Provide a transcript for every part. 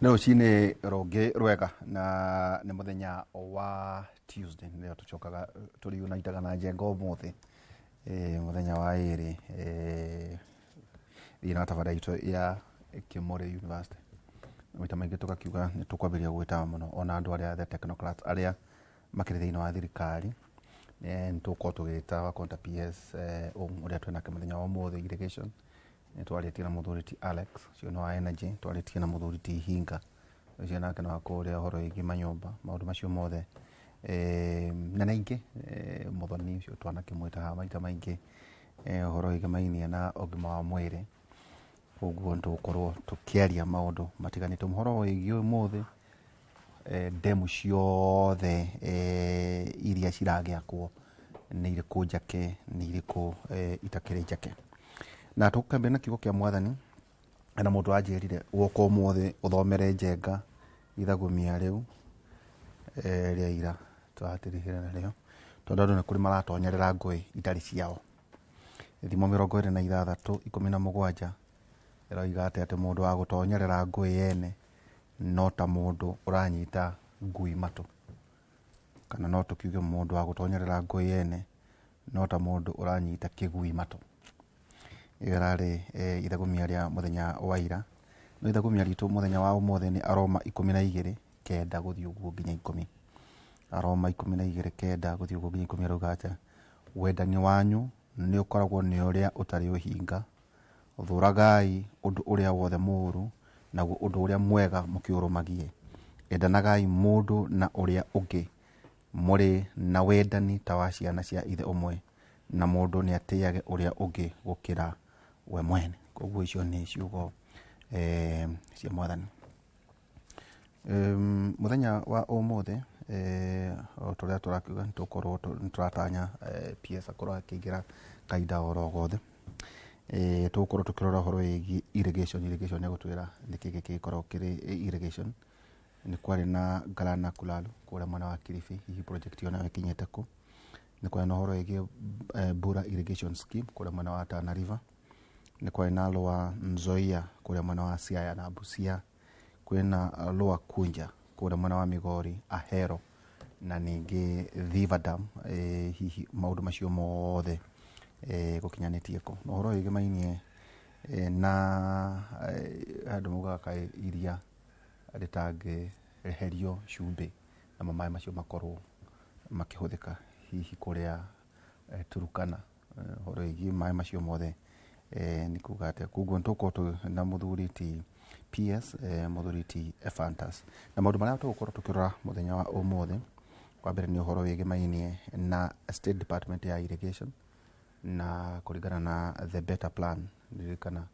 Nĩ rũcinĩ rũngĩ rwega na nĩ mũthenya wa Tuesday, nĩrĩo tũcokaga tũriunaitaga na Njenga ũmũthĩ, mũthenya wa ĩrĩ, thĩinĩ wa tabarĩra itũ ya Kĩmũrĩ University. Maita maingĩ tũgakiuga nĩ tũkwambĩrĩria gwĩtaga mũno ona andũ arĩa the technocrats arĩa makĩrĩ thĩinĩ wa thirikari. Nĩ tũgũkorwo tũgĩta Wakonta PS ũrĩa twĩnake mũthenya wa ũmũthĩ irrigation. Nĩ twarĩtie na mũthuri ti Alex, ũcio nĩ wa energy, twarĩtie na mũthuri ti Hinga, ũcio nake nĩ wa kũrĩa ũhoro wĩgiĩ manyũmba, maũndũ macio mothe, na naingĩ Mũthoni ũcio twanakĩmwĩta haha maita maingĩ, ũhoro wĩgĩmainie na ũgima wa mwĩrĩ. Koguo nĩ tũgũkorwo tũkĩaria maũndũ matiganĩte. Ũhoro wĩgiĩ ũmũthĩ, ndemu ciothe iria ciragĩakwo nĩ irĩkũ njake, nĩ irĩkũ itakĩrĩ njake. Na tũkambia na kiugo kĩa Mwathani, hena mũndũ wanjĩrire woka ũmũthĩ ũthomere Njenga ithagumia rĩu rĩa ira tũratirihire narĩo, tondũ andũ nĩ kũrĩ maratonyerera ngũĩ itarĩ ciao. Thimo 26:17 ĩroiga atĩ atĩ mũndũ wa gũtonyerera ngũĩ yene no ta mũndũ ũranyita ngui matũ, kana no tũkiuge mũndũ wa gũtonyerera ngũĩ yene no ta mũndũ ũranyita kĩgui matũ. Ĩyo ĩrarĩ ithagumia rĩa mũthenya wa ira. No ithagumia ritũ mũthenya wa ũmũthĩ nĩ Aroma 12:9 gũthiĩ ũguo nginya 10. Aroma 12:9 gũthiĩ ũguo nginya 10 ĩrauga atĩa? Wendani wanyu nĩ ũkoragwo nĩ ũrĩa ũtarĩ ũhinga, thũragai ũndũ ũrĩa wothe mũũru, naguo ũndũ ũrĩa mwega mũkĩũrũmagie. Endanagai mũndũ na ũrĩa ũngĩ mũrĩ na wendani ta wa ciana cia ithe ũmwe, na mũndũ nĩ atĩage ũrĩa ũngĩ gũkĩra we mwene. Koguo icio nĩ ciugo cia Mwathani. Mũthenya wa ũmũthĩ, o ta ũrĩa tũrakiuga, nĩ tũgũkorwo nĩ tũratanya PS akorwo akĩingĩra kahinda oro gothe. Tũgũkorwo tũkĩrora ũhoro wĩgiĩ irrigation. Irrigation nĩ gũtwĩra nĩkĩ gĩkĩ gĩkoragwo kĩrĩ irrigation. Nĩ kwarĩ na Galana Kulalu kũrĩa mwena wa Kilifi, hihi project ĩyo nayo ĩkinyĩte kũ? Nĩ kwarĩ na ũhoro wĩgiĩ Bura irrigation scheme kũrĩa mwena wa Tana River. Nĩ kwarĩ na Lower Nzoia kũrĩa mwena wa Siaya na Busia. Kwĩna Lower Kunja kũrĩa mwena wa Migori, Ahero na ningĩ Thiva Dam. Hihi maũndũ macio mothe gũkinyanĩtie kũ? Na ũhoro wĩgĩmainie na andũ maugaga kaĩ iria rĩtangĩeherio cumbĩ namo maĩ macio makorwo makĩhũthĩka hihi kũrĩa Turkana, ũhoro wĩgiĩ maĩ macio mothe nĩ kuga atĩa? Koguo nĩ tũgũkorwo na mũthuri ti PS, mũthuri ti Ephantus, na maũndũ marĩa tũgũkorwo tũkĩrora mũthenya wa ũmũthĩ, wa mbere nĩ ũhoro wĩgĩmainie na State Department ya Irrigation na kũringana na the better plan. Ririkana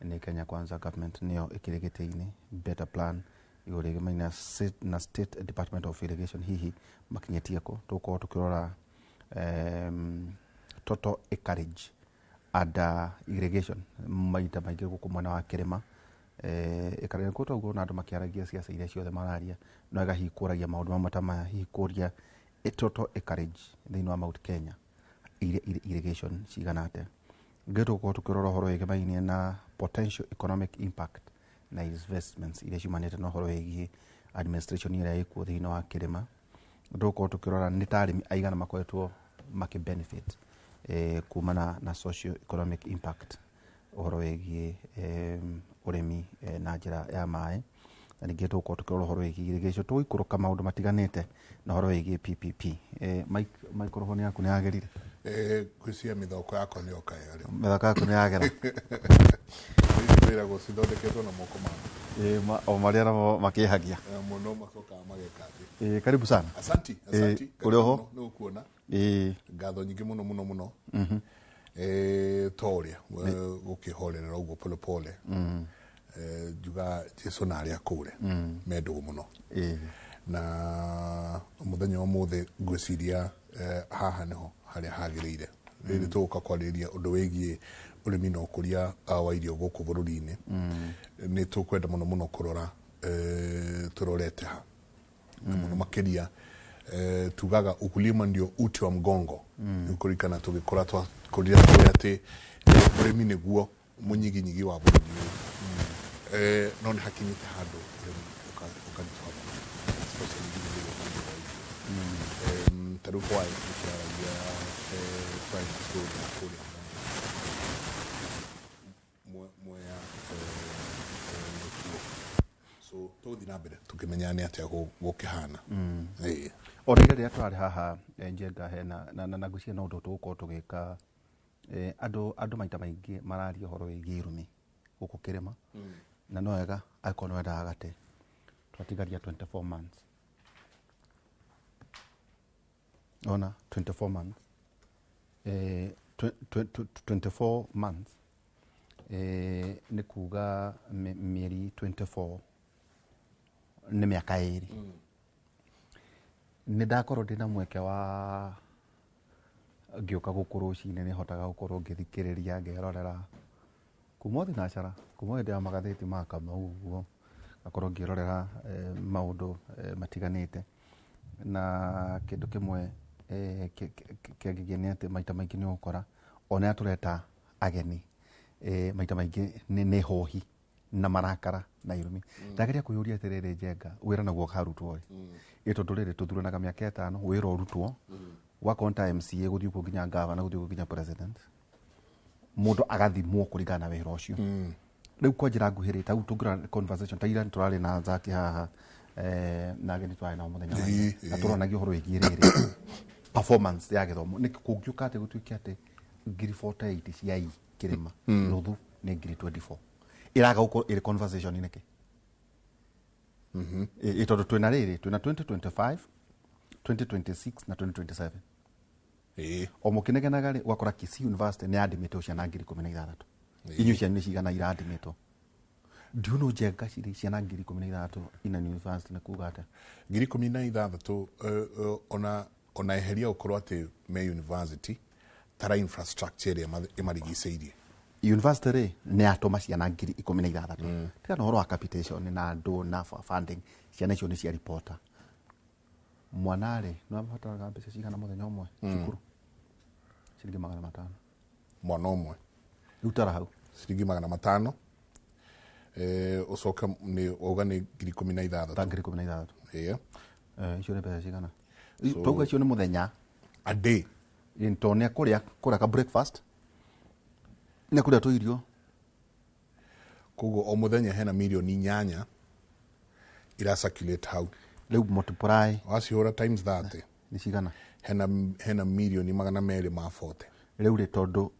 nĩ Kenya Kwanza government nĩyo ĩkĩrĩ gĩtĩ-inĩ. Better plan igũrũ rĩgĩmainie na State Department of Irrigation, hihi makinyĩtie kũ? Tũgũkorwo tũkĩrora total acreage under irrigation maita maingĩ gũkũ mwena wa kĩrĩma. Ĩkarĩ kũ toguo na andũ makĩaragia ciaca iria ciothe mararia, no wega hihi kũragia maũndũ mamwe ta maya, hihi kũria total acreage thĩinĩ wa Mount Kenya irrigation cigana atĩa. Ningĩ tũgũkorwo tũkĩrora ũhoro wĩgĩmainie na potential economic impact na investments iria ciumanĩte na ũhoro wĩgiĩ administration ĩrĩa ĩkuo thĩinĩ wa kĩrĩma. Tũgũkorwo tũkĩrora nĩ ta arĩmi aigana makoretwo makĩ benefit kumana na socio economic impact ũhoro wĩgiĩ ũrĩmi na njĩra ya maĩ. Na ningĩ tũgũkorwo tũkĩrora ũhoro wĩgiĩ irrigation, tũgũikũrũka maũndũ matiganĩte na ũhoro wĩgiĩ PPP. Microphone yaku nĩ yagĩrire? Ngwĩciria mĩthako yakwa nĩ yoka ĩyo rĩu. Mĩthako yaku nĩ yagĩra? Kwĩragwo cithondeketwo na moko maku. O marĩa namo makĩhagia. Mũno macokaga mageka thĩ. Karibu sana. Asanti, asanti. Ũrĩ oho? Nĩ gũkuona. Ngatho nyingĩ mũno mũno mũno. To ũrĩa gũkĩhorerera ũguo pole pole. Njuga Jesu na arĩa akũre me ndũgũ mũno. Na mũthenya wa ũmũthĩ ngwĩciria haha nĩho harĩa hagĩrĩire. Rĩrĩ tũgũka kwarĩrĩria ũndũ wĩgiĩ ũrĩmi na ũkũria wa irio gũkũ bũrũri-inĩ. Nĩ tũkwenda mũno mũno kũrora tũrorete ha. Na mũno makĩria tugaga ukulima ndio uti wa mgongo. Nĩ kũririkana tũgĩkũra twakũrire tũĩ atĩ ũrĩmi nĩguo mũnyiginyigi wa bũrũri ũyũ. No nĩ hakinyĩte handũ ũrĩmi ũkaritũha mũno, especially nginya rĩrĩa ũkũria wa irio. Ta rĩu hwaĩ nĩ tũraragia twarĩ na story ya kũrĩa Mwea nĩkuo. So tũgũthiĩ na mbere tũkĩmenyaga nĩ atĩa gũkĩhana. Ĩĩ. O rĩrĩa rĩrĩa tũrarĩ haha Njenga hena na ngwĩciria no ũndũ tũgũkorwo tũgĩka andũ maita maingĩ mararia ũhoro wĩgiĩ irumi gũkũ kĩrĩma na no wega angĩkorwo nĩ wendaga gate twatigaria 24 months, ona 24 months, 24 months nĩ kuga mĩeri 24 nĩ mĩaka 2. Nĩ ndakorwo ndĩna mweke wa ngĩũka gũkũ rũcinĩ, nĩ hotaga gũkorwo ngĩthikĩrĩria ngĩrorera kuma thinacara, kuma hĩndĩ ya magathĩti ma Kamau ũguo, ngakorwo ngĩrorera maũndũ matiganĩte. Na kĩndũ kĩmwe kĩangegia nĩ atĩ maita maingĩ nĩ ũgũkora ona arĩa tũreta ageni maita maingĩ nĩ hohi na marakara na irumi. Ndageria kwĩyũria atĩrĩrĩ, Njenga, wĩra naguo ũkarutwo rĩ? Ĩ tondũ rĩrĩ tũthuranaga mĩaka 5, wĩra ũrutwo wakorwo nĩ ta MCA gũthiĩ ũguo nginya gavana, gũthiĩ ũguo nginya president, mũndũ agathimwo kũringana na wĩra ũcio. Rĩu kwa njĩra nguhĩ rĩ, ta rĩu tũngĩrora conversation ta ira tũrarĩ na Zaki haha na ageni tũrarĩ nao mũthenya wa ira, na tũronagia ũhoro wĩgiĩ rĩrĩ performance ya gĩthomo. Nĩ kũngĩũka atĩ gũtuĩke atĩ ngiri 48 cia i kĩrĩma nuthu nĩ ngiri 24 ĩraga gũkorwo ĩrĩ conversation nĩkĩ? Ĩ tondũ twĩna rĩrĩ, twĩna 2025, 2026 na 2027. O mũkĩnegenaga rĩ, ũgakora Kisii University nĩ yandĩmĩtwo ciana ngiri 16. Inyuĩ cianyu nĩ cigana irandĩmĩtwo? Ndiũĩ Njenga cirĩ ciana ngiri 16 ina university nĩ kuga atĩa? Ngiri 16, ona eheria gũkorwo atĩ me university, tara infrastructure ĩrĩa ĩmarigicĩirie. University rĩ nĩ yatũma ciana ngiri 16. Tiga na ũhoro wa capitation na andũ na funding, ciana icio nĩ cia reporter. Mwana rĩ nĩ abataraga mbeca cigana mũthenya ũmwe cukuru? Ciringi 500. Mwana ũmwe. Rĩu tara hau. Ciringi 500. Ũcoke nĩ wauga nĩ ngiri 16. Ta ngiri 16. Ĩĩ. Icio nĩ mbeca cigana? Twauga icio nĩ mũthenya. A day. Ĩ, tondũ nĩ ekũrĩa, kũrĩa ka breakfast, nĩ ekũrĩa tũirio. Koguo o mũthenya hena mirioni 8 ira circulate hau. Rĩu multiply. Wacihũra times 30. Nĩ cigana? Hena mirioni 240. Rĩu rĩ, tondũ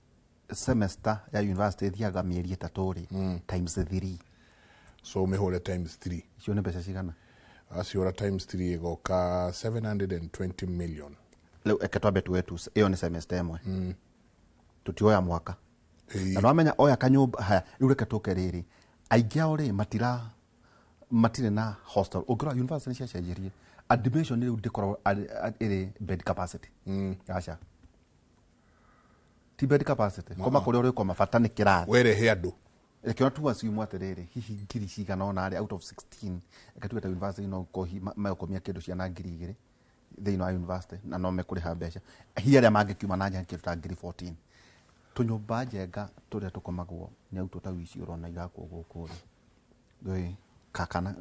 semester ya university ĩthiaga mĩeri 3 rĩ, times 3. So mĩhũre times 3. Icio nĩ mbeca cigana? Wacihũra times 3 ĩgoka 720 million. Rĩu eke twambe tuwe tu, ĩyo nĩ semester ĩmwe. Tũtioya mwaka. Na nwamenya oya kanyũmba, haya, rĩu reke tũke rĩrĩ. Aingĩ ao rĩ, matirĩ na hostel. Ũngĩrora university nĩ ciacenjirie. Admission rĩu ndĩkoragwo ĩrĩ bed capacity. Aca. Ti bed capacity. Koma kũrĩa ũrĩkoma bata nĩ kĩrathi. Werehe andũ. Reke ona tu assume atĩrĩrĩ, hihi ngiri cigana ũna rĩ, out of 16, reke tuge ta university no gũkorwo hihi megũkomia kĩndũ ciana ngiri igĩrĩ thĩinĩ wa university, na no mekũrĩha mbeca. Hihi arĩa mangĩkiuma na nja kĩndũ ta ngiri 14. Tũnyũmba Njenga tũrĩa tũkomagwo nĩ arutwo ta ici ũrona irakwo gũkũ rĩ. Ĩ, kana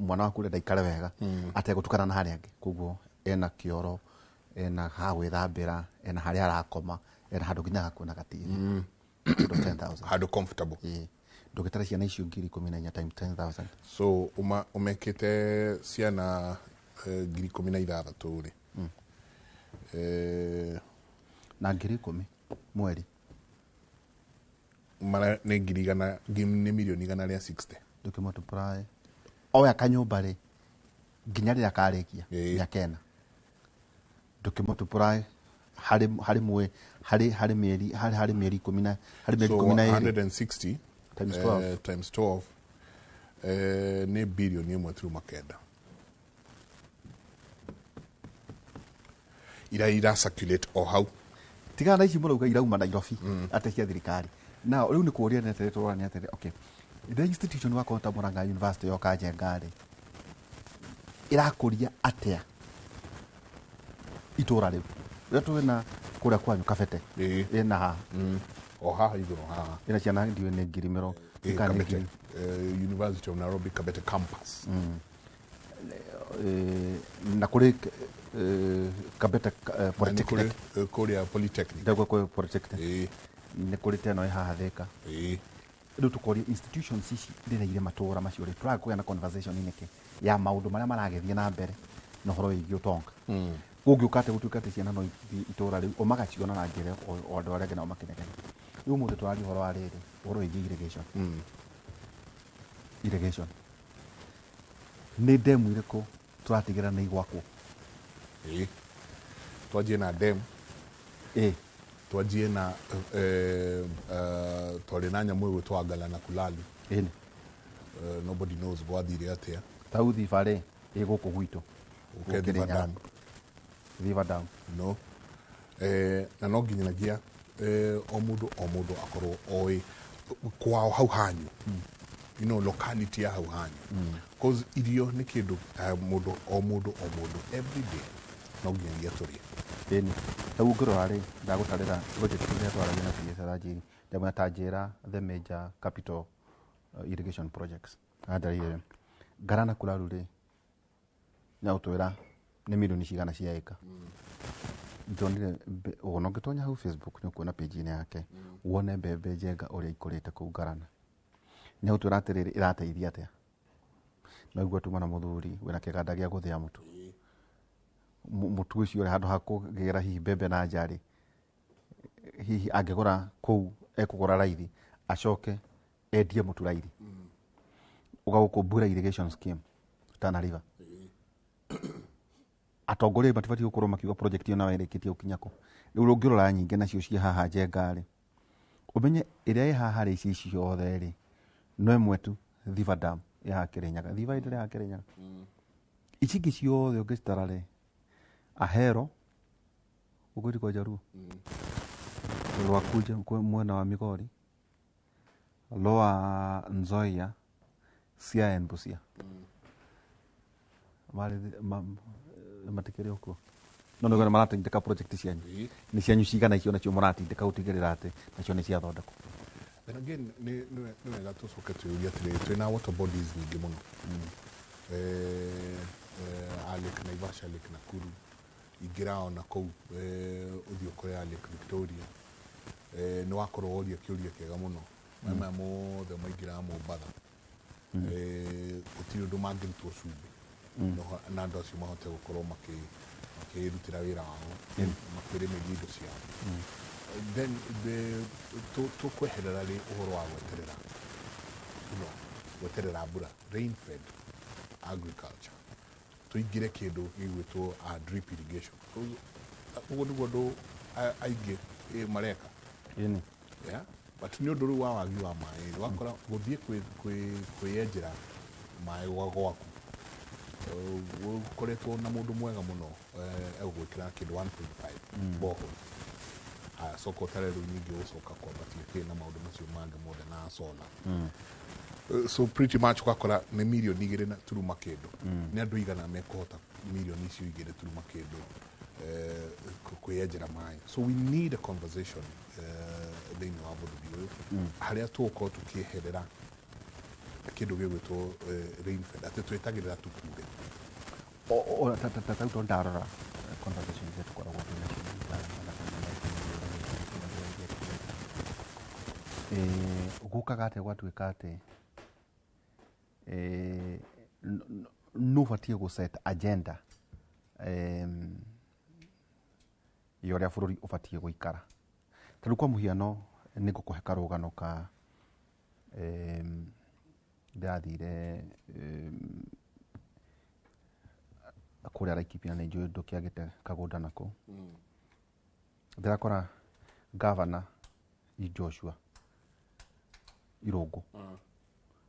mwana waku ũrenda aikare wega, ategũtukana na harĩa angĩ. Koguo ena kĩoro, ena ha gwĩthambĩra, ena harĩa arakoma, ena handũ nginya hakuona na gatiri. Kĩndũ 10,000. Handũ comfortable. Ĩ. Ndũgĩtare ciana icio ngiri 14 times 10,000. So ũmekĩte ciana ngiri 16 rĩ. Na ngiri 10 mweri. Mara nĩ ngiri igana, nĩ mirioni igana rĩa 60. Ndũkĩ multiply. Oya kanyũmba rĩ, nginya rĩrĩa karĩkia, mĩaka ĩna. Ndũkĩ multiply harĩ mwe, harĩ, harĩ mĩeri, harĩ, harĩ mĩeri ikũmi na, harĩ mĩeri So, ikũmi na ĩrĩ. 160, Times 12. Times 12, nĩ bilioni ĩmwe turuma kenda. Ira ira circulate o hau. Tigana na ici mũrauga irauma Nairobi, atĩ cia thirikari. Now, rĩu nĩ kũũria nĩ atĩrĩ, tũrora nĩ atĩrĩ, okay. The institution wakorwo ta Murang'a University yoka Njenga rĩ, ĩrakũria atĩa itũra rĩu? Rĩrĩa twĩna kũrĩa kwanyu Kabete, ĩna haha. O haha igũrũ haha. Ĩna ciana ndiũĩ nĩ ngiri mĩrongo kana nĩ Kabete, ngiri. University of Nairobi Kabete campus. Na kũrĩ Kabete Na nĩ kũrĩ, Polytechnic. Kũrĩa Polytechnic. Ndagwa kwĩ Polytechnic. Nĩ kũrĩ ta ĩno ĩ haha Thika. Rĩu tũkoria institutions ici rĩrĩa irĩ matũra macio rĩ, tũraga kũgĩa na conversation nĩkĩ ya maũndũ marĩa maragĩthiĩ na mbere na ũhoro wĩgiĩ ũtonga. Gũngĩũka atĩ gũtuĩka atĩ ciana no ithiĩ itũra rĩu o magaciona na njĩra o andũ arĩa angĩ nao makĩnegena. Rĩu ũmũthĩ tũraria ũhoro wa rĩrĩ, ũhoro wĩgiĩ irrigation. Irrigation. Nĩ demu irĩkũ tũratigĩrĩra nĩ igwakwo? Twanjie na demu. Twanjie na twarĩ na nyamũ ĩgwĩtwo Angala na Kulalu. Nobody knows gwathire atĩa. Tau Thiba rĩ, ĩ gũkũ gwitũ. Ũke Thiba Gũkĩrĩ Dam. Thiba Dam. No. Na no nginyagia o mũndũ o mũndũ akorwo oĩ kwao hau hanyu. You know, locality ya hau hanyu. Cause irio nĩ kĩndũ mũndũ o mũndũ o mũndũ every day no nginyagia tũrĩe. Ĩni. Tau ũngĩrora rĩ, ndagũtarĩra project ĩrĩa twaragia na PS Rajiri. Ndamwĩra ta njĩra the major capital irrigation projects. Andarĩire Ngarana Kulalu rĩ, nĩagũtwĩra nĩ milioni cigana cia ĩka. Ndonire ona ũngĩtonya hau Facebook nĩ ũkuona page-inĩ yake, wone mbembe njenga ũrĩa ikũrĩte kũu Ngarana. Nĩagũtwĩra atĩrĩrĩ, ĩrateithia atĩa? No igua tuma na mũthuri wĩna kĩganda gĩa gũthĩa mũtu. Mũtu ũcio rĩ, handũ ha kũgĩra hihi mbembe na nja rĩ, hihi angĩgũra kũu ekũgũra raithi, acoke endie mũtu raithi. Ũgagũkũ Mbura irrigation scheme Tana River. Atongoria matibatiĩ gũkorwo makiuga project ĩyo nayo ĩrĩkĩtie gũkinya kũ. Rĩu ũngĩrora nyingĩ nacio ciĩ haha Njenga rĩ, ũmenye ĩrĩa ĩ haha rĩ, ici ciothe rĩ, no ĩmwe tu, Thiba Dam ĩ haha Kĩrĩnyaga. Thiba ĩrĩ haha Kĩrĩnyaga. Ici ingĩ ciothe ũngĩcitara rĩ, Ahero, ũguo ti kwa Jaluo? Rwakunja mwena wa Migori, Lower Nzoia, Siaya and Busia. Marĩ matikĩrĩ okuo. No nĩguo maratindĩka project cianyu. Nĩ cianyu cigana icio nacio mũratindĩka gũtigĩrĩra atĩ nacio nĩ ciathondekwo. Then again, nĩ wega tũcoke twĩyũrie atĩrĩrĩ, twĩna water bodies nyingĩ mũno. Lake Naivasha, Lake Nakuru, ingĩra ona kũu ũthiĩ ũkore ya Lake Victoria. Nĩ wakorwo woria kĩũria kĩega mũno. Maĩ maya mothe maingĩraga Mombatha. Gũtirĩ ũndũ mangĩrutwo cumbĩ. Na andũ acio mahote gũkorwo makĩrutĩra wĩra wao, makĩrĩmĩria indo ciao. Then tũkweherera rĩ ũhoro wa gweterera, you know, gweterera mbura, rain fed agriculture. Tũingĩre kĩndũ gĩgwĩtwo drip irrigation. Ũguo nĩguo andũ aingĩ mareka. Yeah? But nĩ ũndũ rĩu wa wagi wa maĩ, wakora gũthiĩ kwĩyenjera maĩ gwaku. Ũkoretwo na mũndũ mwega mũno, egũgwĩkĩra kĩndũ 1.5 borehole. Acoka ũtare rĩu ningĩ ũgũcoka kwambatia kĩ na maũndũ macio mangĩ mothe na solar. So pretty much ũgakora nĩ mirioni igĩrĩ na turuma kĩndũ. Nĩ andũ igana mekũhota mirioni icio igĩrĩ turuma kĩndũ kwĩyenjera maĩ. So we need a conversation thĩinĩ wa bũrũri ũyũ harĩa tũgũkorwo tũkĩeherera kĩndũ gĩgwĩtwo rain fed, atĩ twĩtagĩrĩra tukure. Ta rĩu tondũ ndarora conversation iria tũkoragwo twĩ nacio gũkaga atĩa gwatuĩka atĩ nũ ũbatiĩ gũ set agenda ya ũrĩa bũrũri ũbatiĩ gũikara. Ta rĩu kwa mũhiano nĩ ngũkũhe karũgano ka ndĩrathire kũrĩa Laikipia na nĩ njũĩ ndũkĩagĩte kagũnda nako. Ndĩrakora governor Joshua Irũngũ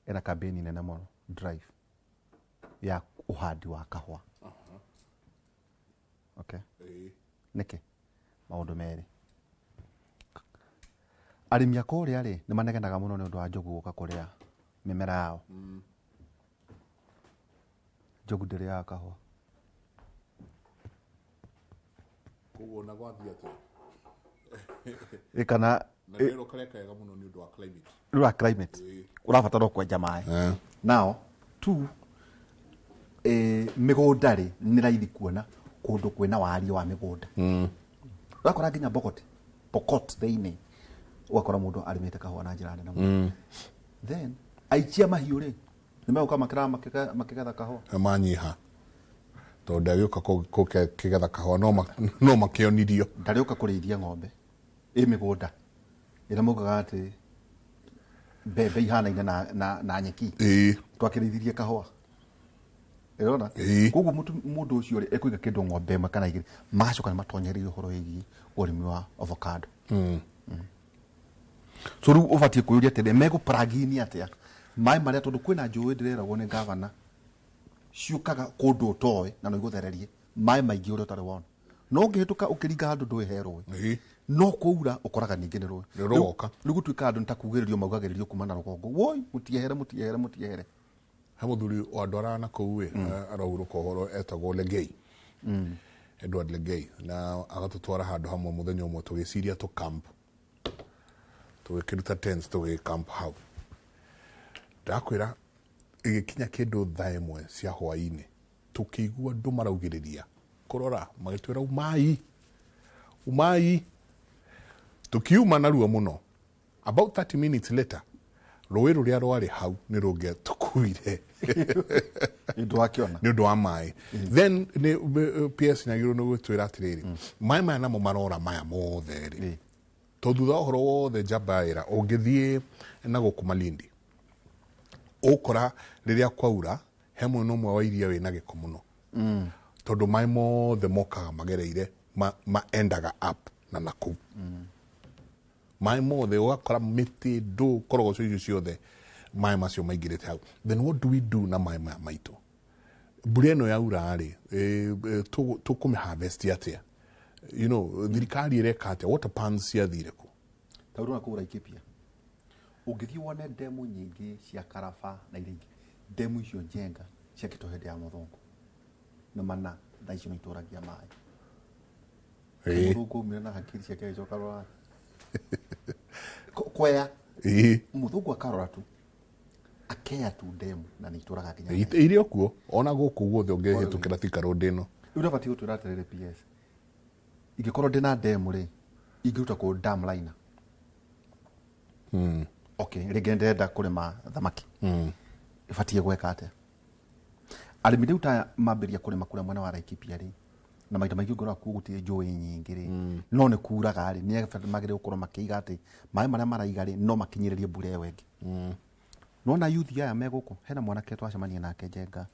ena campaign nene mũno drive ya ũhandi wa kahũa. Okay. Nĩkĩ? Maũndũ merĩ. Arĩmi a kũrĩa rĩ, nĩ manegenaga mũno nĩ ũndũ wa njogu gũka kũrĩa mĩmera yao. Njogu ndĩrĩaga kahũa. Koguo na gwathiĩ atĩa? Ĩ kana Na ndero karĩa kega mũno nĩ ũndũ wa climate. Rĩu wa climate ũrabatara o kwenja maĩ. Now two, mĩgũnda rĩ, nĩ raithi kuona kũndũ kwĩna wariĩ wa mĩgũnda. Ũrakora nginya Pokot, Pokot thĩinĩ ũgakora mũndũ arĩmĩte kahũa na njĩra nene mũno. Then aikia mahiũ rĩ, nĩ megũka makĩgetha kahũa. Na manyiha tondũ ndagĩũka kĩgetha kahũa no makĩonirio. Ndarĩũka kũrĩithia ng'ombe ĩ mĩgũnda ĩrĩa maugaga atĩ mbembe ihanaine na nyeki. Twakĩrĩithirie kahũa. Ĩrona? Koguo mũndũ ũcio rĩ, ekũiga kĩndũ ng'ombe ĩmwe kana igĩrĩ, magacoka nĩ matonyereire ũhoro wĩgiĩ ũrĩmi wa avocado. So rĩu ũbatiĩ kwĩyũria atĩrĩ, megũplugini atĩa maĩ marĩa, tondũ kwĩna njũĩ ndĩreragwo nĩ gavana ciũkaga kũndũ ũtoĩ na no igũthererie maĩ maingĩ ũrĩa ũtarĩ wona. No ũngĩhĩtũka ũkĩringa handũ ndũĩ he rũĩ. No kũura ũkoraga ningĩ nĩ rũĩ. Nĩ rũgoka. Rĩu gũtuĩka andũ nĩ ta kugĩrĩrio maugagĩrĩrio kuma na rũgongo. Woi, mũtiehere, mũtiehere, mũtiehere. He mũthuri wandwaraga na kũu ĩ, arahurũka ũhoro, etagwo Legei. Edward Legei, na agatũtwara handũ hamwe mũthenya ũmwe tũgĩciria tũ camp, tũgĩkĩruta tents tũgĩ camp hau. Ndakwĩra ĩgĩkinya kĩndũ thaa 1 cia hwaĩ-inĩ, tũkĩigua andũ maraugĩrĩria kũrora, magĩtwĩra umai, umai. Tũkiuma narua mũno. About 30 minutes later, rũĩ rũrĩa rwarĩ hau nĩ rũngĩatũkuire. Nĩ ũndũ wa kĩona. Nĩ ũndũ wa maĩ. Then nĩ PS nĩagĩrĩirwo nĩ gwĩtwĩra atĩrĩrĩ, maĩ maya namo marora maya mothe rĩ. Tondũ thutha wa ũhoro wothe njamba ya wĩra, ũngĩthiĩ na gũkũ Malindi, ũkora rĩrĩa kwaura, he mwena ũmwe wa iria wĩna gĩko mũno. Tondũ maĩ mothe mokaga magereire, ma endaga up na nakũu. Maĩ mothe ũgakora mĩtĩ, ndũ, korogoco icio ciothe, maĩ macio maingĩrĩte hau. Then what do we do na maĩ maya maitũ? Mbura ĩno yaura rĩ, tũkũmĩ harvest atĩa? You know, thirikari ĩreka atĩa? Water pans ciathire kũ? Ta ũrona kũu Laikipia, ũngĩthiĩ wone ndemu nyingĩ cia Karaba na iria ingĩ, ndemu icio njenga ciakĩtwo hĩndĩ ya mũthũngũ. Nĩ mana thaa icio nĩ itũragia maĩ. Mũthũngũ aumire na hakiri ciake agĩcoka rũraya. Kwea. Mũthũngũ akarora tu, akeya tu ndemu na nĩ itũraga nginya thaa ici. Irĩ o kuo, ona gũkũ guothe ũngĩhĩtũkĩra Thika Road ĩno. Rĩu ndabatiĩ gũtwĩra atĩrĩrĩ PS, ingĩkorwo ndĩna ndemu rĩ, ingĩruta kũ dam liner? Okay, rĩngĩ ndĩrenda kũrĩma thamaki. Ĩbatiĩ gwĩka atĩa? Arĩmi rĩu ta mambĩrĩria kũrĩma kũrĩa mwena wa Laikipia rĩ, na maita maingĩ ũngĩrora kuo gũtirĩ njũĩ nyingĩ rĩ, no nĩ kuraga rĩ, nĩ magĩrĩirwo gũkorwo makĩiga atĩ maĩ marĩa maraiga rĩ, no makinyĩrĩrie mbura ĩyo ĩngĩ. Nĩwona youth aya me gũkũ, hena mwanake twacemania nake Njenga,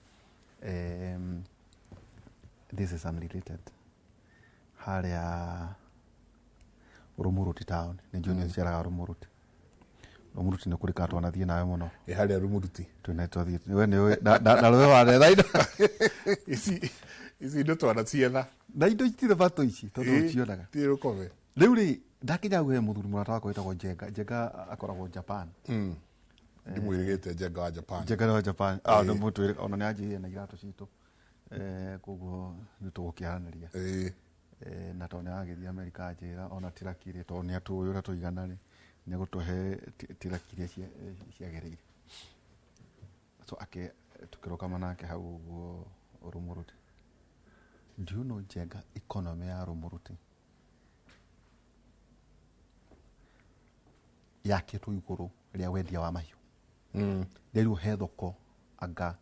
this is unrelated, harĩa Rumuruti town, nĩ njũĩ nĩ ũceraga Rumuruti. Rumuruti nĩ kũrĩ kana twanathiĩ nawe mũno. Ĩ harĩa Rumuruti. Twĩna twathiĩ, we nĩ ũĩ, na rũĩ wa retha indo. Ici indo twanacietha. Na indo itirĩ batũ ici, tondũ ũcionaga. Ti rũkobe. Rĩu rĩ, ndakinya hau he mũthuri mũrata wakwa wĩtagwo Njenga. Njenga akoragwo Japan. Ndimwĩrĩgĩte Njenga wa Japan. Njenga wa Japan. Nĩ mũtwĩre, ona nĩ anjĩrire na iratũ citũ. Koguo nĩ tũgũkĩaranĩria. Na tondũ nĩ aragĩthiĩ Amerika anjĩra ona tiraki rĩ, tondũ nĩ atũĩ ũrĩa tũigana rĩ, nĩ egũtũhe tiraki iria ciagĩrĩire. So tũkĩrũgama nake hau ũguo Rumuruti. Do you know Njenga economy ya Rumuruti yakĩtwo igũrũ rĩa wendia wa mahiũ? Rĩu he thoko anga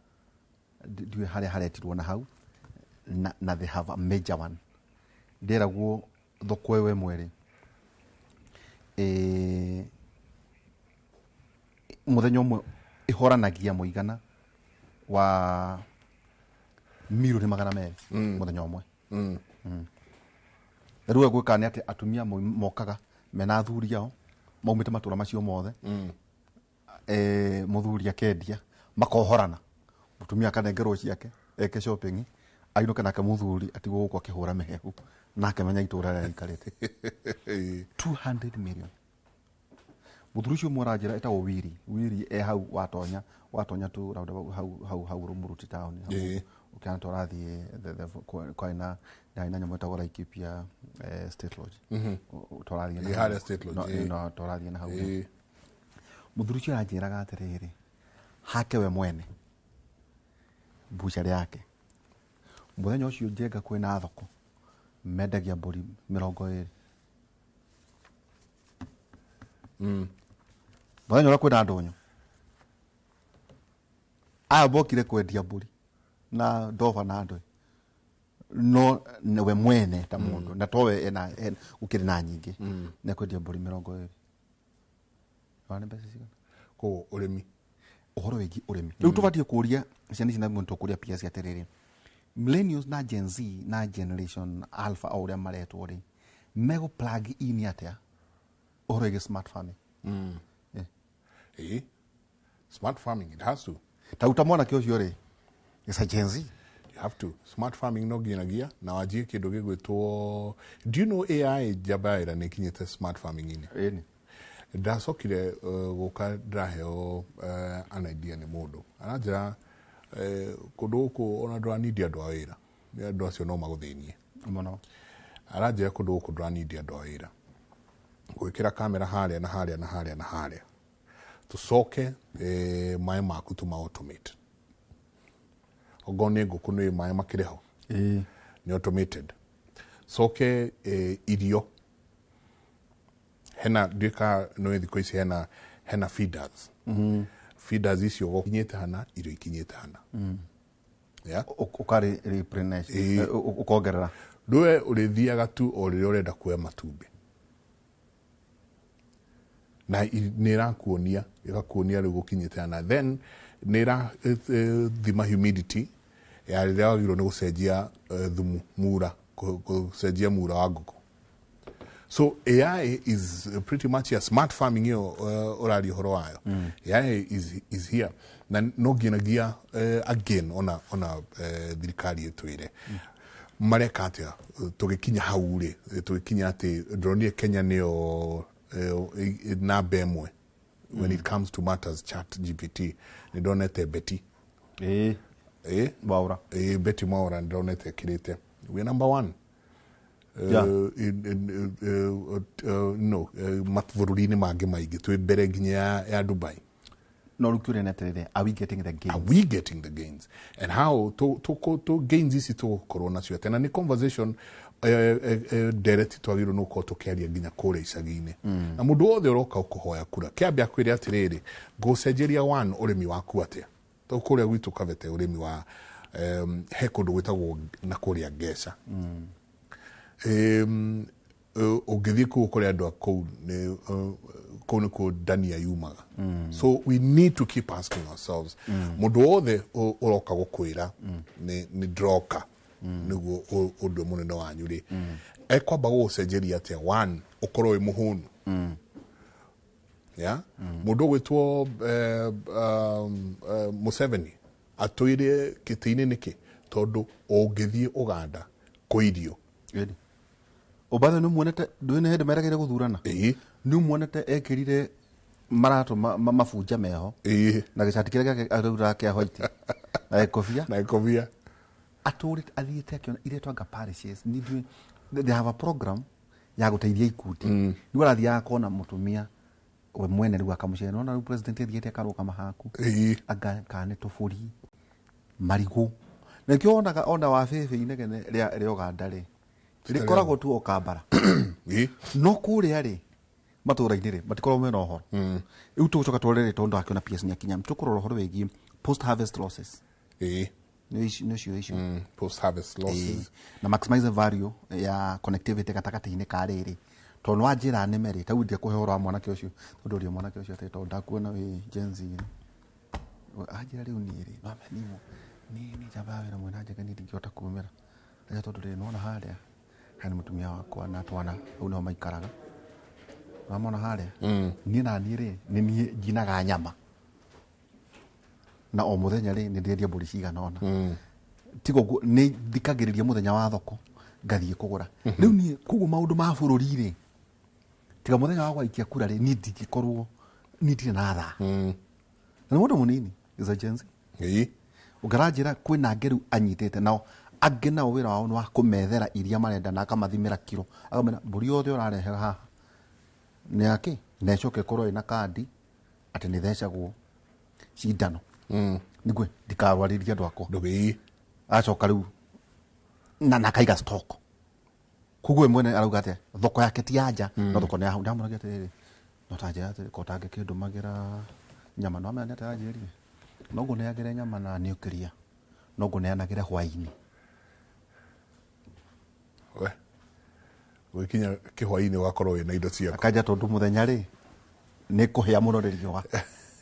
ndiũĩ harĩa haretirwo na hau, na they have a major one. Ndĩragwo thoko ĩyo ĩmwe rĩ, mũthenya ũmwe ĩhoranagia mũigana wa mirioni magana merĩ mũthenya ũmwe. Rĩu gwĩka nĩ atĩ atumia mokaga mena athuri ao maumĩte matũra macio mothe. Mũthuri akendia makohorana, mũtumia akanengerwo ciake eke shopping, ainũke nake mũthuri atigwo gũkũ akĩhũra mĩhehu nake menya itũra rĩrĩa aikarĩte. 200 million. Mũthuri ũcio ũmwe aranjĩra etagwo Wiri. Wiri e hau watonya tu roundabout hau hau hau Rumuruti town, hau. Ũkĩona tũrathiĩ kwarĩ na ndarĩ na nyamũ ĩtagwo Laikipia State Lodge. Tũrathiĩ na Ĩ, hau. harĩa State Lodge, No, ĩ. no, tũrathiĩ na hau. Ĩ. Mũthuri ũcio aranjĩraga atĩrĩrĩ, hake we mwene mbucarĩ yake mũthenya ũcio Njenga kwĩna thoko mendagia mbũri 20. Mũthenya ũrĩa kwĩna ndũnyũ aya mokire kwendia mbũri na ndoba na ndwe, no we mwene ta mũndũ na towe ena gũkĩrĩ na nyingĩ nĩ kwendia mbũri 20. Wana mbeca cigana? Koguo ũrĩmi. Ũhoro wĩgiĩ ũrĩmi rĩu tũbatiĩ kũria ciana ici na tũkũria PS atĩrĩrĩ, millennials na Gen Z na Generation Alpha o ũrĩa maretwo rĩ, megũ plug in atĩa ũhoro wĩgiĩ smart farming? Ĩ, smart farming, it has to. Ta ta mwanake ũcio rĩ, is a Gen Z. You have to. Smart farming no nginyagia na wanjie kĩndũ gĩgwĩtwo, do you know AI njamba ya ĩra nĩ ĩkinyĩte smart farming-inĩ? Ĩni. Ndacokire gũka ndĩraheo an idea nĩ mũndũ aranjĩra, kũndũ gũkũ ona ndũranindi andũ a wĩra, nĩ andũ acio no magũthĩnie. Mũno. Aranjĩra kũndũ gũkũ ndũranindi andũ a wĩra, gwĩkĩra kamera harĩa na harĩa na harĩa na harĩa, tũcoke maĩ maku tũma automate, okorwo nĩ ngũkũ nĩ maĩ makĩrĩ ho. Nĩ automated. Coke irio hena nduĩka nĩ thikũ ici hena feeders. Feeders icio gũkinyĩte hana irio ikinyĩte hana, yeah? Ũkarĩ replenish. Ĩĩ. Ũkongerera. Ndũwe ũrĩthiaga tu o rĩrĩa ũrenda kuoya matumbĩ na nĩ ĩrakuonia, ĩgakuonia rĩu gũkinyĩte hana, then nĩ ĩrathima humidity ya rĩrĩa wagĩrĩirwo nĩ gũcenjia thumu mura, gũcenjia mura wa ngũkũ. So AI is pretty much here. Smart farming ĩyo ũraria ũhoro wayo, AI is here na no nginyagia again ona thirikari ĩtwĩre mareka atĩa tũgĩkinya hau rĩ, tũgĩkinya atĩ ndĩronire Kenya nĩyo namba 1 when it comes to matters Chat GPT. Nĩ ndonete Betty. Ĩĩ. Eh. Mwaura. Betty Mwaura ndĩronete ĩkĩrĩte we number one. In, no mabũrũri-inĩ mangĩ maingĩ twĩ mbere nginya ya Dubai. No rĩu kĩũria nĩ atĩrĩrĩ, are we getting the gains? Are we getting the gains and how to gains ici tũgũkorwo nacio atĩa? Na nĩ conversation ndereti twagĩrĩirwo nĩ gũkorwo tũkĩaria nginya kũrĩa icagi-inĩ, na mũndũ wothe ũroka ũkũhoya kura kĩambe akwĩre atĩrĩrĩ, ngũcenjeria one ũrĩmi waku atĩa? Tondũ kũrĩa gwitũ Kabete ũrĩmi wa he kũndũ gwĩtagwo na kũrĩa Ngeca, ũngĩthiĩ kũu ũkore andũ a kũu nĩ kũu nĩkuo ndania yumaga. So we need to keep asking ourselves, mũndũ wothe ũroka gũkwĩra nĩ ndĩroka nĩguo ũndũ mũnene wanyu rĩ, ekwamba gũgũcenjeria atĩa one ũkorwo wĩ mũhũnu? Yeah? Mũndũ ũgwĩtwo Museveni atũire kĩtĩ-inĩ nĩkĩ? Tondũ ũngĩthiĩ Ũganda kwĩ irio. Ĩni. Ũbathe nĩ muonete ndũĩ nĩ hĩndĩ merekeire gũthurana? Ĩĩ. Nĩ muonete ekĩrire maratũ mabunja meho na gĩcati kĩrĩa gĩake arutaga kĩa white na gĩkobia. Na gĩkobia. Atũrĩte athiĩte akĩona iretwo anga parishes nĩ they have a program ya gũteithia ikundi. Rĩu arathiaga akona mũtumia we mwene, rĩu akamũcera nona rĩu president athiĩte akarũgama haku anga kana nĩ tũbũri marigũ na nĩkĩo wonaga ona wa bĩbĩ inegene rĩa Ũganda rĩ rĩkoragwo tu o Kambara. No kũrĩa rĩ matũra-inĩ rĩ matikoragwo mena ũhoro. Rĩu tũgũcoka tũrore rĩ, tondũ akĩona PS nĩ akinya, tũkũrora ũhoro wĩgiĩ post harvest losses. Nĩ nĩcio icio. Post harvest losses. Na maximize value ya connectivity gatagatĩ-inĩ ka rĩrĩ, tondũ wanjĩra nĩme rĩ, tau ndĩkũhe ũhoro wa mwanake ũcio, tondũ ũria mwanake ũcio atĩ tondũ ndakuona wĩ Gen Z rĩ, anjĩra rĩu niĩ rĩ no niĩ njamba ya wĩra mwena njega, niĩ ndingĩhota kumĩra aja, tondũ rĩrĩ nĩwona harĩa harĩ mũtumia wakwa na twana hau nĩho maikaraga, wamona harĩa niĩ na niĩ rĩ nĩ niĩ njinaga nyama na o mũthenya rĩ nĩ ndĩrendia mbũri cigana ũna, tiga ũguo nĩ thikagĩrĩria mũthenya wa thoko ngathiĩ kũgũra. Rĩu niĩ koguo maũndũ ma bũrũri rĩ, tiga mũthenya wa gwaikia kura rĩ, niĩ ndingĩkorwo niĩ ndirĩ na thaa, na nĩ mũndũ mũnini is a Gen Z. Ũngĩranjĩra kwĩna angĩ rĩu anyitĩte nao angĩ nao wĩra wao nĩ wa kũmethera iria marenda na akamathimĩra kiro, akamera mbũri yothe ũrarehe haha nĩ yake, na ĩcoke ĩkorwo ĩna kandi atĩ nĩ thecagwo cindano nĩguo ndikarwarĩrie andũ akwa. Ndũgĩi. Acoka rĩu na akaiga stock, koguo we mwene arauga atĩa thoko yake ti ya nja, no thoko nĩ ya hau. Ndamũragia atĩrĩrĩ, no ta njĩra atĩrĩ, ko tangĩkĩndũmagĩra nyama no amenya nĩ atĩa anjĩrire, no ngũneagĩre nyama na nuclear, no ngũneanagĩre hwaĩ-inĩ. We gũgĩkinya kĩhwaĩ-inĩ ũgakorwo wĩna indo ciaku. Akanja tondũ mũthenya rĩ nĩ kũhĩa mũno nĩ riũa,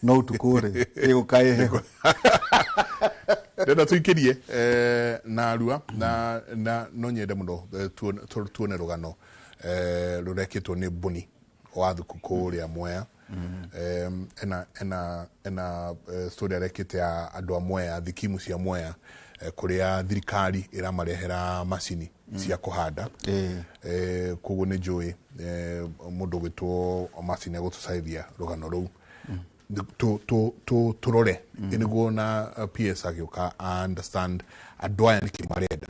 no ũtukũ rĩ ĩgũka ĩheho. Ndĩrenda tũikĩrie narua na no nyende mũno tuone rũgano rũrekĩtwo nĩ Boni wa thuku kũrĩa Mwea. Ena story arekĩte ya andũ a Mwea, thikimu cia Mwea, kũrĩa thirikari ĩramarehera macini cia kũhanda. Koguo nĩ njũĩ mũndũ ũgwĩtwo macini agũtũcaithia rũgano rũu. Tũrore nĩguo na PS agĩũka understand andũ aya nĩkĩ marenda,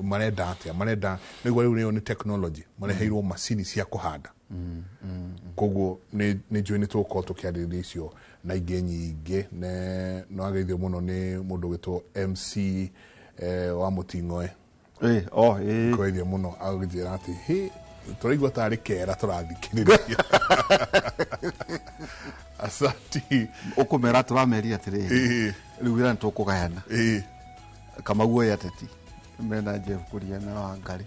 marenda atĩa, marenda nĩguo rĩu nĩyo nĩ technology, mareheirwo macini cia kũhanda. Koguo nĩ njũĩ nĩ tũgũkorwo tũkĩarĩrĩria icio na ingĩ nyingĩ. No ageithio mũno nĩ mũndũ ũgwĩtwo MC wa Mũting'oe. Oh, eh. Kũgeithio mũno, agĩnjĩra atĩ hĩ tũraigua tarĩ kera tũrathikĩrĩria. Asanti. Ũkũmera tũrameria atĩrĩrĩ, rĩu wĩra nĩ tũkũgayana. Kamau oye ateti mena Jeff Kuria na Wangari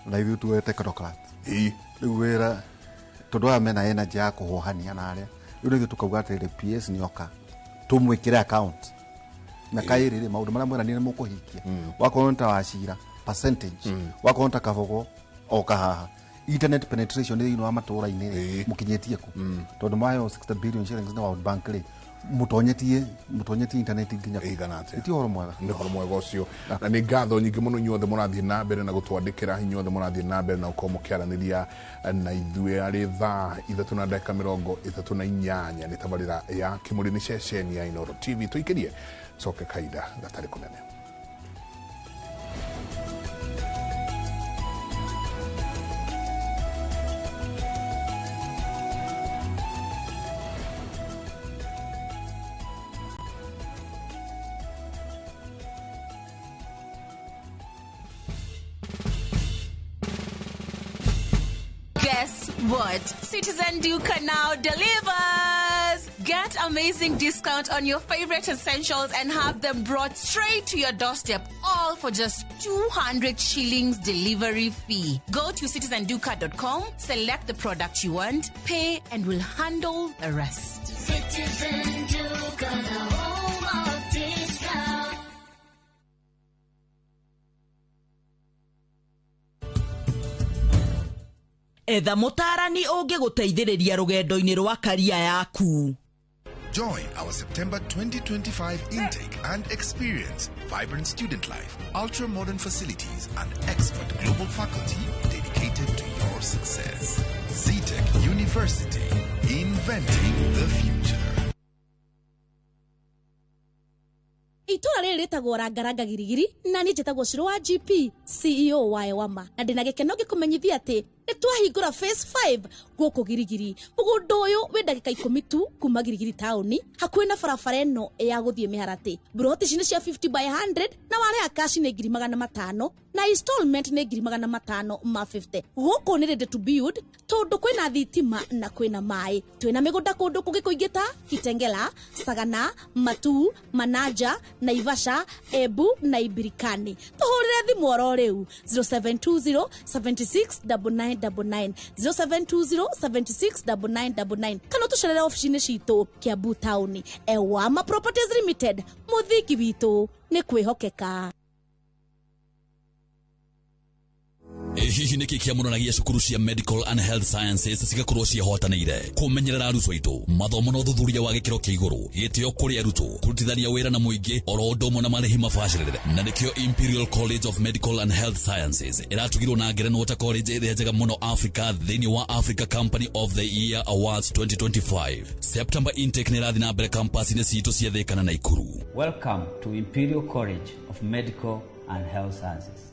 na ithuĩ tuoe technocrats. Rĩu wĩra tondũ aya mena energy ya kũhohania na arĩa rĩu nĩithuĩ tũkauga atĩrĩrĩ, PS nĩoka tũmwĩkĩre account na kaĩrĩ rĩ maũndũ marĩa mweranire nĩ mũkũhingia. Wakorwo nĩ ta Wachira percentage, wakorwo nĩ ta Kabogo oka haha, internet penetration thĩinĩ wa matũra-inĩ rĩ mũkinyĩtie kũ, tondũ maheo 60 billion shillings nĩ World Bank rĩ, mũtonyetie internet nginya kũ? Ĩigana atĩa? Ti ũhoro mwega. Nĩ ũhoro mwega ũcio, na nĩ ngatho nyingĩ mũno inyuothe mũrathiĩ na mbere na gũtwandĩkĩra, inyuothe mũrathiĩ na mbere na gũkorwo mũkĩaranĩria na ithuĩ. Arĩ thaa 3:38 nĩ tabarĩra ya Kĩmũrĩ, nĩ ceceni ya Inooro TV. Tũikĩrie coke kahinda gatarĩ kũnene. Guess what? Citizen Duka now delivers! Get amazing discount on your favorite essentials and have them brought straight to your doorstep, all for just 200 shillings delivery fee. Go to citizenduka.com, select the product you want, pay, and we'll handle the rest. Citizen Duka, the home of discount. Etha mũtaarani ũngĩgũteithĩrĩria rũgendo-inĩ rwa karia yaku. Join our September 2025 intake and experience vibrant student life, ultra-modern facilities, and expert global faculty dedicated to your success. Zetech University, inventing the future. Itũra rĩrĩ rĩtagwo Rangaranga Girigiri, na niĩ njĩtagwo Ciro wa GP CEO wa Ewama, na ndĩna gĩkeno ngĩkũmenyithia atĩ nĩ twahingũra phase 5 gũkũ Girigiri. Mũgũnda ũyũ wĩ ndagĩka 10 tu kuma Girigiri taũni, hakuhĩ na barabara ĩno ya gũthiĩ Mĩharatĩ. Mburoti ici nĩ cia 50 by 100 na warĩha cash nĩ ngiri magana matano na installment nĩ ngiri magana matano ma 50. Gũkũ nĩ ready to build tondũ kwĩna thitima na kwĩna maĩ. Twĩna mĩgũnda kũndũ kũngĩ kũingĩ ta Kitengela, Sagana, Matu, Manaja, Naivasha, Embu na Ibirikani. Tũhũrĩre thimũ oro rĩu 0720 76 9999, 0720 76 9999, kana ũtũcerere obici-inĩ citũ Kiambu taũni. Ewama Properties Limited, mũthingi witũ nĩ kwĩhokeka. Hihi nĩkĩ kĩamũranagia cukuru cia Medical and Health Sciences cigakorwo ciĩhotanĩire kũmenyerera arutwo aitũ, mathomo na ũthuthuria wa gĩkĩro kĩa igũrũ, gĩtĩo kũrĩ arutwo, kũrutithania wĩra na mũingĩ oro ũndũ ũmwe na marĩhi mabacĩrĩre. Na nĩkĩo Imperial College of Medical and Health Sciences ĩratugirwo na ngerenwa ta college ĩrĩa njega mũno Africa thĩinĩ wa Africa Company of the Year Awards 2025. September intake nĩ ĩrathiĩ na mbere campus-inĩ citũ cia Thĩka na Naikuru. Welcome to Imperial College of Medical and Health Sciences.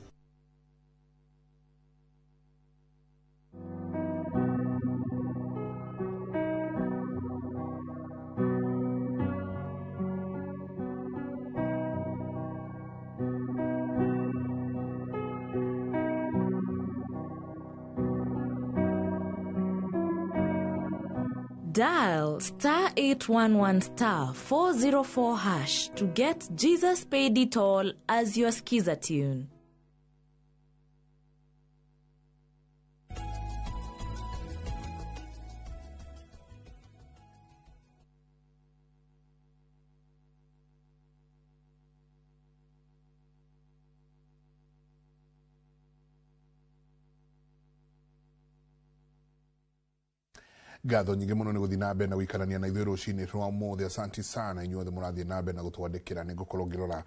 Dial star 811 star 404 hash to get Jesus Paid It All as your skiza tune. Ngatho nyingĩ mũno nĩ gũthiĩ na mbere na gũikarania na ithuĩ rũcinĩ rwa ũmũthĩ. Asanti sana inyuothe mũrathiĩ na mbere na gũtwandĩkĩra. Nĩ ngũkorwo ngĩrora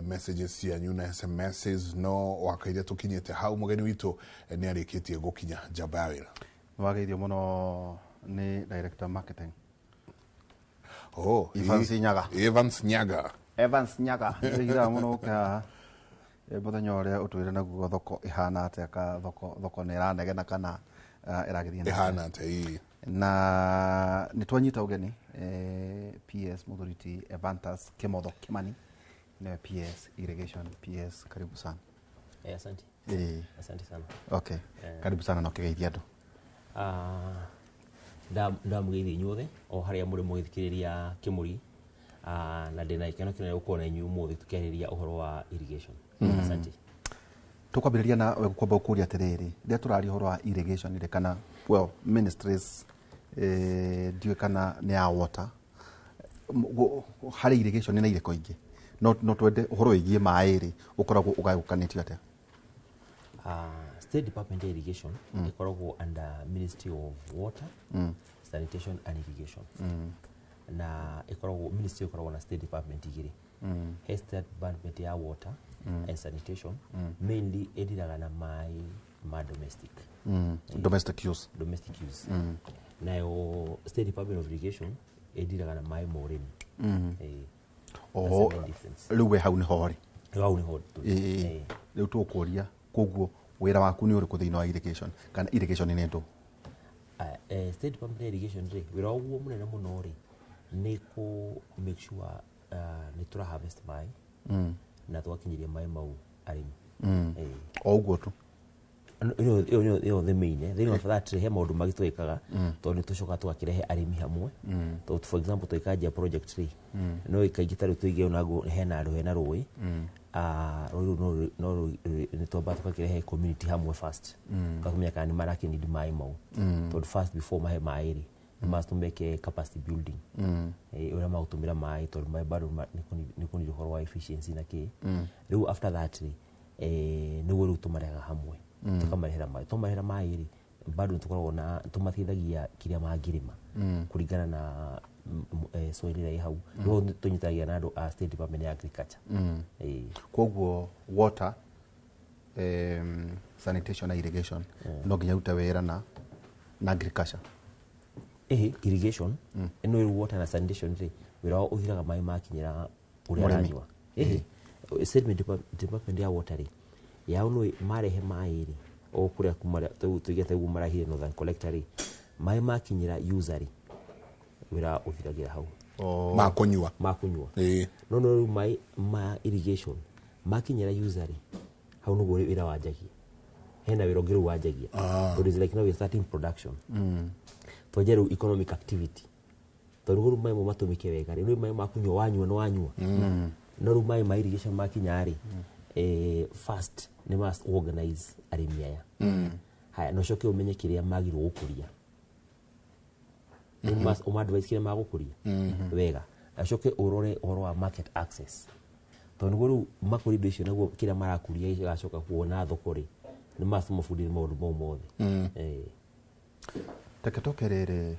messages cianyu na SMSs, no wakaire tũkinyĩte hau mũgeni witũ nĩ arĩkĩtie gũkinya njamba ya wĩra. Nĩwageithio mũno nĩ director marketing. Oh, Evans Nyaga. Evans Nyaga. Evans Nyaga. Nĩwĩgiraga mũno ũke haha mũthenya ũrĩa ũtwĩre naguo thoko ĩhana atĩa, ka thoko nĩ ĩranegena kana ĩragĩthiĩ na ĩhana atĩa ĩĩ. Na nĩ twanyita ũgeni PS Mũthuri Evantas Kimotho Kimani, nĩwe PS Irrigation. PS, karibu sana. Asante. Asante sana. Okay. Karibu sana na ũkĩgeithia andũ. Ndamũgeithia inyuothe o harĩa mũrĩ mũgĩthikĩrĩria Kĩmũri, na ndĩna gĩkeno kĩnene gũkorwo na inyuĩ ũmũthĩ tũkĩarĩrĩria ũhoro wa irrigation. Asante. Tũkwambĩrĩria na we kwamba gũkũria atĩrĩrĩ, rĩrĩa tũraria ũhoro wa irrigation rĩ, kana well ministries, ndiũĩ kana nĩ ya water, harĩ irrigation na irĩko ingĩ, no twende ũhoro wĩgiĩ maĩ rĩ, ũkoragwo ũgayũkanĩtio atĩa? State Department ya Irrigation ĩkoragwo under Ministry of Water, Sanitation and Irrigation. Na ĩkoragwo ministry ĩkoragwo na state department igĩrĩ. He state department ya water and sanitation, mainly ĩdiraga na maĩ ma domestic. Domestic use. Domestic use. Nayo State Department of Irrigation ĩdiraga na maĩ ma ũrĩmi. Oho, That's the main difference. Rĩu we hau nĩho rĩ. Rĩu hau nĩho tũrĩ. Rĩu tũkũria koguo wĩra waku nĩ ũrĩkũ thĩinĩ wa irrigation, kana irrigation nĩ ndũ? State Department ya Irrigation rĩ, wĩra waguo mũnene mũno rĩ nĩ kũ make sure nĩ tũra harvest maĩ na tũgakinyĩria maĩ mau arĩmi. O ũguo tu. Ĩyo the main. Thĩinĩ wa that he maũndũ mangĩ twĩkaga, tondũ nĩ tũcokaga tũgakĩrehe arĩmi hamwe. Tondũ for example tũgĩkanjia project rĩ, no kaingĩ ta rĩu tũige ona hena andũ hena rũĩ, rũĩ rũu no nĩ twambaga tũgakĩrehe community hamwe first, tũkamenya kana nĩ marakĩnidi maĩ mau. Tondũ first before mahe maĩ rĩ, nĩ must meke capacity building, ũrĩa magũtũmĩra maĩ, tondũ maĩ bado nĩ kũnidi ũhoro wa efficiency na kĩ. Rĩu after that rĩ, nĩguo rĩu tũmarehaga hamwe, tũkamarehera maĩ. Twamarehera maĩ rĩ, bado nĩtũkoragwo na tũmateithagia kĩrĩa mangĩrĩma kũringana na soil ĩrĩa ĩ hau. Nĩguo tũnyitanagia na andũ a State Department ya Agriculture. Koguo water, sanitation na irrigation no nginya ũrute wĩra na agriculture. Irrigation ĩno ĩrĩ water na sanitation rĩ, wĩra wao ũthiraga maĩ makinyĩra ũrĩa Mũrĩmi. aranyua. State Department ya water rĩ, yao no marehe maĩ rĩ, o kũrĩa kuma tuige ta ũguo marahire Northern Collector rĩ, maĩ makinyĩra user rĩ, wĩra ũthiragĩra hau. Ma kũnyua. Ma kũnyua. No no rĩu maĩ ma irrigation makinyĩra user rĩ, hau nĩguo wĩra wanjagia. Hena wĩra ũngĩ rĩu wanjagia. Tondũ it's like now we're starting production. Twanjia rĩu economic activity. Tondũ rĩu maĩ mau matũmĩke wega rĩ, rĩu maĩ ma kũnyua wanyua nĩ wanyua. No rĩu maĩ ma irrigation makinya rĩ, first nĩ must organize arĩmi aya. Haya, na ũcoke ũmenye kĩrĩa magĩrĩirwo gũkũria. Nĩ must ũma-advise kĩrĩa magũkũria wega. Na ũcoke ũrore ũhoro wa market access. Tondũ nĩguo rĩu makũria indo icio, naguo kĩrĩa marakũria gĩgacoka kuona thoko rĩ, Nĩ macimabundithie maũndũ mau mothe. Reke tũke rĩrĩ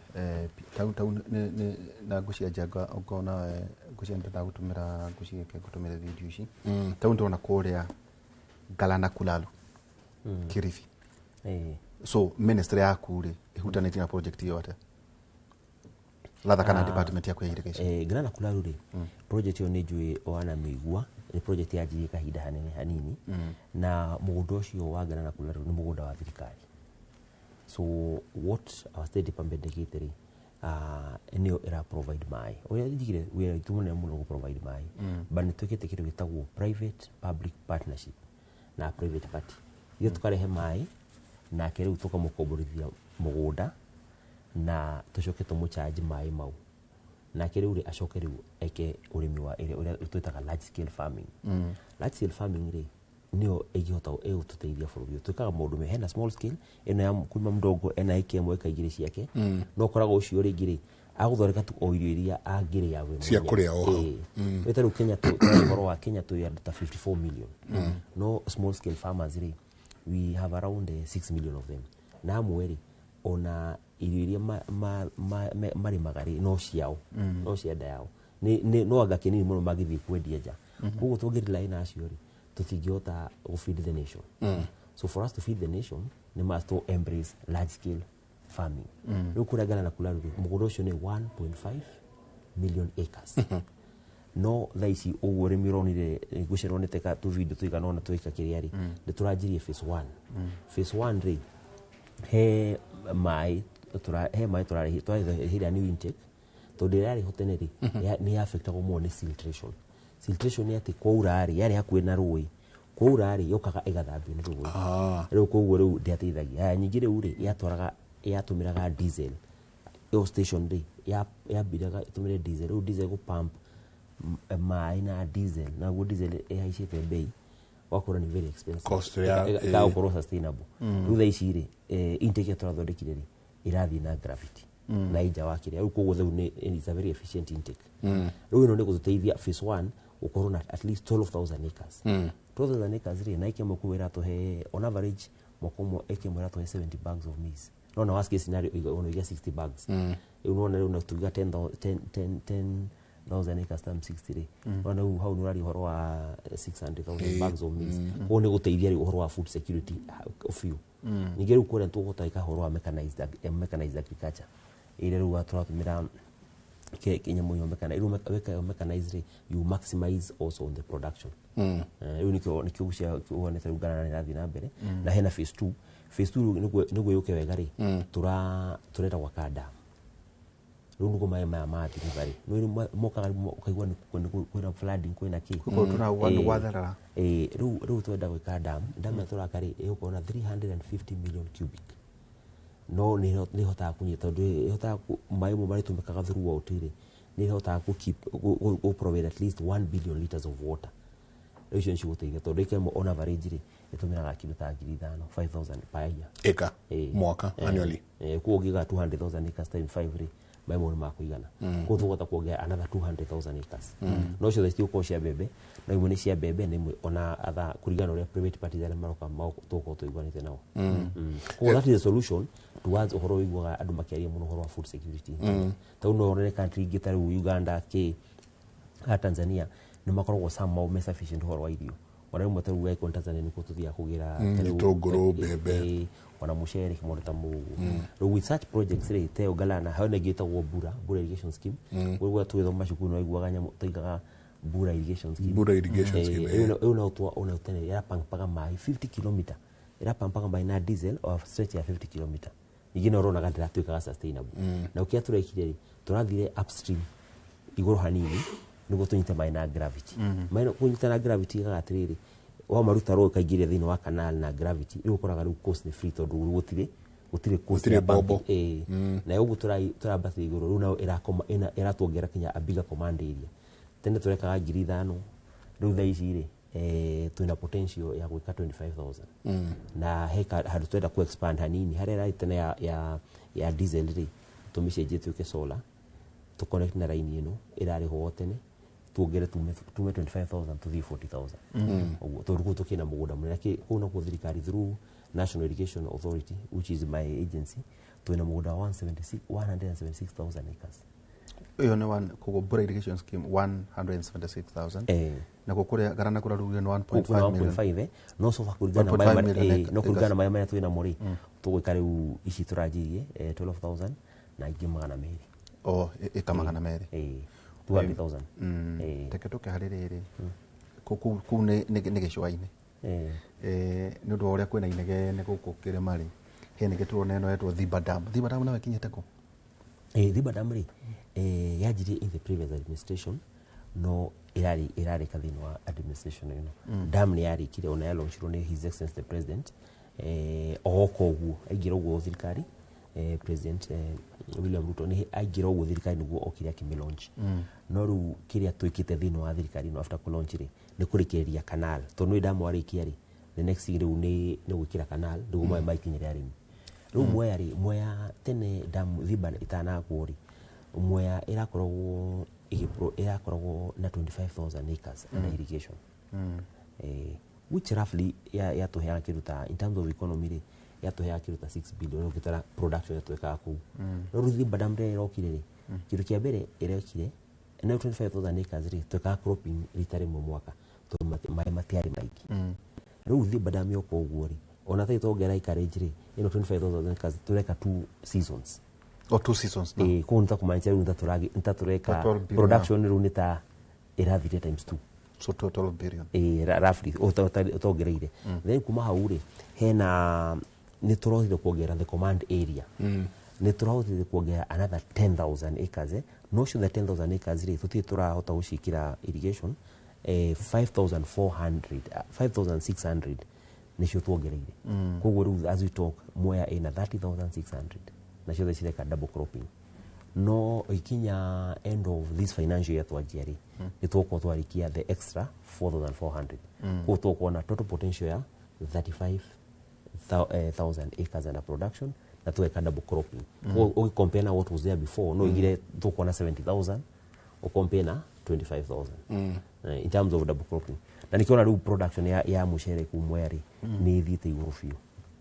tau na ngũcia njanga ũkona ngũcia ndĩragũtũmĩra ngũcia ngũtũmĩra video ici. Tau ndĩrona kũrĩa Galana Kulalu, Kilifi. So ministry yaku rĩ ĩhutanĩtie na project ĩyo atĩa latha kana department yaku ya irrigation? Galana Kulalu rĩ, project ĩyo nĩ njũĩ wanamĩigua, nĩ project yanjirie kahinda hanene hanini. Na mũgũnda ũcio wa Galana Kulalu nĩ mũgũnda wa thirikari. So what our state department ĩkĩte rĩ, nĩyo ĩra provide maĩ. Ũrĩa njigire wĩra witũ mũnene mũno gũ provide maĩ, but nĩ twĩkĩte kĩndũ gĩtagwo private public partnership na private party. Ithuĩ tũkarehe maĩ, nake rĩu tũkamũkomborithia mũgũnda na tũcoke tũmũcharge maĩ mau, nake rĩu rĩ acoke rĩu eke ũrĩmi wa ĩrĩa ũrĩa twĩtaga large scale farming. Large scale farming rĩ nĩyo ĩngĩhota ĩgũtũteithia bũrũri ũyũ. Twĩkaga maũndũ me hena small scale ĩno ya kuma mdogo ena eka ĩmwe, eka igĩrĩ ciake, no ũkoraga ũcio rĩngĩ rĩ agũthondeka tu o irio iria angĩrĩa we Cia mwenyewe. kũrĩa o hau. Ĩĩ. Ta rĩu Kenya tũraria ũhoro wa Kenya twĩ andũ ta 54 million, no small scale farmers rĩ we have around 6 million of them, na amwe rĩ ona irio iria marĩmaga rĩ no ciao, no cia nda yao. No anga kĩnini mũno mangĩthiĩ kwendia nja. Koguo tũngĩrely na acio rĩ tũtingĩhota gũ feed the nation. So for us to feed the nation nĩ must to embrace large scale farming. Rĩu kũrĩa Galana Kulalu rĩ mũgũnda ũcio nĩ 1.5 million acres, no thaa ici ũguo ũrĩmi ũronire ngũcia nonete ka tũvideo tũigana ũna twĩka kĩrĩa rĩ nĩ tũranjirie phase 1. Phase 1 rĩ he maĩ he maĩ tũrarĩhĩra new intake, tondũ ĩrĩa yarĩ ho tene rĩ nĩ yaffectagwo mũno nĩ siltation. Siltation nĩ atĩ kwaura rĩ yarĩ hakuhĩ na rũĩ, kwaura rĩ yokaga ĩgathambio nĩ rũĩ. Rĩu koguo rĩu ndĩateithagia. Haya, nyingĩ rĩu rĩ yatwaraga yatũmĩraga diesel ĩyo station rĩ yambiraga ĩtũmĩre diesel. Rĩu diesel gũ pump maĩ na diesel, naguo diesel ĩhaicĩte bei, wakora nĩ very expensive. Cost Ĩkaga gũkorwo sustainable. Rĩu thaa ici rĩ intake ĩrĩa tũrathondekire rĩ ĩrathiĩ na gravity na ĩnja wa kĩrĩa rĩu, koguo rĩu nĩ it's a very efficient intake. Rĩu ĩno nĩ gũtũteithia phase 1 gũkorwo na at least 12,000 acres. 12,000 acres rĩ na ĩka ĩmwe kũu ĩratũhe on average mwaka ũmwe ĩka ĩmwe ĩratũhe 70 bags of maize, no na worst case scenario ona iga 60 bags. Rĩu nona rĩu na tuga 10,000 10 10,000 acres times 60 rĩ nona rĩu hau nĩ ũraria ũhoro wa 600,000 bags of maize. Koguo nĩ gũteithia rĩu ũhoro wa food security biũ. Ningĩ rĩu kũrĩa tũgũhota gwĩka ũhoro wa mechanized agriculture ĩrĩa rĩu tũratũmĩra kĩnyamũ ĩyo rĩu weka mechanized rĩ you maximize also on the production. Rĩu nĩkĩo gucia wonete rĩu Galana nĩ ĩrathiĩ na mbere. Na hena phase 2. Phase 2 rĩu nĩguo yũke wega rĩ tũrenda gwaka dam rĩu nĩguo maĩ maya mathiĩ river rĩ no rĩu mokaga rĩu ũkaigua kwĩna flooding, kwĩna kĩ. Gũkorwo tũrauga nĩ gwatherera. Rĩu twenda gwĩka dam. Dam ĩrĩa tũraka rĩ ĩgũkorwo na 350 million cubic, no nĩ ĩhotaga kũnyita tondũ ĩhotaga maĩ mo marĩtũmĩkaga throughout rĩ nĩ ĩhotaga kũ keep gũ provide at least 1 billion liters of water. Rĩu icio nĩcio gũteithia tondũ ĩka ĩmwe on average rĩ ĩtũmĩraga kĩndũ ta 5,000, 5000 per year. Ĩka mwaka annually. Koguo ũngĩiga 200,000 acres times 5 rĩ maĩ mau nĩ makũigana. Koguo tũkũhota kuongerera another 200,000 acres, no ciothe citigũkorwo cia mbembe, no imwe nĩ cia mbembe na imwe ona other kũringana na ũrĩa private parties arĩa maroka tũgũkorwo tũiguanĩte nao. Koguo that is the solution towards ũhoro ũiguaga andũ makĩaria mũno ũhoro wa food security. Ta rĩu no ũrore country ingĩ ta rĩu Uganda kĩ ha Tanzania nĩ makoragwo somehow me sufficient ũhoro wa irio. Ona rĩmwe ta rĩu weko Tanzania nĩkuo tũthiaga kũgĩra ta rĩu Gĩtũngũrũ, mbembe. Ona mũcere, kĩmondo ta mũguo. Rĩu with such projects rĩ teo Galana hau nĩ ĩngĩ ĩtagwo Bura irrigation scheme. Ũguo tũgĩthoma cukuru nĩ waiguaga nyamũ tũigaga Bura irrigation scheme. Bura irrigation scheme. Rĩu no twa ona tene ĩrapampaga maĩ 50 kilometer, ĩrapampaga maĩ na diesel of stretch ya 50 kilometer. Ningĩ no ũronaga ndĩratuĩkaga sustainable. Na ũkĩrĩa tũrekire rĩ tũrathire upstream igũrũ hanini nĩguo tũnyite maĩ na gravity. Maĩ kũnyita na gravity ĩgaga atĩrĩrĩ wamaruta rũĩ ũkaingĩria thĩinĩ wa canal na gravity, rĩu ũkoraga rĩu cost nĩ free tondũ gũtirĩ cost Gũtirĩ ya pumping. mbombo. Na ũguo tũrambatĩria igũrũ rĩu nayo ĩratuongerera kinya a bigger command area. Tene tũrekaga 5,000, rĩu thaa ici rĩ twĩna potential ya gwĩka 25,000. Na he handũ twenda ku expand hanini harĩa ĩrarĩ tene ya diesel rĩ tũmĩcenjie tuĩke solar, tũ connect na line ĩno ĩrarĩ ho tene, tuongere tume 25,000 tũthiĩ 40,000. Ũguo tondũ kũu tũkĩna mũgũnda mũnene. Kũu nakuo thirikari through National Irrigation Authority, which is my agency, twina mugunda wa 176 176,000 acres. Ĩyo nĩ one koguo Mbura irrigation scheme 176,000. Nakuo kũrĩa Garana kũrarugire nĩ 1.5 million. 1.5 no so far kũringana na 1.5 maĩ million no acres. kũringana na maĩ marĩa twĩnamo rĩ, tũgwĩka rĩu ici tũranjirie 12,000 na ingĩ 200. O ĩka 200. 200,000. Reke tũke harĩ rĩrĩ, kũu nĩ gĩcũa-inĩ. Nĩ ũndũ wa ũrĩa kwĩna inegene gũkũ kĩrĩma rĩ, hena ĩngĩ tũrona ĩno yetwo Thiba Dam. Thiba Dam nayo ĩkinyĩte kũ? Thiba Dam rĩ, yanjirie in the previous administration, no ĩrarĩ ĩrarĩka thĩinĩ wa administration ĩno. Dam nĩ yarĩkire, ona yalaunchirwo nĩ His Excellency the President, ogoka ũguo aingĩra ũguo thirikari, President William Ruto nĩ aingĩra ũguo thirikari nĩguo okire akĩmĩ launch. No rĩu kĩrĩa twĩkĩte thĩinĩ wa thirikari ĩno after kũ-launch rĩ, nĩ kũrĩkĩrĩria canal, tondũ nĩ damu warĩkia rĩ, the next thing rĩu nĩ gwĩkĩra canal nĩguo maĩ maikinyĩre arĩmi. Rĩu Mwea rĩ, Mwea tene damu Thiba ĩtanakwo rĩ, Mwea ĩrakoragwo ĩrakoragwo na 25,000 acres under irrigation, which roughly yatũheaga kĩndũ ta, in terms of economy rĩ, yatũheaga kĩndũ ta 6 billion ũngĩtara production yatwĩkaga kũu. No rĩu Thiba Dam rĩrĩa ĩrokire rĩ, kĩndũ kĩa mbere ĩrekire nayo 25,000 acres rĩ, twĩkaga cropping rita rĩmwe mwaka tondũ maĩ matiarĩ maingĩ. Rĩu Thiba Dam yoka ũguo rĩ, ona tarĩ tuongerera acreage rĩ, ĩno 25,000 acres tũreka two seasons. O two seasons no. Koguo nĩ ta kũmaanisha rĩu nĩ ta tũreka Ta 12 billion. Production rĩu nĩ ta ĩrathire times two. So 12 billion. Roughly ũtongereire. Then kuma hau rĩ, hena nĩ tũrahotire kuongerera the command area, nĩ tũrahotire kuongerera another 10,000 acres, no ũcio the 10,000 acres rĩ, tũtirĩ tũrahota gũciĩkĩra irrigation, 5,400, 5,600 nĩcio tuongereire. Koguo rĩu as we talk, Mwea ĩna 30,600 na ciothe cireka double cropping. No ikinya end of this financial year twanjia rĩ, nĩ tũgũkorwo twarĩkia the extra 4400. Koguo tũgũkorwo na total potential ya 35,000 acres under production na tũgeka double cropping. Koguo ũgĩcompare na what was there before, no igire tũgũkorwo na 70,000 ũcompare na 25,000 in terms of double cropping. Na nĩkĩona rĩu production ya mũcere kuu Mwea rĩ, nĩ ĩthiĩte igũrũ biũ.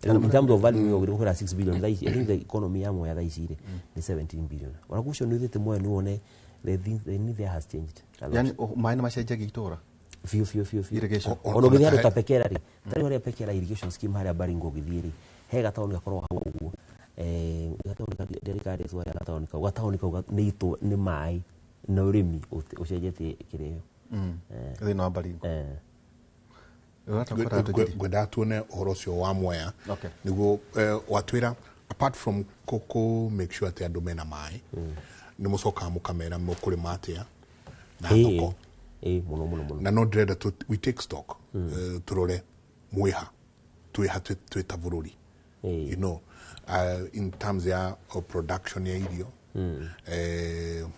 Rĩu in terms of value ũgĩra 6 billion thaa ici, I think the economy ya Mwea thaa ici rĩ nĩ 17 billion. Ona ũcio nĩ ũthiĩte Mwea nĩ wone the need there has changed a lot. Yani maĩ nĩ macenjagia itũra. Biũ biũ biũ biũ. Irrigation. Ona ũgĩthiĩ handũ ta Pekera rĩ, tarĩu harĩa Pekera irrigation scheme harĩa Baringo ũgĩthiĩ rĩ, he gataũni gakoragwo hau ũguo, gataũni ndirikana rĩtwa rĩa gataũni kau, gataũni kau nĩ nĩ maĩ na ũrĩmi ũcenjetie kĩrĩa. Thĩinĩ wa Baringo. Ũrata tũnjĩrie. Ngwendaga tuone ũhoro ũcio wa Mwea nĩguo watwĩra apart from kũ make sure atĩ andũ mena maĩ, nĩ mũcokaga mũkamera mũkũrĩma atĩa na thoko. Mũno mũno mũno. Na no ndĩrenda we take stock, tũrore mwĩha twĩha twĩ ta bũrũri, in terms ya production ya irio,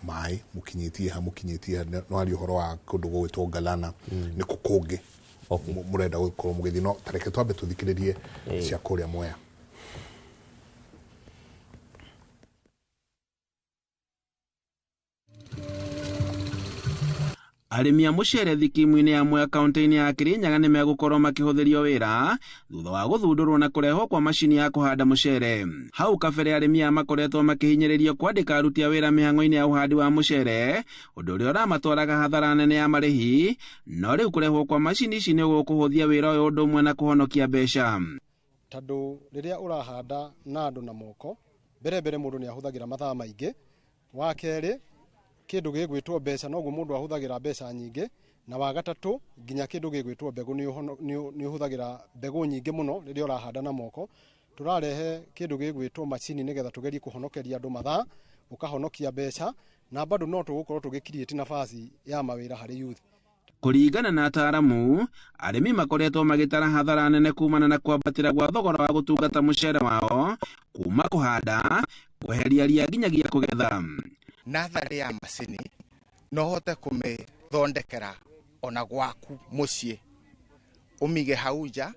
maĩ mũkinyĩtie ha, mũkinyĩtie ha. No aria ũhoro wa kũndũ gũgwĩtwo Galana nĩ kũ kũngĩ mũrenda gũkorwo mũgĩthiĩ, no tareke twambe tũthikĩrĩrie cia kũrĩa Mwea. Arĩmi a mũcere thikimu-inĩ ya Mwea kaunti-inĩ ya Kirinyaga nĩ megũkorwo makĩhũthĩrio wĩra thutha wa gũthundũrwo na kũrehwo kwa macini ya kũhanda mũcere. Hau kabere arĩmi aya makoretwo makĩhinyĩrĩrio kwandĩka aruti a wĩra mĩhang'o-inĩ ya ũhandi wa mũcere, ũndũ ũrĩa ũramatwaraga hathara nene ya marĩhi, no rĩu kũrehwo kwa macini ici nĩ gũkũhũthia wĩra ũyũ ũndũ ũmwe na kũhonokia mbeca. Tondũ rĩrĩa ũrahanda na andũ na moko, mbere mbere mũndũ nĩ ahũthagĩra mathaa maingĩ. Wa kerĩ, kĩndũ gĩgwĩtwo mbeca, noguo mũndũ ahũthagĩra mbeca nyingĩ. Na wa gatatũ, nginya kĩndũ gĩgwĩtwo mbegũ, nĩ ũhũthagĩra mbegũ nyingĩ mũno rĩrĩa ũrahanda na moko. Tũrarehe kĩndũ gĩgwĩtwo macini nĩgetha tũgerie kũhonokeria andũ mathaa, ũkahonokia mbeca, na bado no tũgũkorwo tũgĩ create nafasi ya mawĩra harĩ youth. Kũringana na ataaramu, arĩmi makoretwo magĩtara hathara nene kumana na kwambatĩra gwa thogora wa gũtungata mũcere wao kuma kũhanda, kweheria ria nginyagia kũgetha. Natharĩ ya macini no ũhote kũmĩthondekera ona gwaku mũciĩ, ũmĩige hau nja,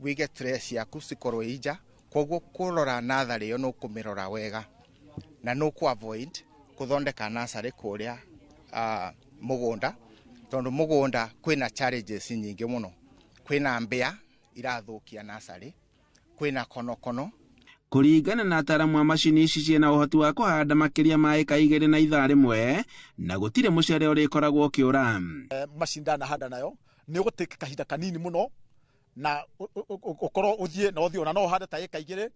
wĩige tray ciaku cikorwo i nja, koguo kũrora natharĩ ĩyo nĩ ũkũmĩrora wega na nĩ ũkũ avoid kũthondeka natharĩ kũrĩa mũgũnda, tondũ mũgũnda kwĩna challenges nyingĩ mũno. Kwĩna mbĩa irathũkia natharĩ, Kwĩna konokono. Kũringana na ataaramu a macini ici ciĩna ũhoti wa kũhanda makĩria ma ĩka 2 na ithaa rĩmwe na gũtirĩ mũcere ũrĩkoragwo ũkĩũra. Macini ndanahanda nayo nĩ ũgũtĩka kahinda kanini mũno na ũkorwo ũthiĩ na ũthiĩ ona no ũhande ta ĩka 2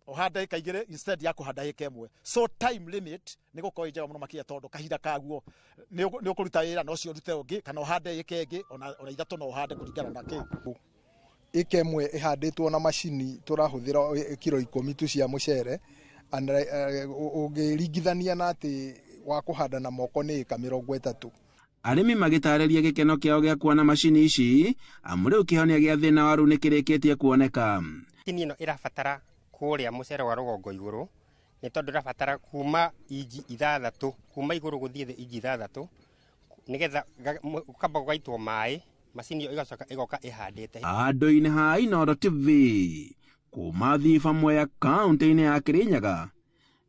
ũhande ĩka 2 instead ya kũhanda ĩka 1. So time limit nĩ gũkorwo ĩ njega mũno makĩria tondũ kahinda kaguo nĩ ũkũruta wĩra na ũcio ũrute ũngĩ kana ũhande ĩka ĩngĩ ona 3 no ũhande kũringana na kĩ. Ĩka 1 ĩhandĩtwo na macini tũrahũthĩra kiro 10 tu cia mũcere, ũngĩringithania na atĩ wa kũhanda na moko nĩ ĩka 30. Arĩmi magĩtarĩria gĩkeno kĩao gĩa kuona macini ici amu rĩu kĩhonia gĩa thĩna wa rĩu nĩkĩrĩkĩtie kuoneka. Macini ĩno ĩrabatara kũrĩa mũcere wa rũgongo igũrũ nĩ tondũ ĩrabatara kuma inji 6 kuma igũrũ gũthiĩ thĩ inji 6 nĩgetha gũkamba gũgaitwo maĩ macini ĩyo ĩgacoka ĩgoka ĩhandĩte. Andũ-inĩ ha Inooro TV kuma Thiba Mwea kaũntĩ-inĩ ya Kirinyaga,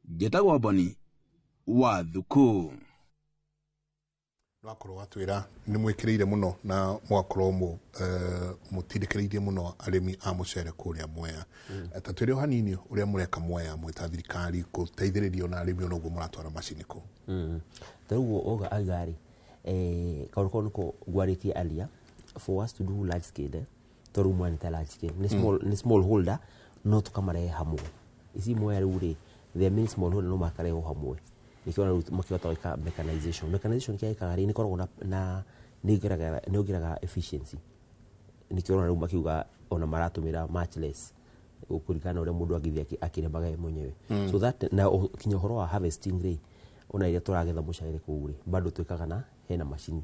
njĩtagwo Boni wa Thuku. Wakorwo watwĩra nĩ mwĩkĩrĩire mũno na mũgakorwo mũtindĩkĩrĩirie mũno arĩmi a mũcere kũrĩa Mwea. Ta twĩre o hanini ũrĩa mũreka Mwea mwĩ ta thirikari gũteithĩrĩria ona arĩmi ona ũguo mũratwara macini kũu. Ta rĩu oga aiga-rĩ, kaũndũ kau nĩko ngwarĩtie earlier, for us to do large scale, tondũ Mwea nĩ ta large scale, nĩ small holder no tũkamarehe hamwe. Ici Mwea rĩu rĩ, there are many small holder no makarehwo hamwe. Nĩkĩo rĩu makĩhota gwĩka mechanization. Mechanization kĩrĩa ĩkaga rĩ, nĩkoragwo na nĩyongeraga efficiency. Nĩkĩo ũrona rĩu makiuga ona maratũmĩra much less kũringana na ũrĩa mũndũ angĩthiĩ akĩrĩmaga ye mwenyewe. So that na kinya ũhoro wa harvesting rĩ, ona rĩrĩa tũragetha mũcere kũu rĩ, bado twĩkaga na hena macini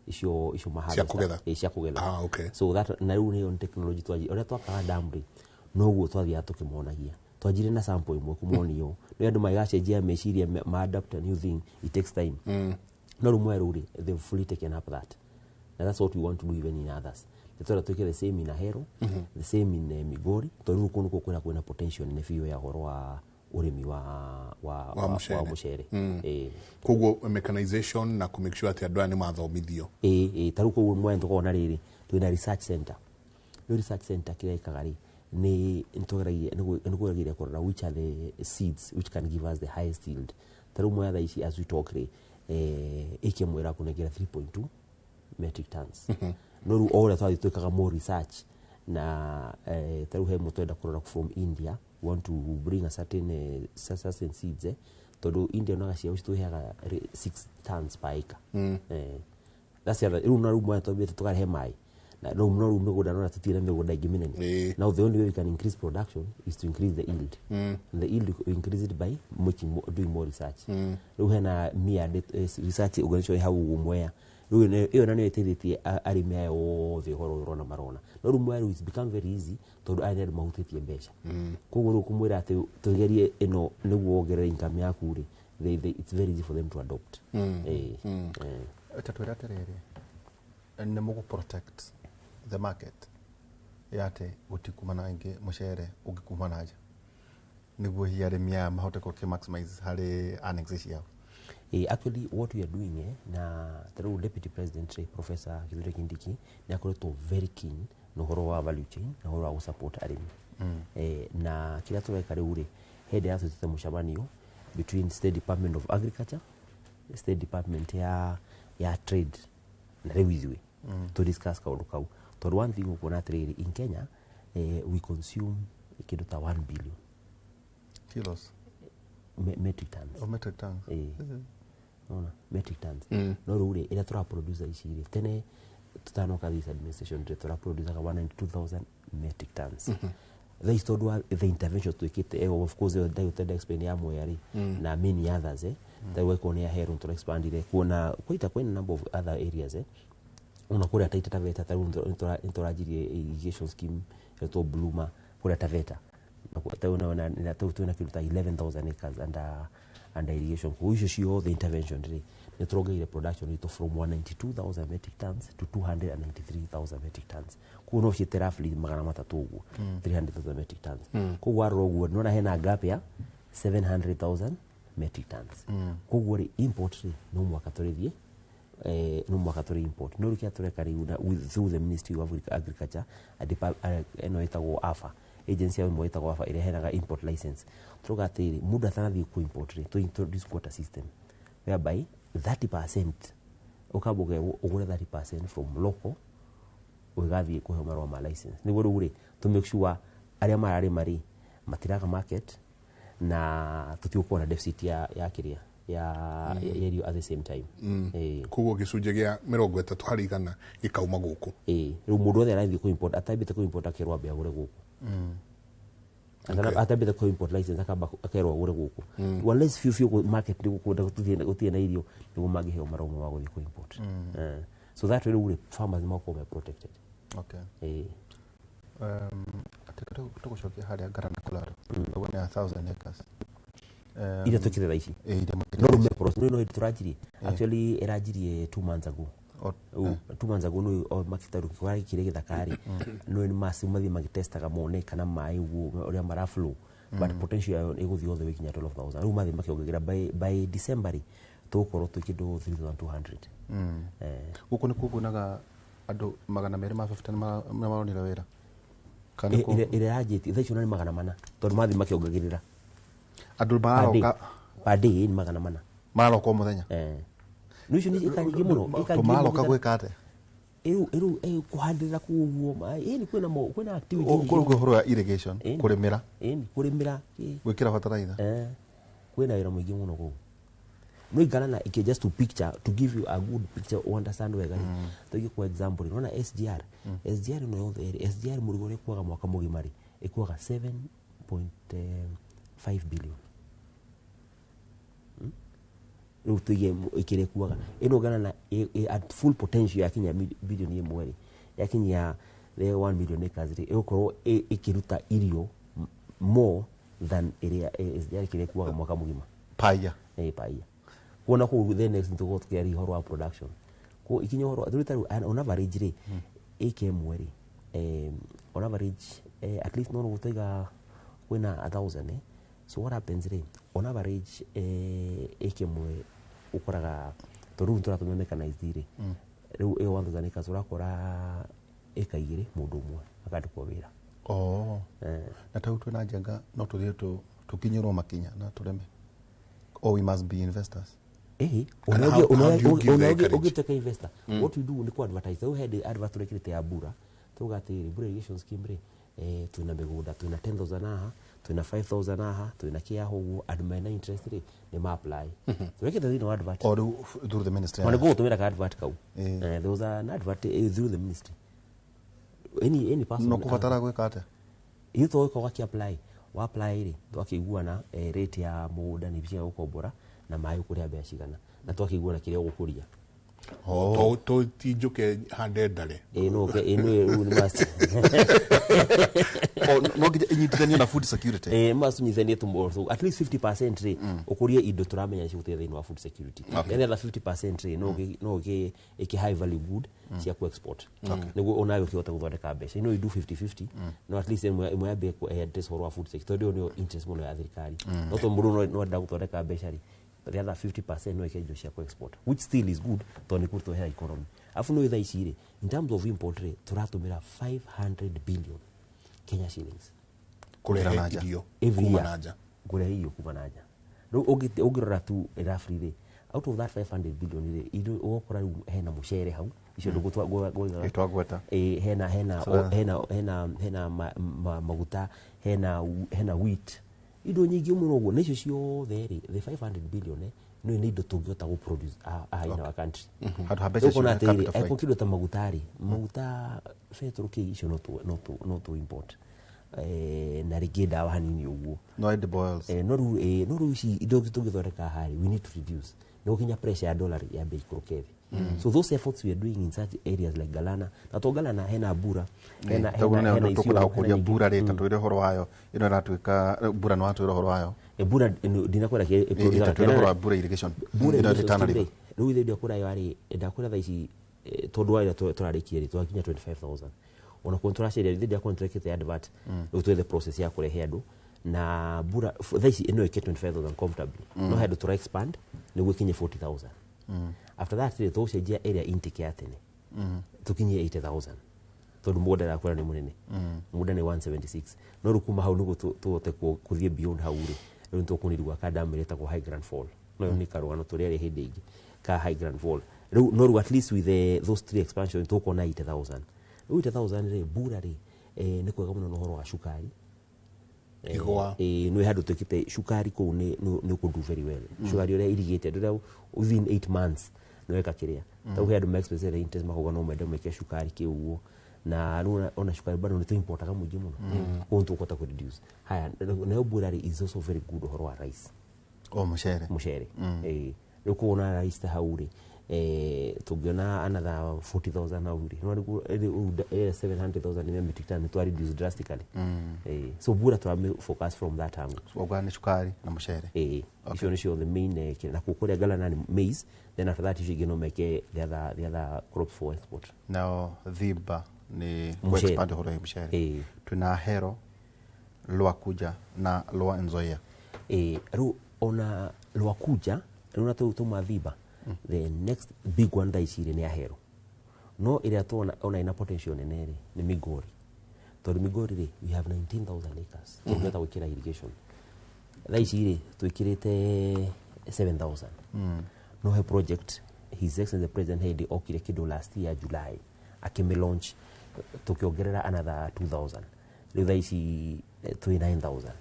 icio cia kũgetha. Cia kũgetha. So that na rĩu nĩyo technology twanjia ũrĩa twakaga dam rĩ, noguo twathiaga tũkĩmonagia. Twanjire na sample imwe kũmonio nĩ andũ magacenjia meciria ma adapt a new thing, it takes time. No rĩu Mwea rĩu rĩ, they've fully taken up that, and that's what we want to do even in others. Nĩtwenda twĩke the same in Ahero, the same in Migori, tondũ rĩu kũu nĩkuo kwĩna potential nene biũ ya ũhoro wa ũrĩmi wa mũcere. Koguo mechanization na kũ make sure atĩ andũ aya nĩ mathomithio. Ta rĩu kũu Mwea nĩtũkoragwo na rĩrĩ, twĩna research center. Rĩu research center kĩrĩa ĩkaga rĩ, nĩ nĩkũgeragia kũrora which are the seeds which can give us the highest yield. Ta rĩu Mwea thaa ici as we talk rĩ, ĩka ĩmwe ĩrakũnengera 3.2 metric tons. No rĩu o ũrĩa twathiĩ twĩkaga more research na ta rĩu he ĩmwe twenda kũrora from India, we want to bring a certain certain seeds, tondũ India onaga ciao citũheaga 6 tons per acre. That's the other. Rĩu no rĩu Mwea twambĩte tũkarehe maĩ. Na no rĩu mĩgũnda no tũtirĩ na mĩgũnda ĩngĩ mĩnene. Now the only way we can increase production is to increase the yield. And the yield we increase it by making more, doing more research. Rĩu hena MIA research organization hau ũguo Mwea. Rĩu ĩyo na nĩyo ĩteithĩtie arĩmi aya othe ũhoro ũyũ ũrona marona. No rĩu Mwea rĩu it's become very easy tondũ aya nĩ andũ mahutĩtie mbeca. Koguo rĩu kũmwĩra atĩ tũgerie ĩno nĩguo wongerere income yaku rĩ, it's very easy for them to adopt. Ta twĩre atĩrĩrĩ, nĩ mũgũ protect the market ya atĩ gũtikuma na ingĩ mũcere ũngĩkuma na nja nĩguo hihi arĩmi aya mahote kũ maximize harĩ earnings ciao. Actually what we are doing, na ta rĩu Deputy President Professor Kithure Kindiki nĩ akoretwo very keen na ũhoro wa value chain na ũhoro wa gũ-support arĩmi. Na kĩrĩa tũreka rĩu rĩ, he hĩndĩ yatwĩtĩte mũcemanio between State Department of Agriculture, State Department ya Trade na rĩu ithuĩ to discuss kaũndũ kau. Tondũ one thing ũkuona atĩrĩrĩ, in Kenya we consume kĩndũ ta 1 billion kilos, metric tons. Oh, metric tons. Unaona, metric tons. No rĩu rĩ, ĩrĩa tũraproduce ici rĩ, tene tutanoka this administration rĩ, tũraproduce 192,000 metric tons. Thaa ici tondũ wa the intervention twĩkĩte, of course ĩyo ndagĩtenda explain ya Mwea rĩ, na many others, ta rĩu ĩkorwo nĩ ya Ahero tũraexpandire kuona quite a number of other areas, ona kũrĩa Taita Taveta ta rĩu nĩtũranjirie irrigation scheme ĩtwo Bluma kũrĩa Taveta. Na twĩna kĩndũ ta 11,000 acres under irrigation. Koguo icio ciothe intervention rĩ, nĩtũrongereire production itũ from 192,000 metric tons to 293,000 metric tons. Koguo no ciĩte roughly 300 ũguo, 300,000 metric tons. Koguo warora ũguo nĩwona hena gap ya 700,000 metric tons. Koguo rĩ, import rĩ, no mũhaka tũrĩthiĩ, no mũhaka tũrĩ import. No rĩu kĩrĩa tũreka rĩu through the Ministry of Agriculture, ĩno ĩtagwo AFA, Agency ĩmwe ĩtagwo AFA ĩrĩa ĩheanaga import license. Tũrauga atĩrĩrĩ, mũndũ atanathiĩ kũ import rĩ, tũ introduce quota system whereby 30% ũkamba ũkerwo ũgũre 30% from local ũgĩgathiĩ kũheo marũa ma license, nĩguo rĩu rĩ to make sure arĩa mararĩma rĩ matiraga market na tũtigũkorwo na deficit ya kĩrĩa ya irio at the same time. Koguo gĩcunjĩ gĩa 30% gĩkauma gũkũ. Ĩĩ, rĩu mũndũ wothe arathiĩ kũ import, atambĩte kũ import, akerwo ambe agũre gũkũ. Atambĩte kũ import license, akamba akerwo agũre gũkũ. Unless biũ biũ market nĩ gũkũ gũtirĩ na irio, nĩguo mangĩheo marũa ma gũthiĩ kũ import. So that way rĩu rĩ farmers nĩ makorwo me protected. Ĩĩ. Atĩ tũgũcokia harĩa Ngarana Kolaro, ũguo nĩ 1,000 acres. Iria twĩkĩte thaa ici. Ĩĩ, iria mwĩkĩte no thaa rĩu ici. me process no hĩndĩ tũranjirie. Actually ĩranjirie 2 months ago. 2 months ago no o makĩta kĩrĩa gĩthaka rĩ, no nĩ maci mathiĩ magĩtestaga mone kana maĩ ũguo ũrĩa mara flow, but potential yayo ĩgũthiĩ all the way kinya 12,000. Rĩu mathiĩ makĩongagĩra, by December rĩ tũgũkorwo twĩ kĩndũ 3200. Gũkũ nĩ kuonaga andũ 250 nĩ maronire wĩra. Kana Ĩrĩa yanjĩtie thaa icio nĩ 400 tondũ mathiĩ makĩongagĩrĩra. Andũ mararoka Per day nĩ 400. Mararoka o mũthenya. Nĩ icio nĩ ĩka nyingĩ mũno, ĩka To nyingĩ mararoka mũno. gwĩka atĩa? Ĩrĩu kũhandĩrĩra kũu ũguo ĩni kwĩna activity nyingĩ. Kũu ũhoro wa irrigation, kũrĩmĩra, Ĩni, kũrĩmĩra gwĩkĩra fertilizer. Kwĩna wĩra mũingĩ mũno kũu. No igana na ike, just to picture, to give you a good picture, understand wega rĩ, tuige kwa example rĩ, unaona SGR, SGR ĩno yothe rĩ, SGR mũrigo ũrĩa ĩkuaga mwaka mũgima rĩ, ĩkuaga 7.5 billion. Rĩu tuige ĩkĩrĩa ĩkuaga ĩno ngana na at full potential yakinya bilioni 1 rĩ, yakinyia the 1 million acres rĩ, ĩgũkorwo ĩkĩruta irio more than ĩrĩa SGR kĩrĩa ĩkuaga mwaka mũgima. Paia. Paia kuona kũu. The next nĩtũgũkorwo tũkĩaria ũhoro wa production ko ikinya ũhoro rĩu ta rĩu on average rĩ, ĩka ĩmwe rĩ, on average, at least no tũiga kwĩna 1,000. So what happens rĩ, on average, ĩka ĩmwe ũkoraga tondũ rĩu tũratũmĩra mechanized rĩ, rĩu ĩyo 1,000 acres ũrakora ĩka 2 mũndũ ũmwe akandĩkwo wĩra. Oh. Na tau twĩna njenga no tũthiĩ tũkinyĩrwo makinya na tũrĩme. Or we must be investors. Ĩhĩ. And how do you give the acreage? Ũngĩtuĩka investor, what we do nĩ ku advertise. Rĩu he advert tũrekĩrĩte ya mbura, tuga atĩrĩrĩ, mbura irrigation scheme rĩ, twĩna mĩgũnda, twĩna 10,000 haha, twĩna 5000 haha, twĩna kĩ haha, ũguo andũ mena interest rĩ nĩ ma apply. Twekĩte thĩinĩ wa advert. O rĩu through the ministry. Ona gũgũtũmĩra ka advert kau. There was an advert through the ministry, any person. No kũbatara gwĩka atĩa? Ithuĩ tũgũka ũgakĩ apply, wa apply rĩ, twakĩiguana rate ya mũgũnda nĩ cia gũkombora na maĩ ũkũrĩha mbeca cigana, na twakĩiguana kĩrĩa ũgũkũria. To ti njũke hande ndare? Ĩĩ, no ũke, ĩĩ, no rĩu nĩ must. O, no nginya inyitithanio na food security. Ĩĩ, must ũnyitithanie so at least 50% rĩ ũkũrie indo tũramenya cigũteithia thĩinĩ wa food security. Then the other 50% rĩ no ũgĩ ĩke high value good cia ku export, nĩguo onawe ũkĩhota gũthondeka mbeca. You do 50-50, no at least ĩmwe yambie ku address ũhoro wa food security tondũ ĩyo nĩyo interest mũno ya thirikari. No to mũndũ no enda gũthondeka mbeca rĩ, the other 50% no ĩke indo cia ku export, which still is good tondũ nĩ kũrutwo economy. Alafu no thaa ici rĩ, in terms of import rĩ, tũratũmĩra 500 billion Kenya shillings kũrehe na nja. Irio every kuma year. na nja. Kũrehe irio kuma na nja. Rĩu ũngĩrora tu roughly rĩ, out of that 500 billion rĩ, irio ũgakora rĩu hena mũcere hau, icio ndũgũtwa. Twagweta. Hena hena maguta, hena wheat, indo nyingĩ mũno ũguo, na icio ciothe rĩ, the 500 billion, no nĩ indo tũngĩhota gũ produce in our country. Handũ ha mbeca Ũkona ciume atĩrĩrĩ, capital flight. angĩkorwo kĩndũ ta maguta rĩ, maguta betũrũ kĩ icio no tũ import, na rĩngĩ ndawa hanini ũguo. No edible oils. No rĩu ici indo tũngĩthondeka harĩ, we need to reduce nĩguo kinya pressure ya dollar yambe ikũrũke thĩ. So those efforts we are doing in such areas like Galana, na to Galana, hena Bura, Toguo hena nĩ hena tũkwenda Isiolo, gũkũria hena ingĩ. mbura rĩ, ta twĩre ũhoro wayo ĩno ĩratuĩka mbura, nĩ watwĩra ũhoro wayo. Mbura ndinakwĩra Twĩre ũhoro wa mbura irrigation mbura ĩno irrigation ĩrĩ Tana scheme River. rĩ, rĩu ithuĩ ndakwĩra yo rĩ, ndakwĩra thaa ici, tondũ wa ĩrĩa tũrarĩkia rĩ, twakinya 25,000, ona kuo tũraceria ithuĩ ndakwĩra nĩtũrekĩte advert. Rĩu twĩ the process ya kũrehe andũ na mbura thaa ici ĩno ĩke 25,000 comfortably. No he andũ tũra expand nĩguo ĩkinye 40,000. After that rĩ, tũgũcenjia area intake ya tene tũkinyie 80,000. Tondũ mũgũnda ndakwĩra nĩ mũnene. Mũgũnda nĩ 176, no rĩu kuma hau nĩguo tũhote kũthiĩ beyond hau rĩ, rĩu nĩtũkũnĩri gwaka dam ĩrĩa ĩtagwo High Grand Fall. No ĩyo nĩ karũgano tũrĩarĩa hĩndĩ ĩngĩ ka High Grand Fall. Rĩu no rĩu at least with those three expansion tũkuona 80,000. Rĩu 80,000 rĩ, mbura rĩ, nĩ kwega mũno na ũhoro wa cukari. Igwa. Nĩ handũ twĩkĩte cukari kũu nĩ ũkũ do very well. Cukari ũrĩa irigĩte ndũrĩa within 8 months nĩ weka kĩrĩa. Tau he andũ ma express interest makauga no mende meke cukari kĩ ũguo, na rĩu ona cukari bado nĩ tũimportaga mũingĩ mũno. Koguo nĩtũkũhota kũ reduce. Haya, nayo mbura rĩ is also very good ũhoro wa rice. O mũcere. Mũcere. Rĩu kuona rice ta hau rĩ, tũngĩona another 40,000 hau rĩ, no rĩu 700,000 nĩ metric ton, nĩ twa reduce drastically. So mbura tũrame focus from that angle. Wauga nĩ cukari na mũcere. Icio nĩcio the main, na kũrĩa Galana nĩ maize, then after that icio ingĩ no meke the other crops for export. Nao Thiba nĩ Mũcere. expand ũhoro wa mũcere. Twĩna Ahero, Lwakuja na Lwa Nzoia. Rĩu ona Lwakuja rĩu na tũu tũma Thiba, the next big one thaa ici rĩ nĩ Ahero, no ĩrĩa tuona ona ina potential nene rĩ nĩ Migori, tondũ Migori rĩ we have 19,000 acres tũngĩhota gwĩkĩra irrigation. Thaa ici rĩ twĩkĩrĩte 7000. No he project His Excellency the President hĩndĩ okire kĩndũ last year July akĩmĩ launch, tũkĩongerera another 2000. Rĩu thaa ici twĩ 9000.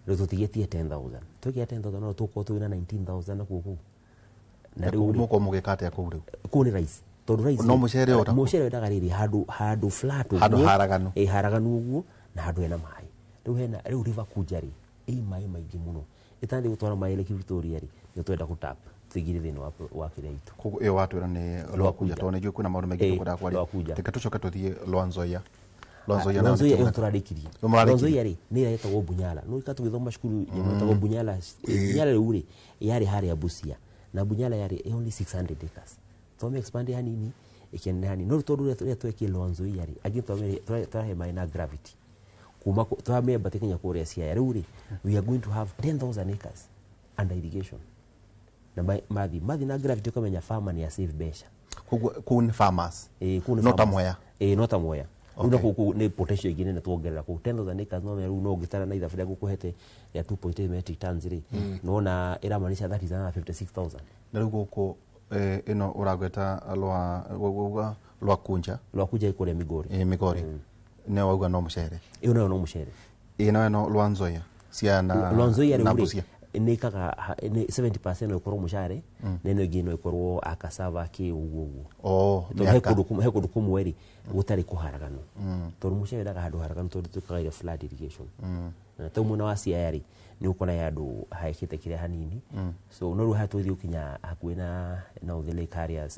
Rĩu tũtigĩtie 10,000. Twĩkĩra 10,000 no tũkorwo twĩna 19,000 nakuo kũu. Na kũu mũkorwo mũgĩka atĩa kũu rĩu? Kũu nĩ rice, tondũ rice No mũcere o ta kũu? Mũcere wendaga rĩrĩ handũ flat ũguo. Handũ haraganu. Haraganu ũguo na handũ hena maĩ. Rĩu hena rĩu River Kuja rĩ ĩ maĩ maingĩ mũno, ĩtanathiĩ gũtwara maĩ Lake Victoria rĩ, nĩ twenda gũ tap tũingĩre thĩinĩ wa kĩrĩa itũ. Koguo ĩyo watwĩra nĩ Lwakuja, tondũ nĩ njũĩ kwĩna maũndũ maingĩ tũkwendaga kwaria. Lwakuja. Reke tũcoke tũthiĩ Lwa Nzoia. Lwa Nzoia nayo Lwa Nzoia nĩ ĩyo kĩmwe. tũrarĩkirie. Ĩyo mũrarĩkirie. Lwa Nzoia rĩ nĩ ĩrĩa ĩtagwo Bunyala, no ika tũgĩthoma cukuru nyamũ ĩtagwo Bunyala. Bunyala rĩu rĩ yarĩ harĩa Busia, na Bunyala yarĩ only 600 acres. Twame expand hanini ĩkĩneneha hanini, no rĩu tondũ rĩrĩa twekire Lwa Nzoia rĩ angĩ twarahe maĩ na gravity kuma twamĩambatia kinya kũrĩa Siaya. Rĩu rĩ we are going to have 10,000 acres under irrigation na mathi na gravity, ũkamenya farmer nĩ save mbeca. Koguo kũu nĩ farmers? Kũu nĩ No ta farmers. Mwea? No ta Mwea. Rĩu na kũu nĩ potential ĩngĩ nene tuongerera kũu 10,000 acres. No rĩu no ũngĩtara na ithabu rĩa ngũkũhete rĩa 2.8 metric tons rĩ, nona ĩramaanisha that is another 56,000. Na rĩu gũkũ ĩno ũragweta lwa wauga Lwakunja. Lwakunja ĩ kũrĩa Migori. Migori nĩ wauga no mũcere. Ĩyo nayo no mũcere. Ĩ nayo no Lwa Nzoia Siaya na Lwa Nzoia na rĩu rĩ Busia. Nĩ ĩkaga nĩ 70% no ĩkorwo mũcere, na ĩno ĩngĩ no ĩkorwo a cassava kĩ ũguo ũguo. Tondũ he Mĩaka. Kũndũ he kũndũ kũmwe rĩ gũtarĩ kũharaganu, tondũ mũcere wendaga handũ haraganu, tondũ twĩkaga ile flood irrigation. Na tau mwena wa Siaya rĩ nĩ ũkora he handũ haĩkĩte kĩrĩa hanini. So no rĩu haha tũgĩthiĩ gũkinya hakuhĩ na the lake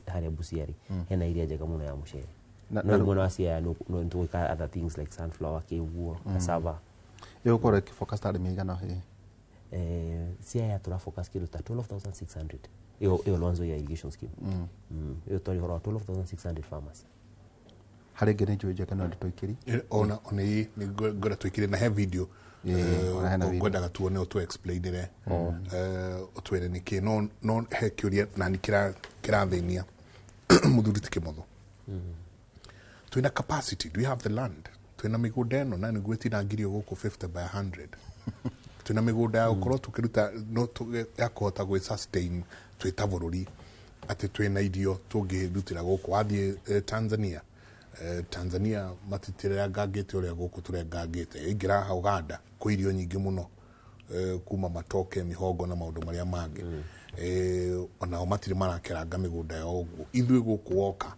harĩa Busia rĩ, hena iria njega mũno ya mũcere. No Na rĩu mwena wa Siaya no nĩtũgwĩka other things like sunflower kĩ ũguo, cassava. Ĩgũkorwo ĩkĩfocus ta arĩmi aigana ĩ? Siaya tũra focus kĩndũ ta 12,600, ĩyo Lwa Nzoia irrigation scheme. Ĩyo twarĩ ũhoro wa 12,600 farmers. Harĩ ĩngĩ nĩ njũĩ njeke no ndĩtũikĩri. Ona ĩ nĩ ngwenda twĩkire na he video. Ona hena video. Ngwendaga tuone ũtũ explainire, ũtwĩre nĩkĩ, no he kĩũria nani kĩrathĩnia mũthuri ti Kĩmotho. Twĩna capacity? Do we have the land? Twĩna mĩgũnda ĩno na nĩguo ĩtinangirio gũkũ 50 by 100? Twĩna mĩgũnda ya gũkorwo tũkĩruta no ya kũhota gwĩ sustain twĩ ta bũrũri, atĩ twĩna irio tũngĩrutĩra gũkũ? Wathiĩ Tanzania, Tanzania matitirengangĩte ũrĩa gũkũ tũrengangĩte. Ingĩra haha Uganda kwĩ irio nyingĩ mũno, kuma matoke, mĩhongo na maũndũ marĩa mangĩ. Onao matirĩ marakeranga mĩgũnda yao ũguo. Ithuĩ gũkũ woka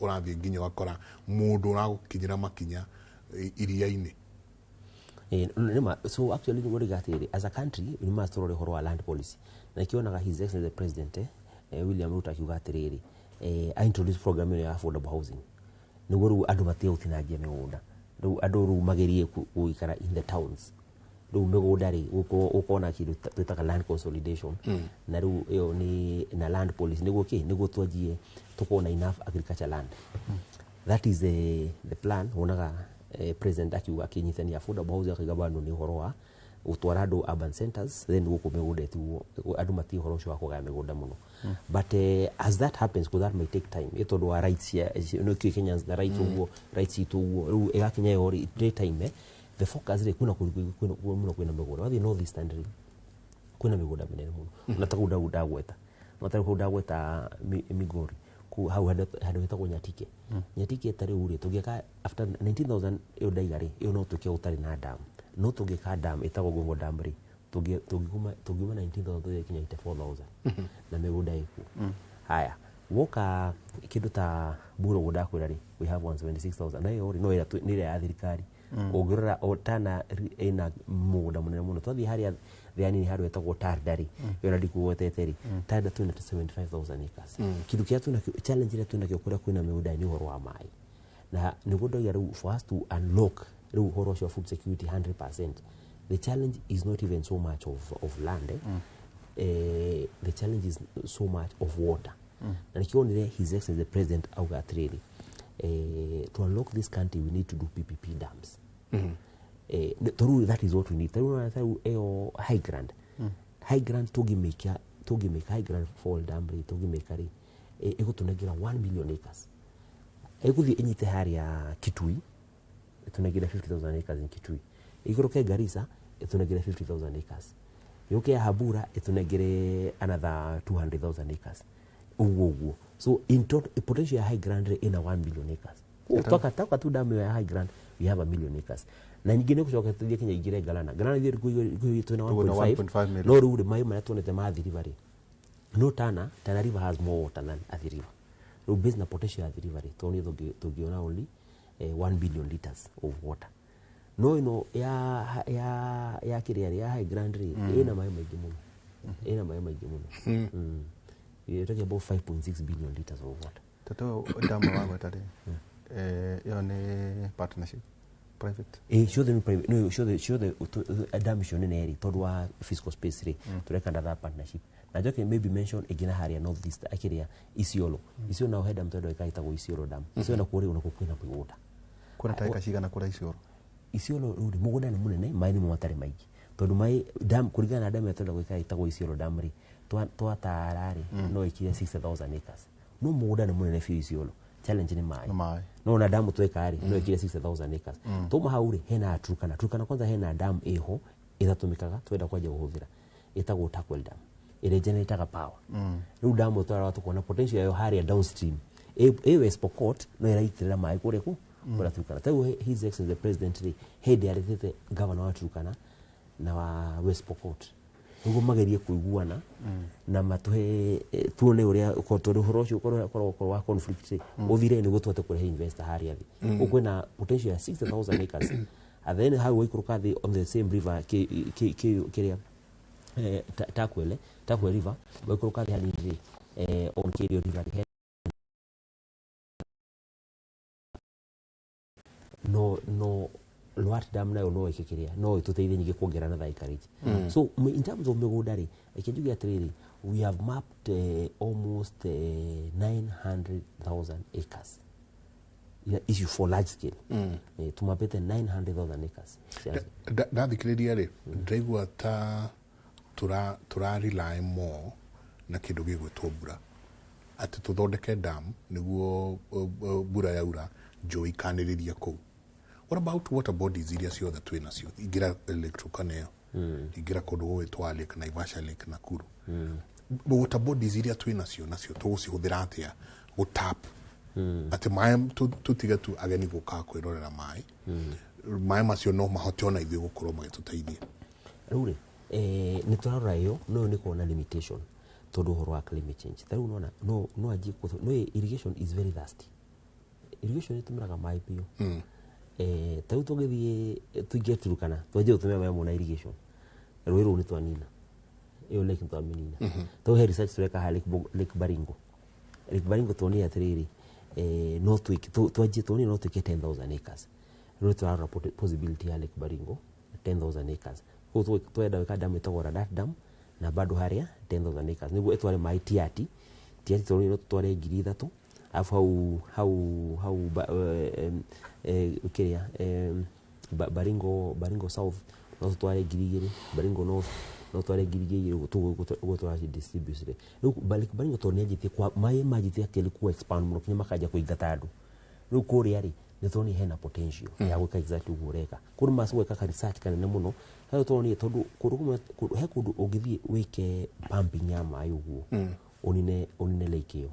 ũrathiĩ nginya ũgakora mũndũ ũragũkinyĩra makinya iria-inĩ. Nĩma, so actually nĩguo rĩga atĩrĩrĩ, as a country we must tũrore ũhoro wa land policy, na ikĩonaga His Excellency the President William Ruto akiuga atĩrĩrĩ, I introduce program ĩno ya affordable housing nĩguo rĩu andũ matige gũtinangia mĩgũnda, rĩu andũ rĩu magerie gũikara in the towns. Rĩu mĩgũnda rĩ gũkorwo na kĩndũ twĩtaga land consolidation. Na rĩu ĩyo nĩ na land policy nĩguo kĩ nĩguo twanjie tũkorwo na enough agriculture land. That is the plan. Wonaga president akiuga akĩnyitania affordable housing, akaiga bado nĩ ũhoro wa Gũtwara andũ urban centers, then gũkũ mĩgũnda ĩtigwo andũ matirĩ ũhoro ũcio wa kũgaya mĩgũnda mũno. But as that happens, because that may take time, ĩ tondũ wa rights cia no kĩ Kenyans na rights ũguo, rights itũ ũguo rĩu ĩgakinya ĩyo rĩ, it take time. The focus rĩ, kwĩna kũndũ kũingĩ mũno kwĩna mĩgũnda. Wathiĩ North Eastern rĩ, kwĩna mĩgũnda mĩnene mũno, na ta kũu ndagweta, na ta kũu ndagweta Migori, kũu hau handũ hetagwo Nyatike. Nyatike ta rĩu rĩ, tũngĩaka after 19,000 ĩyo ndaiga rĩ, ĩyo no twĩke gũtarĩ na dam, no tũngĩka dam ĩtagwo Gongo Dam rĩ, tũngiuma 19,000 tũthiĩ kinya 84,000 na mĩgũnda ĩkuo. Haya, woka kĩndũ ta Buro ũguo ndakwĩra rĩ, we have 176,000, na ĩyo rĩ no ĩrĩa nĩ ĩrĩa ya thirikari. Ũngĩrora o Tana ĩna mũgũnda mũnene mũno. Twathiĩ harĩa thĩ hanini handũ hetagwo Tarda rĩ, ĩyo na ndikũgwetete rĩ, Tarda twĩna 75,000 acres. Kĩndũ kĩrĩa twĩnakĩo, challenge ĩrĩa twĩnakĩo kũrĩa kwĩna mĩgũnda nĩ ũhoro wa maĩ, na nĩguo ndoiga rĩu for us to unlock rĩu ũhoro ũcio wa food security 100%, the challenge is not even so much of land, eh? The challenge is so much of water. Na nĩkĩo wonire His Excellency the President auga atĩrĩrĩ, to unlock this country we need to do PPP dams. Tondũ that is what we need. Tarĩu tarĩu ĩyo high grand, high grand tũngĩmĩka high grand fall dam rĩ, tũngĩmĩka rĩ, ĩgũtũnengera 1 million acres, ĩgũthiĩ ĩnyite harĩa Kitui, ĩtũnengere 50,000 acres in Kitui, ĩikũrũke Garissa, ĩtũnengere 50,000 acres, yũke ya Habura, ĩtũnengere another 200,000 acres, ũguo ũguo. So in total potential ya high grand rĩ, ĩna 1 million acres. Twaka tu dam ya high grand, we have a million acres. Na ningĩ nĩ gũcoka tũthiĩ kinya ingĩre Galana. Galana ithuĩ twĩna Twĩna 1.5 1.5 million. No rĩu rĩ, maĩ marĩa tuonete ma Athi River rĩ, no Tana River has more water than Athi River. Rĩu based na potential ya Athi River rĩ, tuonire tũngĩona only 1 billion liters of water. No ĩno ya kĩrĩa rĩ, ya high grand rĩ, ĩna maĩ maingĩ mũno, ĩna maĩ maingĩ mũno. You're talking about 5.6 billion liters of water. Toto damu wagweta rĩ, ĩyo nĩ partnership, private? Ciothe nĩ private. No, ciothe dam icio nene rĩ, tondũ wa fiscal space rĩ, tũreka under partnership. Na njoke maybe mention ĩngĩ na harĩa North East, akĩrĩa Isiolo. Isiolo nao he dam twenda gwĩka ĩtagwo Isiolo dam. Isiolo nakuo rĩ, onakuo kwĩna mĩgũnda. Kwĩna ta eka cigana kũrĩa Isiolo? Isiolo rĩu rĩ, mũgũnda nĩ mũnene, maĩ nĩmo matarĩ maingĩ, tondũ maĩ dam, kũringana na dam ĩrĩa twenda gwĩka ĩtagwo Isiolo dam rĩ, twatara rĩ, no ĩkinyie 60,000 acres, no mũgũnda nĩ mũnene biũ Isiolo, challenge nĩ maĩ. Nĩ maĩ. No na damu tweka rĩ, no ĩkinyie 60,000 acres. Tuma hau rĩ, hena Turkana. Turkana kwanza hena dam ĩho ĩtatũmĩkaga, twenda kwanjia kũhũthĩra, ĩtagwo Turkwel Dam, ĩrĩa generataga power. Rĩu damu twara tukona potential yayo harĩa downstream ĩ West Pokot, no ĩraitĩrĩra maĩ kũrĩa kũ kũrĩa Turkana. Tarĩu His Excellency the President rĩ, hĩndĩ arĩtĩte governor wa Turkana na wa West Pokot nĩguo magerie kũiguana na matũhe, tuone ũrĩa tondũ ũhoro ũcio ũkorwo wa conflict rĩ, ũthire nĩguo tũhote kũrehe investor harĩa thĩ. Kũu kwĩna potential ya 60,000 acres, and then hau waikũrũka thĩ on the same river kĩrĩa Takwele River, waikũrũka thĩ hanini rĩ, on Kerio River rĩ, no Lwat Dam nayo no ĩke kĩrĩa no ĩtũteithie nyingĩ kuongerera na acreage. So in terms of mĩgũnda rĩ, reke njuge atĩrĩrĩ, we have mapped almost 900,000 acres. Yeah, issue for large scale. Tumapĩte 900,000 acres. Ndathikĩrĩria rĩ, ndĩraigua ta tũra rely more na kĩndũ gĩgwĩtwo mbura, atĩ tũthondeke dam nĩguo mbura yaura njũĩ ikanĩrĩria kũu. What about water bodies iria ciothe twĩ nacio? Ingĩra Lake Turkana ĩyo, ingĩra kũndũ gũgwĩtwo Lake Naivasha, Lake Nakuru. Water bodies iria twĩ nacio tũgũcihũthĩra atĩa gũtap atĩ maĩ tũtige tu ageni gũkaga kwĩrorera maĩ? Maĩ macio no mahote ona ithuĩ gũkorwo magĩtũteithia. Rĩu rĩ, nĩ tũrarora ĩyo, no nĩ kuona limitation tondũ ũhoro wa climate change. Ta rĩu nona no anjie no irrigation is very thirsty. Irrigation ĩtũmĩraga maĩ biũ. Ta rĩu tũngĩthiĩ tũingĩre Turkana, twanjie gũtũmĩra maĩ mũno na irrigation, rũĩ rũu nĩ twanina, ĩyo lake nĩ twamĩnina. Tondũ he research tũreka haha Lake Baringo. Lake Baringo tuonire atĩrĩrĩ, no twĩke twanjie tuonire no twĩke 10,000 acres. Rĩu tũrarora possibility ya Lake Baringo 10,000 acres. Koguo twenda gwĩka dam ĩtagwo Radat Dam na bado harĩa 10,000 acres nĩguo ĩtware maĩ Tiati. Tiati tuonire no tũtware 3,000, alafu hau kĩrĩa Baringo South No tũtware 2,000 Baringo North, no tware 2,000 ũguo tũraci distribute. Rĩu Baringo tondũ nĩanjĩtie kwa maĩ manjĩtie akĩrĩ ku expand mũno kinya makanjia kũingata andũ. Rĩu kũrĩa rĩ, nĩ tuonire hena potential ya gwĩka exactly ũguo ũreka. Kũndũ maci gwĩka ka research kanene mũno harĩa tuonire, tondũ kũndũ kũmwe he kũndũ ũngĩthiĩ wĩke pumping ya maĩ ũguo ũnine lake ĩyo.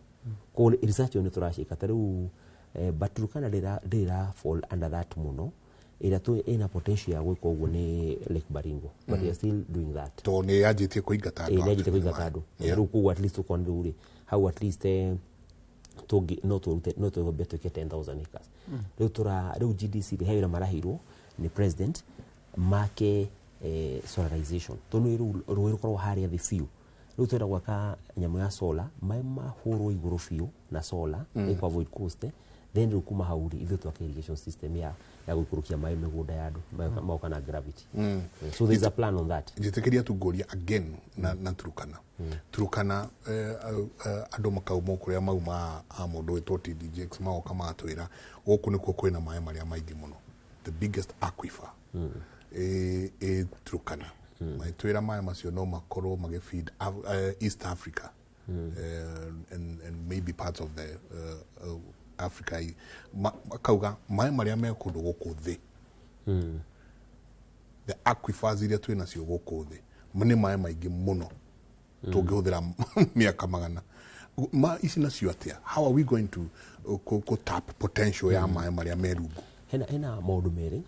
Koguo research ĩyo nĩ tũraciĩka ta rĩu, but Turkana ndĩra fall under that mũno. Ĩrĩa tu ĩna potential ya gwĩka ũguo nĩ Lake Baringo, but we are still doing that. Tondũ nĩ yanjĩtie kũingata andũ. Ĩĩ, nĩ yanjĩtie kũingata andũ. Rĩu koguo at least ũkona rĩu rĩ hau at least tũngĩ no tũrute, no tũgombe twĩke 10,000 acres. Rĩu tũra rĩu GDC rĩ, he wĩra maraheirwo nĩ president make solarization, tondũ rĩu rũĩ rũkoragwo harĩa thĩ biũ. Rĩu twenda gwaka nyamũ ya solar, maĩ mahũrwo igũrũ biũ na solar ĩkũ avoid cost, then rĩu kuma hau rĩ, ithuĩ twake irrigation system ya gũikũrũkia maĩ mĩgũnda ya andũ magoka na gravity. So there is a plan on that. Njĩtĩkĩria tu ngũria again na Turukana. Turukana, andũ makauma kũrĩa mauma a mũndũ wĩtwo TD Jakes, magoka magatwĩra gũkũ nĩkuo kwĩna maĩ marĩa maingĩ mũno, the biggest aquifer ĩ Turukana. Magĩtwĩra maĩ macio no makorwo magĩfeed East Africa and maybe parts of the Africa. Makauga maĩ marĩa me kũndũ gũkũ thĩ, the aquifers iria twĩ nacio gũkũ thĩ, nĩ maĩ maingĩ mũno tũngĩhũthĩra mĩaka magana ma ici nacio atĩa. How are we going to tap potential ya maĩ marĩa me rungu? Hena maũndũ merĩ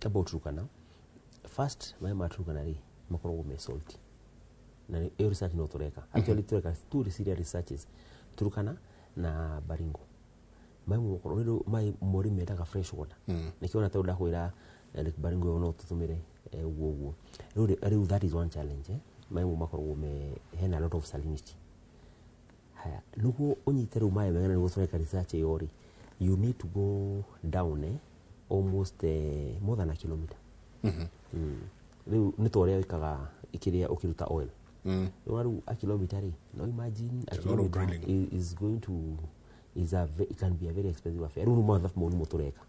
about Turkana. First, maĩ ma Turkana rĩ makoragwo me salty, na ĩyo research no tũreka. Actually tũreka two serious researches, Turkana na Baringo. Maĩ makorwo rĩu maĩ mũrĩmi mendaga fresh water. Nĩkĩo ona tondũ ndakwĩra Lake Baringo ĩyo no tũtũmĩre ũguo ũguo. Rĩu that is one challenge. Maĩ mau makoragwo me hena a lot of salinity. Haya, nĩguo ũnyite rĩu maĩ mega na nĩguo tũreka research ĩyo rĩ, you need to go down almost more than a kilometer. Rĩu nĩ ta ũrĩa wĩkaga kĩrĩa ũkĩruta oil. Rĩu a kilometer rĩ, no imagine a It's a lot of kilometer drilling. Is going to is a it can be a very expensive affair. Rĩu nĩ mathabu mau nĩmo tũreka.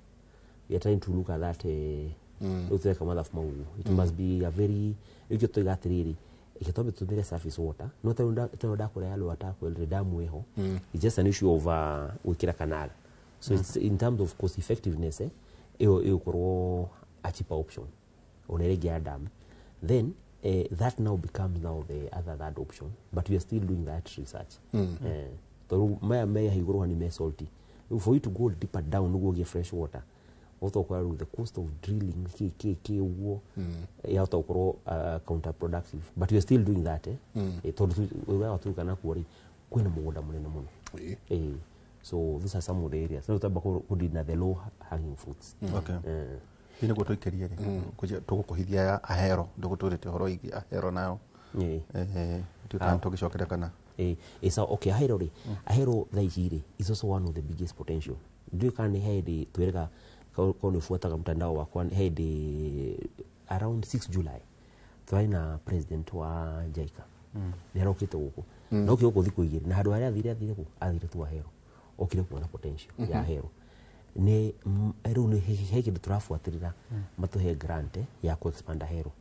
We are trying to look at that, rĩu tũreka mathabu mau ũguo. It must be a very, rĩu tũiga atĩrĩrĩ, reke twambe tũtũmĩre surface water, no tondũ ndakũrĩa ya Lower Turkwel rĩ, damu ĩho. It's just an issue of gwĩkĩra canal, so it's in terms of cost effectiveness, ĩyo ĩgũkorwo a cheaper option ona ĩrĩa ĩngĩ ya dam. Then that now becomes now the other third option, but we are still doing that research. Tondũ maya me igũrũ hani me salty. Rĩu for you to go deeper down nĩguo ũgĩe fresh water, ũhota gũkora rĩu the cost of drilling kĩ ũguo yahota gũkorwo counterproductive, but we are still doing that. Tondũ wega wa Turkana kuo rĩ, kwĩna mũgũnda mũnene mũno. So those are some of the areas no twamba kũ na the low hanging fruits. Okay. Hihi nĩguo tũikĩrie rĩ, tũgũkũhithia ya Ahero, ndũgũtwĩrĩte ũhoro wĩgiĩ Ahero nayo. Ndiũĩ kana tũngĩcokera kana. So okay, Ahero rĩ, Ahero thaa ici rĩ is also one of the biggest potential. Ndiũĩ kana nĩ hĩndĩ twĩrĩga korwo nĩ ũbuataga mtandao wakwa, hĩndĩ around 6 July twarĩ na president wa JICA. Nĩ arokĩte gũkũ. Na okire gũkũ thikũ 2, na handũ harĩa athire kũ? Athire tu Ahero. Okire kuona potential ya Ahero. Nĩ rĩu nĩ he kĩndũ tũrabuatĩrĩra matũhe grant ya ku expand Ahero.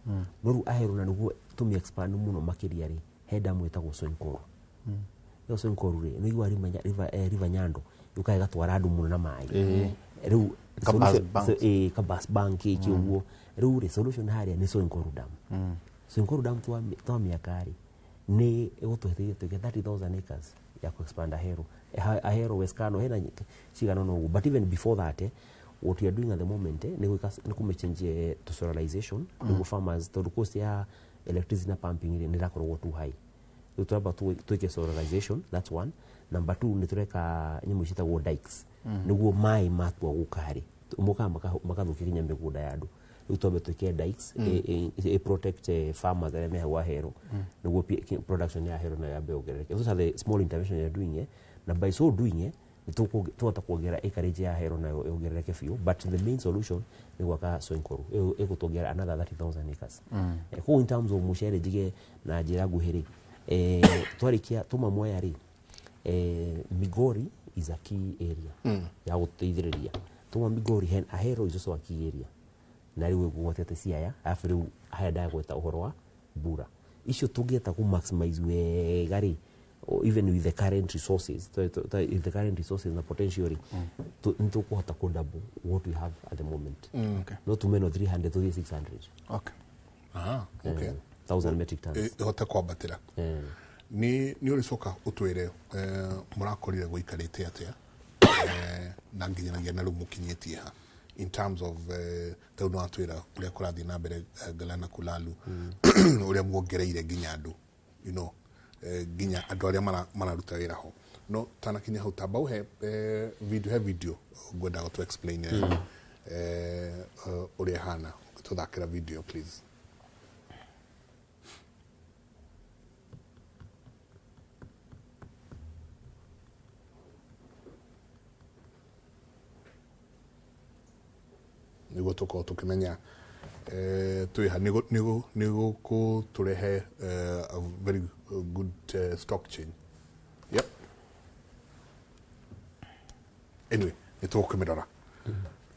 No rĩu Ahero na nĩguo tũmĩ expand mũno makĩria rĩ, he damu ĩtagwo Soinkoru. Ĩyo Soinkoru rĩ, nĩ ũiguaga River Nyando yũkaga ĩgatwara andũ mũno na maĩ. Rĩu Kabas solution- Bank. so, Kabas Bank ĩkĩ ũguo. Rĩu rĩ, solution harĩa nĩ Soinkoru Dam. Soinkoru Dam twamĩaka rĩ, nĩ ĩgũtũteithia twĩke 30,000 acres ya ku expand Ahero. Ahero West Kano hena cigana ũna ũguo, but even before that, what we are doing at the moment, nĩ gwĩka nĩ kũmĩchange to solarization nĩguo farmers, tondũ cost ya electricity na pumping rĩ nĩ ĩrakoragwo too high. Rĩu twamba twĩke solarization, that's one. Number two, nĩ tũreka nyamũ ciĩtagwo dikes nĩguo maĩ matua gũka rĩ, mokaga makathũkia nginya mĩgũnda ya andũ. Rĩu twambe twĩke dikes protect farmers arĩa me hau Ahero nĩguo production ya Ahero nayo yambe yongerereke. Those are the small intervention we are doing, na by so doing, nĩ tũkũhota kuongerera acreage ya Ahero nayo yongerereke biũ, but the main solution nĩ gwaka Soinkoru ĩyo ĩgũtuongerera another 30,000 acres. Koguo in terms of mũcere, njige na njĩra nguhĩ rĩ, twarĩkia tuma Mwea rĩ, Migori is a key area ya gũteithĩrĩria. Tuma Migori, Ahero is also a key area. Na rĩu ũgwetete Siaya, arabu rĩu haya ndagweta ũhoro wa mbura icio tũngĩeta kũ maximize wega rĩ, even with the current resources, with the current resources na potential rĩ, nĩ tũkũhota kũ double what we have at the moment. Okay. No tume no 300 tũthiĩ 600. Okay. Ah, okay. 1000 metric tons. Ĩhote kwambatĩra. Nĩ ũrĩcoka ũtwĩre mũrakorire gũikarĩte atĩa, na nginyanagia na rĩu mũkinyĩtie ha in terms of, tau nĩ watwĩra ũrĩa kũrathiĩ na mbere, Galana Kulalu, ũrĩa muongereire nginya andũ, nginya andũ arĩa mararuta wĩra ho. No tanakinya hau, tamba ũhe video, he video ngwendaga tũ explain ũrĩa ĩhana. Ũngĩtũthakĩra video, please. Nĩguo tũkorwo tũkĩmenya twĩha nĩguo kũtũrehe a very good stock change. Yep. Anyway, nĩ tũgũkĩmĩrora.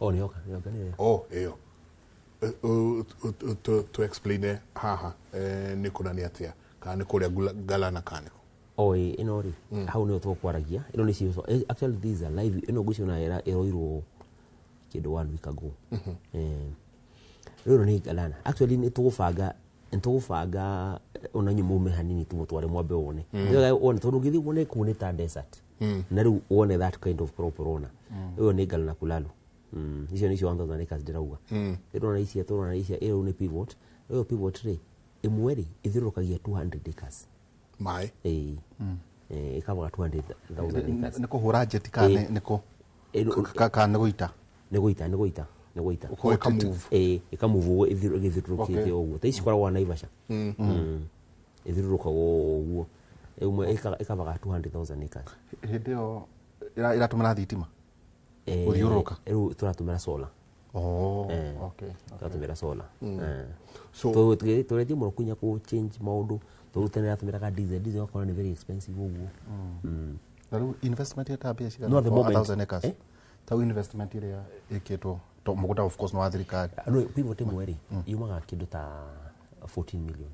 Oh, nĩ yoka, nĩ yoka, nĩ Oh, ĩyo. To explain haha nĩ kũnania atĩa, kana nĩ kũrĩa Galana kana nĩkũ? Oh, ĩ ĩno rĩ, hau nĩyo tũkwaragia. Ĩno nĩ cio, actually this is a live. Ĩno ngwĩciria ona ĩroirwo kĩndũ one week ago. Rĩu nĩ Galana. Actually nĩ tũgũbanga ona inyuĩ mume hanini tũmũtware mwambe wone. Nĩwega wone, tondũ ũngĩthiĩ wone kũu nĩ ta desert. Na rĩu wone that kind of crop ũrona. Ĩyo nĩ Galana Kulalu. Icio nĩcio 1000 acres ndĩrauga. Ĩrona ici, tũrona ici, ĩyo nĩ pivot. Ĩyo pivot rĩ, ĩmwe rĩ ĩthiũrũrũkagia 200 acres. Maĩ. Ĩĩ. Ĩkavaga 200,000 acres. Nĩ kũhũra jet kana nĩ kũ kana nĩ gũita? Nĩ gũita, nĩ gũita, nĩ gũita. Ũkorwo ĩkamove. Ĩĩ, ĩkamove ũguo ĩgĩthiũrũrũkĩte ũguo. Ta ici ikoragwo Naivasha. Ĩthiũrũrũkaga ũguo. Ĩmwe ĩkavaga 200,000 acres. Hĩndĩ ĩyo ĩratũmĩra thitima gũthiũrũrũka? Rĩu tũratũmĩra solar. Oh, okay. Tũratũmĩra solar. So Tũretie mũno kunya kũ change maũndũ, tondũ tene ĩratũmĩraga diesel. Diesel ũgakora nĩ very expensive ũguo. Na rĩu investment ĩta mbia cigana No, at the for a moment, 1000 acres? Eh? Tau investment ĩrĩa ĩkĩtwo to mũgũnda of course nĩ wa thirikari. No pivot ĩmwe rĩ yumaga kĩndũ ta 14 million,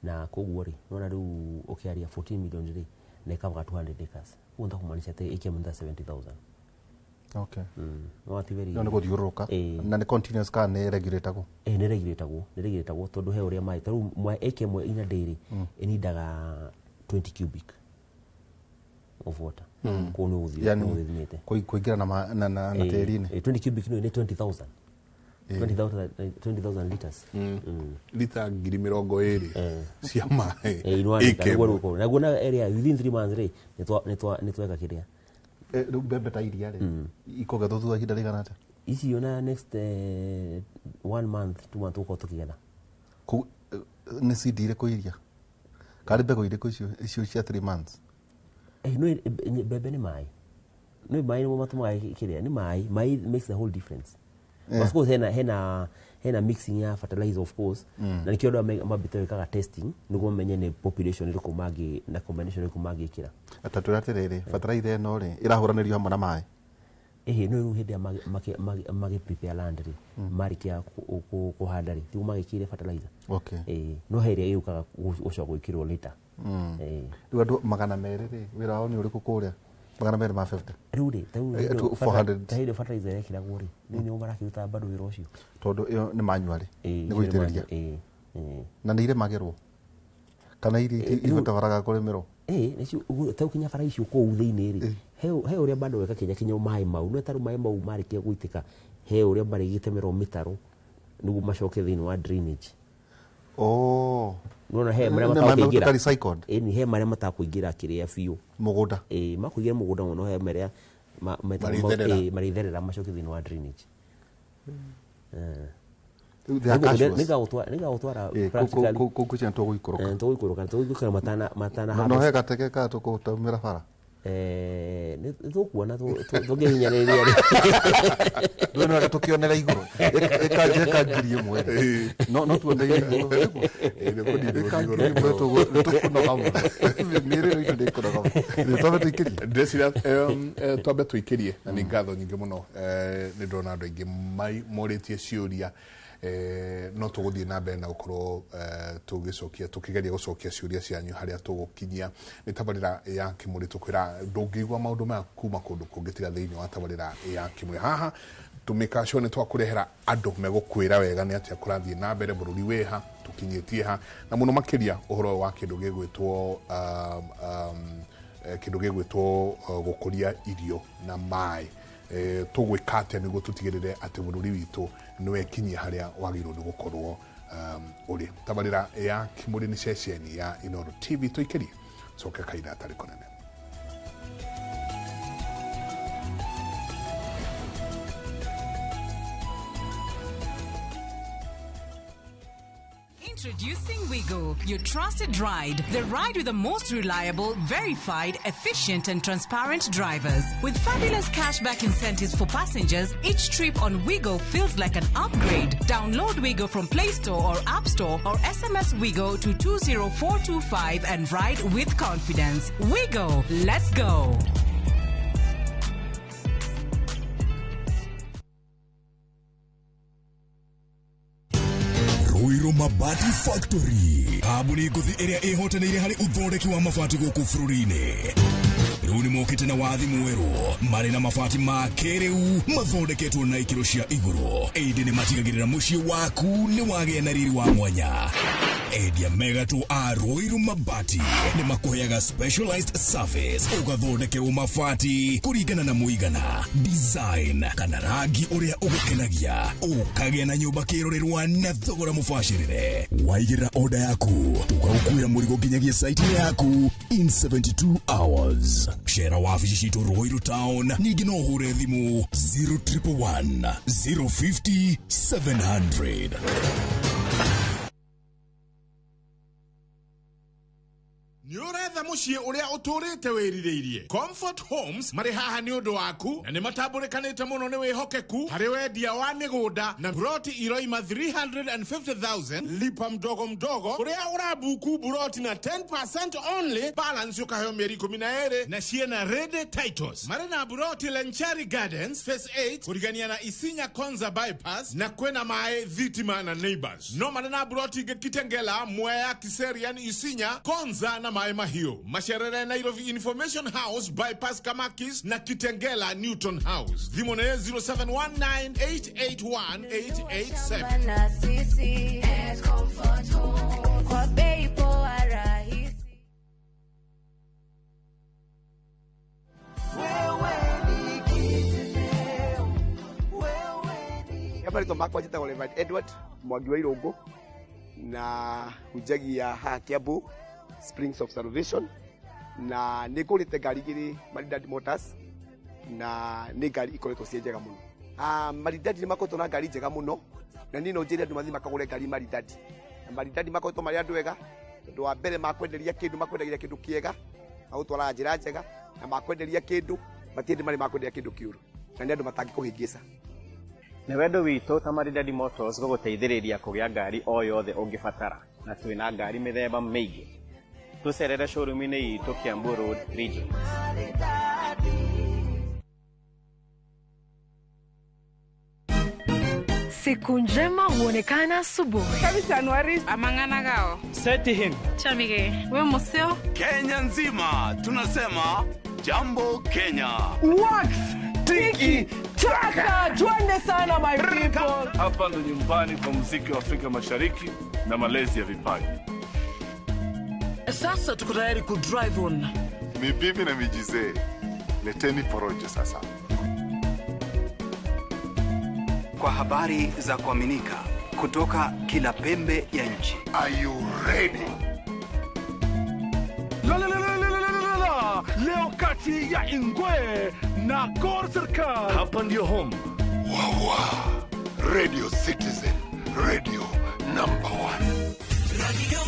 na koguo rĩ, nona rĩu ũkĩaria 14 million rĩ, na ĩkavaga 200 acres, ũguo nĩ kumaanisha atĩ ĩka ĩmwe nĩ ta 70,000. No ti very Ĩyo nĩ gũthiũrũrũka? Na nĩ continuous kana nĩ regulatagwo? Ĩ, nĩ regulatagwo, tondũ he ũrĩa maĩ, tarĩu ĩka ĩmwe ina day rĩ ĩnindaga 20 cubic of water. Koguo nĩ ũgũthiĩ Yani nĩ ũgũthimĩte kũingĩra na tĩri-inĩ. 20 cubic nĩ 20,000, 20,000, 20,000 liters. Lita 20,000 cia maĩ. Ĩka ĩka ĩmwe. ĩmwe naguo na area within 3 months rĩ nĩ tweka kĩrĩa. Rĩu mbembe ta iria rĩ ikũgethwo thutha ihinda rĩigana atĩa? Icio na next one month, 2 month tũgũkorwo tũkĩgetha. Kũu, nĩ seed irĩkũ iria karĩ mbegũ irĩkũ icio cia 3 months? No mbembe nĩ maĩ, no maĩ nĩmo matũmaga kĩrĩa, nĩ maĩ. Maĩ makes the whole difference. Of course hena mixing ya fertilizer, of course. Na nĩkĩo andũ aya mambĩte gwĩkaga testing nĩguo mamenye nĩ population ĩrĩkũ mangĩ na combination ĩrĩkũ mangĩkĩra. Ta twĩra atĩrĩrĩ, fertilizer ĩno rĩ ĩrahũranĩrio hamwe na maĩ? Ĩhĩ, no rĩu hĩndĩ ĩrĩa magĩ prepare land rĩ, marĩkia kũhanda rĩ, tiguo magĩkĩire fertilizer. Ĩĩ, no he ĩrĩa ĩgũkaga gũcoka gwĩkĩrwo later. Rĩu andũ 200 rĩ, wĩra wao nĩ ũrĩkũ kũrĩa 250? Rĩu rĩ, ta rĩu 400. Ta hĩndĩ ĩyo fertilizer ĩrekĩragwo rĩ, rĩu nĩo marakĩruta bado wĩra ũcio. Tondũ ĩyo nĩ manually? Ĩĩ, Nĩ gũitĩrĩria? Ĩĩ. Na nĩ irĩmagĩrwo kana iria ibataraga kũrĩmĩrwo? Ĩĩ, nĩcio ũguo, ta kinya bara icio kũu thĩinĩ rĩ, he ũrĩa bado weka kinya kinya maĩ mau, no tarĩu maĩ mau marĩkia gũitĩka, he ũrĩa marĩgĩtemerwo mĩtaro nĩguo macoke thĩinĩ wa drainage. Nĩwona he marĩa Nĩ maĩ matakũingĩra. matuĩka recycled? Ĩni, he marĩa matakũingĩra kĩrĩa biũ mũgũnda. Ĩĩ, makũingĩra mũgũnda mũno, he marĩa Marĩtherera. Ĩĩ, marĩtherera macoke thĩinĩ wa drainage. Rĩu they are cashews. Nĩngagũtwara practically. Kũu kwĩciria nĩ tũgũikũrũka. Tũgũikũrũka matana No he gatege ka tũkũtũmĩra bara? Nĩ tũkuona tũngĩhinyĩrĩria rĩ. Ndũĩ tũkĩonera igũrũ ĩka 1000 no tuone igũrũ ĩka 1000 tũkũnoga mũno mĩĩrĩ itũ ndĩkũnoga mũno. Twambe tũikĩrie, ndĩreciria twambe tũikĩrie, na nĩ ngatho nyingĩ mũno. Nĩ ndĩrona andũ aingĩ morĩtie ciũria, no tũgũthiĩ na mbere na gũkorwo tũgĩcokia, tũkĩgeria gũcokia ciũria cianyu harĩa tũgũkinyia. Nĩ tabarĩra ya Kĩmũrĩ, tũkwĩra ndũngĩigua maũndũ maya kuma kũndũ kũngĩ tiga thĩinĩ wa tabarĩra ya Kĩmũrĩ. Haha tũmĩkaco nĩ twakũrehera andũ megũkwĩra wega nĩ atĩa kũrathiĩ na mbere, bũrũri wĩha, tũkinyĩtie ha, na mũno makĩria ũhoro wa kĩndũ gĩgwĩtwo kĩndũ gĩgwĩtwo gũkũria irio na maĩ. Tũgwĩka atĩa nĩguo tũtigĩrĩre atĩ bũrũri witũ nĩ wekinyia harĩa wagĩrĩirwo nĩ gũkorwo ũrĩ. Tabarĩra ya Kĩmũrĩ nĩ ceceni ya Inooro TV. Tũikĩrie coke kahinda gatarĩ kũnene. Introducing Wigo, your trusted ride. The ride with the most reliable, verified, efficient, and transparent drivers. With fabulous cashback incentives for passengers, each trip on Wigo feels like an upgrade. Download Wigo from Play Store or App Store or SMS Wigo to 20425 and ride with confidence. Wigo, let's go. Ruiru Mabati Factory, kambuni ngũthi ĩrĩa ĩhotanĩire harĩ ũthondeki wa mabati gũkũ bũrũri-inĩ. Rĩu nĩ mokĩte na wathi mwerũ, marĩ na mabati ma kĩrĩu mathondeketwo na ikĩro cia igũrũ, ĩndĩ nĩ matigagĩrĩra mũciĩ waku nĩ wagĩa na riri wa mwanya. Endia megatũ a Ruiru Mabati nĩ makũheaga specialized service, ũgathondekerwo mabati kũringana na mũigana, design kana rangi ũrĩa ũgũkenagia, ũkagĩa na nyũmba kĩrorerwa na thogora mũbacĩrĩre. Waigĩrĩra order yaku, tũgagũkuĩra mũrigo nginyagia site yaku in 72 hours. Cera wabici citũ Ruiru Town, ningĩ no ũhũre thimũ 0111 050 700. Nĩ ũretha mũciĩ ũrĩa ũtũrĩte wĩrirĩirie. Comfort Homes marĩ haha nĩ ũndũ waku, na nĩ matambũrĩkanĩte mũno nĩ wĩhokeku harĩ wendia wa mĩgũnda na buroti iroima 350,000 lipa mdogo mdogo, ũrĩa ũrabuku buroti na 10% only, balance ũkaheo mĩeri 12 na ciĩna ready titles. Marĩ na buroti Lenchari Gardens Phase 8 kũrigania na Isinya Konza Bypass, na kwĩna maĩ, thitima na neighbors. No marĩ na buroti ingĩ Kitengela, Mwea, Kiserian, Isinya, Konza na Maĩ Mahiũ. Macerere Nairobi Information House Bypass Kamakis na Kitengela Newton House. Thimũ nĩ 0719881887. Na sisi at Comfort Home kwa bei poa rahisi. Marĩtwa makwa njĩtagwo Reverend Edward Mwangi wa Irũngũ, na hunjagia haha Kiambu Springs of Salvation, na nĩ ngũrĩte ngari igĩrĩ Maridadi Motors, na nĩ ngari ikoretwo ciĩ njega mũno. Maridadi nĩ makoretwo na ngari njega mũno, na niĩ no njĩre andũ mathiĩ makagũre ngari Maridadi. Na Maridadi makoretwo marĩ andũ ega, tondũ wa mbere makwenderia kĩndũ, makwendagia kĩndũ kĩega, magũtwaraga njĩra njega, na makwenderia kĩndũ matiendĩ marĩ makwenderia kĩndũ kĩũru, na nĩ andũ matangĩkũhĩngĩca. Nĩ wendo witũ ta Maridadi Motors gũgũteithĩrĩria kũgĩa ngari o yothe ũngĩbatara, na twĩna ngari mĩthemba mĩingĩ. Tũcerere showroom-inĩ itũ Kiambu Road Region. Siku njema huonekana asubuhi. Amang'ana gao. Seti him. Chamige. We museo. Kenya nzima tunasema jambo Kenya. Wax tiki taka, twende sana my people. Hapa ndo nyumbani kwa muziki wa Afrika Mashariki na malezi ya vipaji. Sasa tuko tayari ku drive on. Ni bibi na mijizee. Leteni porojo sasa. Kwa habari za kuaminika kutoka kila pembe ya nchi. Are you ready? La la la la la la la. Leo kati ya Ingwe na Gor Serikal. Hapa ndio home. Wawa. Radio Citizen, radio number 1. Radio.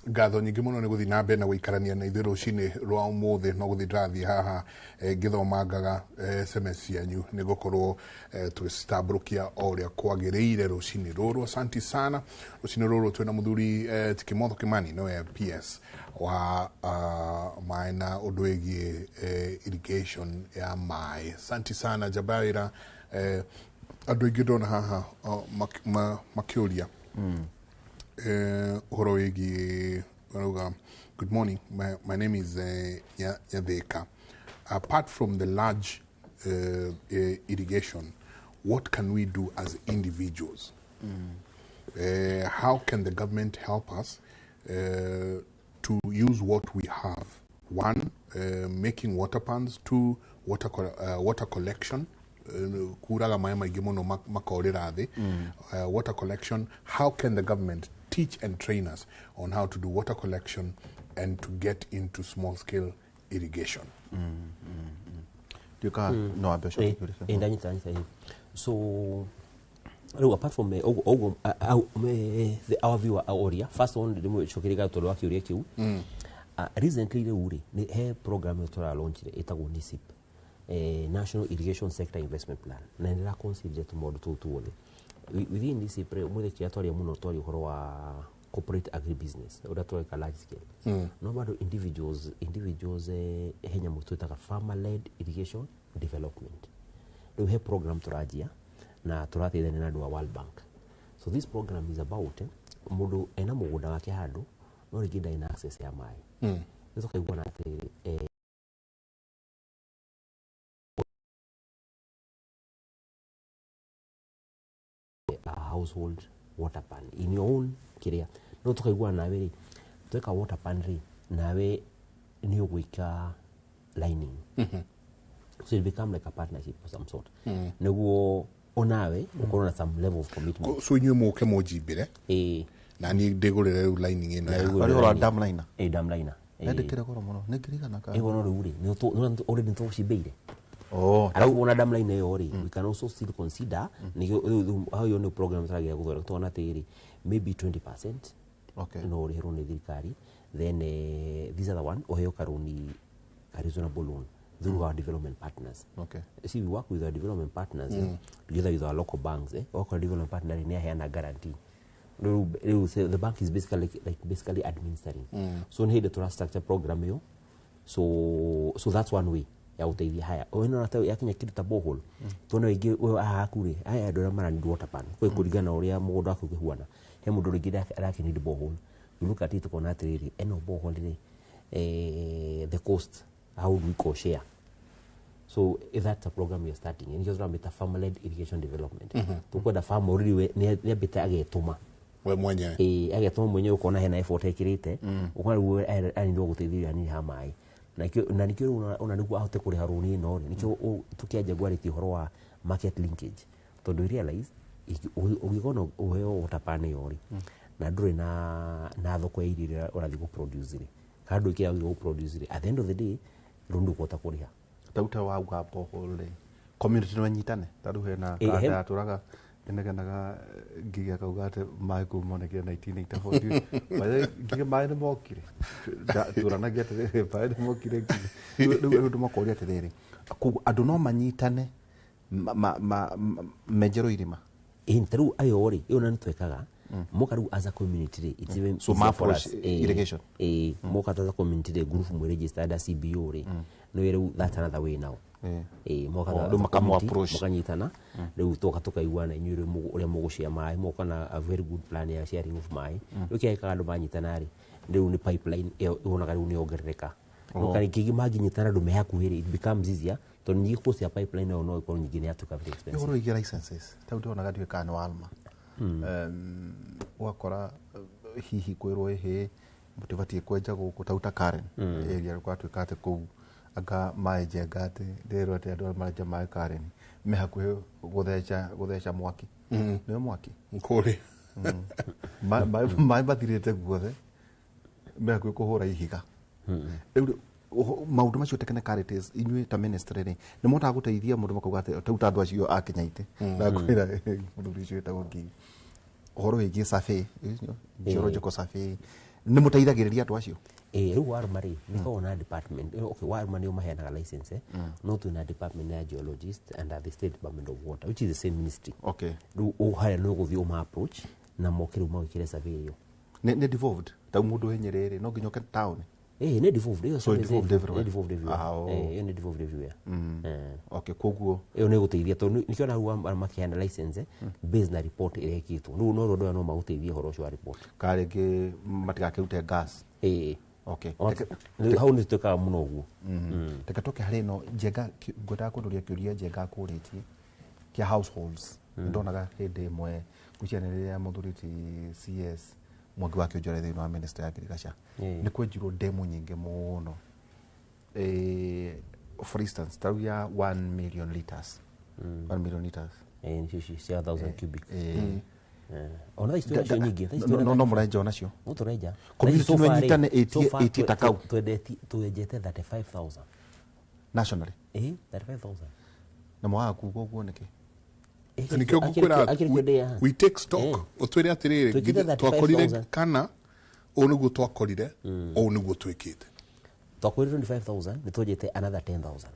Ngatho nyingĩ mũno nĩ gũthiĩ na mbere na gũikarania na ithuĩ rũcinĩ rwa ũmũthĩ. No gũthiĩ ndĩrathiĩ haha ngĩthomangaga SMS cianyu nĩ gũkorwo tũgĩcitambũrũkia o ũrĩa kwagĩrĩire rũcinĩ rũrũ. Asanti sana. Rũcinĩ rũrũ twĩna mũthuri ti Kimotho Kimani, nĩwe PS wa maĩ na ũndũ wĩgiĩ irrigation ya maĩ. Asanti sana Jabaira. Andũ aingĩ ndona haha makĩũria ũhoro wĩgiĩ, marauga, "Good morning, my name is Nyatheka. Apart from the large irrigation, what can we do as individuals? How can the government help us to use what we have? One, making water pans. Two, water collection. Kuraga maĩ maingĩ mũno makorĩra thĩ. Water collection. How can the government teach and train us on how to do water collection and to get into small scale irrigation?" Ndiũka no wambe ũcoke kĩũria kĩu. Ndanyita nyita hivi. So rĩu apart from ũguo our viewer oria first one, ndĩmũcokerie tondũ wa kĩũria kĩu. Recently rĩu rĩ, nĩ he program ĩyo tũra launch ĩtagwo NISIP, National Irrigation Sector Investment Plan, na nĩ ĩra consider tũmaũndũ tũu tuothe. Within NISIP rĩ, ũmũthĩ kĩrĩa twaria mũno, twaria ũhoro wa corporate agribusiness ũrĩa tũreka large scale, no bado individuals, he nyamũ twĩtaga farmer led irrigation development. Rĩu he program tũranjia na tũrateithania na andũ a World Bank. So this program is about mũndũ ena mũgũnda wake handũ no rĩngĩ ndarĩ na access ya maĩ. Rĩu tũkaiguana atĩrĩrĩ, a household water pan in your own kĩrĩa, no tũkaiguana nawe rĩ, tweka water pan rĩ, nawe nĩ ũgwĩka lining. So it become like a partnership of some sort, nĩguo onawe ũkorwo na some level of commitment. So inyuĩ mũke mũnjimbĩre na niĩ ndĩgũrĩre rĩu lining ĩno Na ya ũgũre Ũrĩa ũra lining. Dam liner. Dam liner. Nendĩkĩre goro mũno nĩ ngirigana ka Ĩyo no rĩu rĩ, already nĩ tũgũcimbĩire. Oh, Alafu wona dam line ĩyo rĩ, we can also still consider nĩkĩo rĩu hau ĩyo nĩ program tũrageria gũthondeka, tũkona atĩrĩrĩ, maybe 20% no ũrĩhĩrwo nĩ thirikari, then this other one ũheo karũni, a reasonable loan through our development partners. See, we work with our development partners, together with our local banks. Wakora development partner nĩ aheana guarantee. Rĩu so the bank is basically like basically administering. So nĩ hĩndĩ tũra structure program ĩyo. So that's one way ya gũteithia. Haya, ĩno ta yakinya kĩndũ ta borehole, tuone rĩngĩ we haha haku rĩ, aya andũ arĩa mara need water pan kwĩ kũringana na ũrĩa mũgũnda waku ũkĩhuana, he mũndũ rĩngĩ arakĩ need borehole. We look at it, tukona atĩrĩrĩ, ĩno borehole rĩ, the cost, how do we co share? So if that's a program we are starting, nĩkĩo tũramĩta farmer led irrigation development. Tukwenda farmer already we nĩ ambĩte agetũma we mwenyewe. Ĩ, agetũma mwenyewe, ũkona hena effort ekĩrĩte, ũkona rĩu aranindwo gũteithĩrĩria hanini ha maĩ na nĩkĩo rĩu ona nĩguo ahote kũrĩha rũni ĩno rĩ, nĩkĩo tũkĩanjia ngwarĩtie ũhoro wa market linkage, tondũ we realize ũngĩkorwo na ũheo water pan ĩyo rĩ, na ndũrĩ na thoko ya irio iria ũrathiĩ gũproduce rĩ, kana ndũĩ kĩrĩa ũgĩthiĩ gũproduce rĩ, at the end of the day rũni ndũkũhota kũrĩha. Tau ta wauga borehole rĩ, community no ĩnyitane? Ta rĩu hena Ĩ, kanda yatũraga ĩnegenaga Ngige akauga atĩ maĩ kũu monekire 1984. By the way, Ngige, maĩ nĩ mokire? Tũranagia atĩrĩrĩ, maĩ nĩ mokire, Ngige? Rĩu andũ makoria atĩrĩrĩ, koguo andũ no manyitane menjerwo irima? Ĩ, ta rĩu ayo rĩ, ĩyo na nĩ twekaga moka rĩu as a community rĩ, it's even So easier for ma-approach us. Irrigation. Moka as a community rĩ, group mwe registered as CBO rĩ, no rĩu that's another way now. Moka Oh, as rĩu a makamo community, approach. makanyitana, rĩu tũka tũkaiguana inyuĩ rĩu ũrĩa mũgũshare maĩ, moka na a very good plan ya sharing of maĩ. Rĩu kĩrĩa gĩkaga andũ manyitana rĩ, rĩu nĩ pipeline ĩyo wonaga rĩu nĩ yongerereka. No kana kĩngĩ mangĩnyitana andũ me hakuhĩ rĩ, it becomes easier, tondũ nyingĩ cost ya pipeline ĩyo no ĩkorwo nyingĩ nĩ yatuĩka very expensive. Ũhoro wĩgiĩ licenses, ta rĩu ndĩronaga ndiũĩ kana nĩ wa Alma. Ũgakora hihi kwĩrwo ĩhĩ mũtibatiĩ kwenja gũkũ ta Karen area, gwatuĩka atĩ kũu anga maĩ njenga atĩ ndĩrwo atĩ andũ arĩa marenja maĩ Karen me hakuhĩ gũtheca mwaki. Nĩwe mwaki. Kũrĩ Maĩ mathirĩte guothe, me hakuhĩ kũhũra ihiga. Rĩu rĩ, maũndũ macio technicalities, inyuĩ ta ministry rĩ, nĩ motaga gũteithia mũndũ makauga atĩ tau ta andũ acio a Kenyaite ndakwĩra mũthuri ũcio wĩtagwo Ngigi ũhoro wĩgiĩ survey, geological survey, Nĩ mũteithagĩrĩria andũ acio? Ĩĩ, rĩu warũma rĩ, nĩ koragwo na department. Okay, warũma nĩo maheanaga license, no twĩna department ya geologist and the State Department of Water, which is the same ministry. Rĩu harĩa nĩ ũgũthiĩ ũma approach na moke rĩu magwĩkĩre survey ĩyo. Nĩ devolved ta mũndũ wĩ Nyĩrĩ no nginya ũke town? Ĩĩ, nĩ devolved ĩyo. So survey devolved everywhere. Nĩ devolved everywhere. Ah, oh. Ĩĩ, ĩyo nĩ devolved everywhere. Okay, koguo Ĩyo nĩ ĩgũteithia tondũ nĩkĩo na hau makĩheana license based na report ĩrĩa ĩkĩtwo. Rĩu no andũ aya no magũteithie ũhoro ũcio wa report. Ka rĩngĩ matigakĩrute gas. Ĩĩ. Okay. Hau nĩ twĩkaga mũno ũguo. Reke tũke harĩ ĩno Njenga, ngwendaga kũndũria kĩũria Njenga akũrĩtie kĩa households. Ndonaga hĩndĩ ĩmwe ngwĩciria nĩ rĩrĩa mũthuri ti CS Mwangi wa Kĩonjore thĩinĩ wa ministry ya ngirigaca, nĩ kwenjirwo ndemu nyingĩ mũno. For instance, tarĩu ya 1 million liters, 1 million liters. Ĩĩ, nĩcio ici cia 1000 cubic. Ona thaa ici twĩnacio nyingĩ, thaa ici twĩna No mũrenja onacio? No tũrenja. Community Thaa ici so far no ĩnyitane rĩ, so far ĩtie ta kau. Twenjete 35,000. Nationally? Ĩĩ, 35,000. Na mwaga kuga ũguo nĩkĩ? Na nĩkĩo ngũkwĩra we take stock, ũtwĩre atĩrĩrĩ, Twĩkĩte githĩ twakorire 35,000. kana ũũ nĩguo twakorire, ũũ nĩguo twĩkĩte. Twakorire 25,000, nĩ twenjete another 10,000.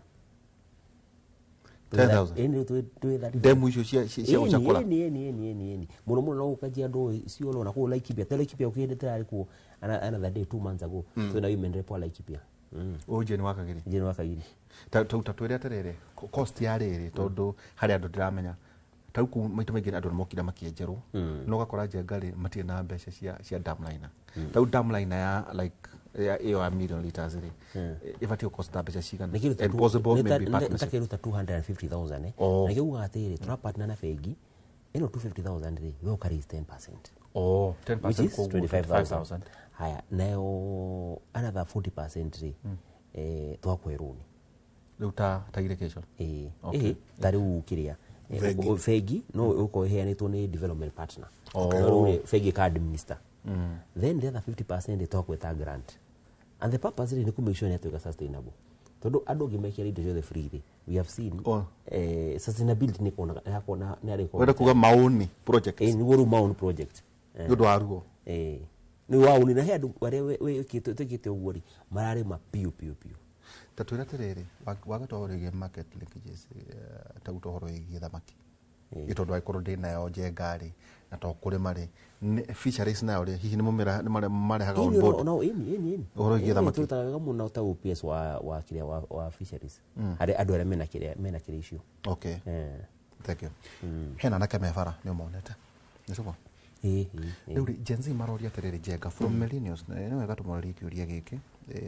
10,000? Ĩĩ, nĩ twĩ 35. Ndemu icio cia Ĩni, gũcakũra? ĩni, ĩni, ĩni, ĩni, ĩni. Mũno mũno no gũkanjia andũ Isiolo na kũu Laikipia. Ta Laikipia ũkĩhĩndĩ tũrarĩ kuo another day 2 months ago. Twĩna women rep wa Laikipia. Ũyũ Jane wa Kagiri? Jane wa Kagiri. Ta twĩre atĩrĩrĩ, cost ya rĩrĩ, tondũ harĩ andũ ndĩramenya ta rĩu kũu maita maingĩ andũ nĩmokire makĩenjerwo, no ũgakora Njenga rĩ matirĩ na mbeca cia dam liner. Ta rĩu dam liner ya like ya ĩyo ya million liters rĩ, ĩbatiĩ gũcost ta mbeca cigana? Nĩ kĩndũ ta And possible maybe partnership. ta kĩndũ ta 250,000, eh. Oh. Na nĩkĩo ugaga atĩrĩrĩ, tũrapartner na bengi ĩno 250,000 rĩ, we ũka raise 10%. Oh, 10% Which is koguo 25,000. Haya, nayo another 40% rĩ, twakwe rũni. Rĩu ta irrigation? Ĩĩ. Okay. Ĩĩ, ta rĩu kĩrĩa, Bengi. Bengi no ũkorwo ĩheanĩtwo nĩ development partner. Oh. No rĩu rĩ, bengi ĩka administer. Then the other 50% twakweta grant. And the purpose rĩ nĩ kũ make sure nĩ yatuĩka sustainable. Tondũ andũ ũngĩmekĩra indo ciothe free rĩ, we have seen sustainability nĩ kuonaga, nĩ hakuona, nĩ harĩ Wenda kuga maoni project. Ĩĩ, nĩguo rĩu maoni project. Nĩ ũndũ wa ruo. Ĩĩ. Nĩ waoni na he andũ arĩa twĩkĩte ũguo rĩ, mararĩma piũ piũ piũ. Ta twĩre atĩrĩrĩ, wagĩtwa ũhoro wĩgiĩ market linkages, ta ũhoro wĩgiĩ thamaki. Ĩ tondũ angĩkorwo ndĩnayo Njenga rĩ, na to kũrĩma rĩ, fisheries nayo rĩ, hihi nĩ mũmĩra nĩ marehaga on Ĩni, board? no, ĩni, ĩni, ĩni. Ũhoro wĩgiĩ Ĩni, thamaki. tũrutaga wega mũno ta OPS wa kĩrĩa wa fisheries. Harĩ andũ arĩa mena kĩrĩa, mena kĩrĩa icio. Okay. Thank you. Hena anake me bara nĩ ũmonete. Nĩ tiguo? Ĩĩ, ĩĩ, ĩĩ. Rĩu rĩ, Gen Z maroria atĩrĩrĩ, Njenga, from millennials, nĩ wega tũmorerie kĩũria gĩkĩ,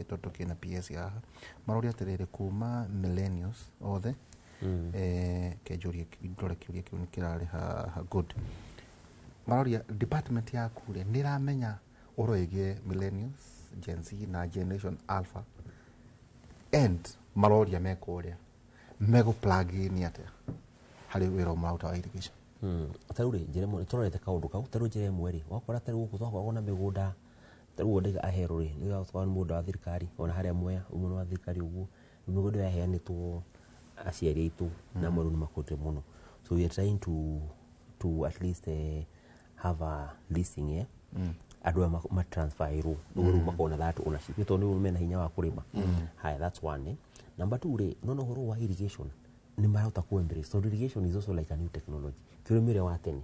tondũ kĩna PS haha. Maroria atĩrĩrĩ kuma millennials othe, kenjũrie ndore kĩũria kĩu nĩ kĩrarĩ haha, good. Maroria department yaku rĩ, nĩ ĩramenya ũhoro wĩgiĩ millennials, Gen Z na Generation Alpha, and maroria me kũrĩa megũ plug in atĩa harĩ wĩra ũmwe wa irrigation? Ta rĩu rĩ, njĩra ĩmwe tũrorete kaũndũ kau, ta rĩu njĩra ĩmwe rĩ, wakora ta rĩu gũkũ twakoragwo na mĩgũnda, ta rĩu ndaiga Ahero rĩ, nĩ ũrakora nĩ mũgũnda wa thirikari, ona harĩa Mwea ũmwe nĩ wa thirikari ũguo, mĩgũnda ĩyo yaheanĩtwo aciari aitũ na amwe rĩu nĩ makũrĩte mũno. So we are trying to at least have a listing, andũ aya matransferirwo nĩguo rĩu makona that ownership, nĩ tondũ nĩo mena hinya wa kũrĩma. Haya, that's one. Number two rĩ, nona ũhoro wa irrigation nĩ marahota ku embrace, tondũ irrigation is also like a new technology. Ti ũrĩmi ũrĩa wa tene.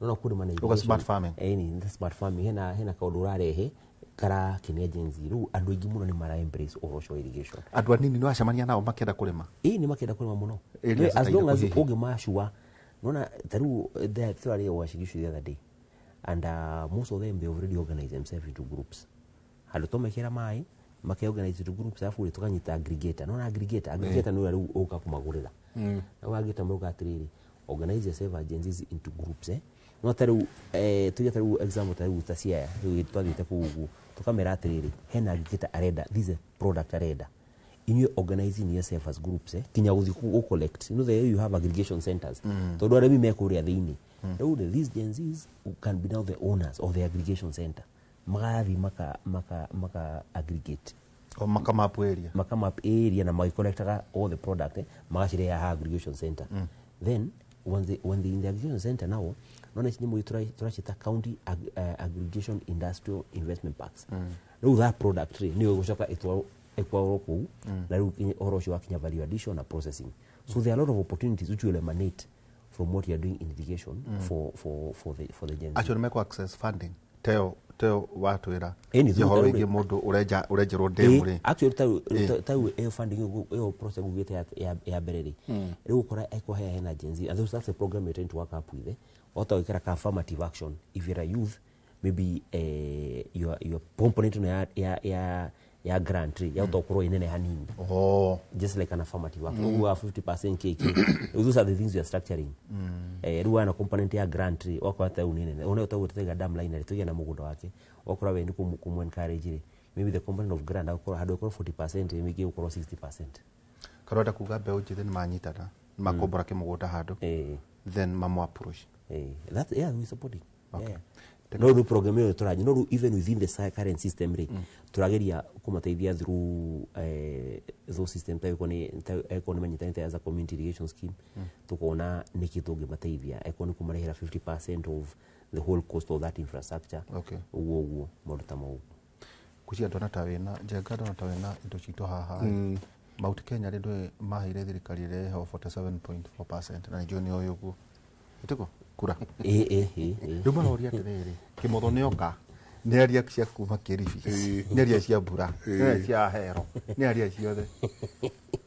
Nona kũrĩma na Uga irrigation. smart farming. Ĩni, nĩ smart farming. Hena kaũndũ ũrarehe karakenia Gen Z. Rĩu andũ aingĩ mũno nĩ mara embrace ũhoro ũcio wa irrigation. Andũ anini nĩ wacemania nao makĩenda kũrĩma? Ĩĩ, nĩ makĩenda kũrĩma mũno. Areas As long as ta irĩkũ hihi? ũngĩmacua, nona ta rĩu tũrarĩ Uasin Gishu the other day, and most of them, they already organized themselves into groups. Handũ twamekĩra maĩ, makeorganize into groups, alafu rĩ tũkanyita aggregator. Nona aggregator nĩ ũrĩa rĩu ũka kũmagũrĩra. Na aggregator marauga atĩrĩrĩ, organize yourself agencies into groups, No ta rĩu, tuge ta rĩu example ta rĩu ta Siaya, rĩu twathiĩte kũu ũguo, tũkamera atĩrĩrĩ, hena aggregator arenda, this is a product arenda. Inyuĩ organizing yourself as groups, kinya gũthiĩ gũ collect. You know, there you have aggregation centers. Tondũ arĩmi me kũrĩa thĩinĩ. Rĩu rĩ, these Gen Zs can be now the owners of the aggregation center. Magathiĩ maka aggregate. O maka map area. Maka map area na magĩcollectaga all the product, magacirehe haha aggregation center. Then when they in the aggregation center now, Nona ici nyamũ tũracita county aggregation industrial investment parks. Rĩu that product rĩ nĩyo ĩgũcoka ĩtwarwo kũu, na rĩu ũhoro ũcio wakinya value addition na processing. So there are a lot of opportunities which will emanate from what you are doing in irrigation for the Gen Z. Acio nĩ mekũ access funding teo teo watwĩra Ĩni, ũhoro rĩu- wĩgiĩ mũndũ ũrenja ũrenjerwo ndemu rĩ. Actually tau ĩyo funding ĩyo process gugĩte ya mbere rĩ, rĩu ũkora ĩkũhea hena Gen Z, and that's a program we're trying to work up with, wahota gwĩkĩra ka affirmative action. If you're a youth, maybe your component ĩno ya grant rĩ yahota gũkorwo ĩ nene hanini, just like an affirmative action. Ũguo 50% KK. Those are the things we are structuring. Rĩu wana component ya grant rĩ, wakora ta rĩu nĩ nene ona ũtagũtega dam line rĩ, tũgĩe na mũgũnda wake, wakora we nĩ kũmũ encourage rĩ, maybe the component of grant akorwo handũ ĩkorwo 40% rĩ, maybe gũkorwo 60%. Karenda kuga mbeũ njĩthĩ nĩ manyitana nĩ makombora kĩmũgũnda handũ, then mamũ approach. That, yeah, we support it. Yeah. No rĩu program ĩyo tũranyi, no rĩu even within the current system rĩ, tũrageria kũmateithia through those system ta ĩkorwo nĩ manyitanĩte as a community irrigation scheme, tukona nĩkĩ tũngĩmateithia, ĩkorwo nĩ kũmarehera 50% of the whole cost of that infrastructure. Ũguo ũguo maũndũ ta mau. Kucia ndona ta wĩna Njenga, ndona ta wĩna indo citũ haha. Mount Kenya rĩ, ndũĩ maheire thirikari ĩrĩa ĩho 47.4% na nĩnjũĩ nĩ ũĩ ũguo ĩtĩko kura. Ĩ ĩ ĩ ĩ. Rĩu maroria atĩrĩrĩ, kĩmotho nĩ oka, nĩ aria cia kuma Kilifi, nĩ aria cia mbura, nĩ aria cia hero, nĩ aria ciothe,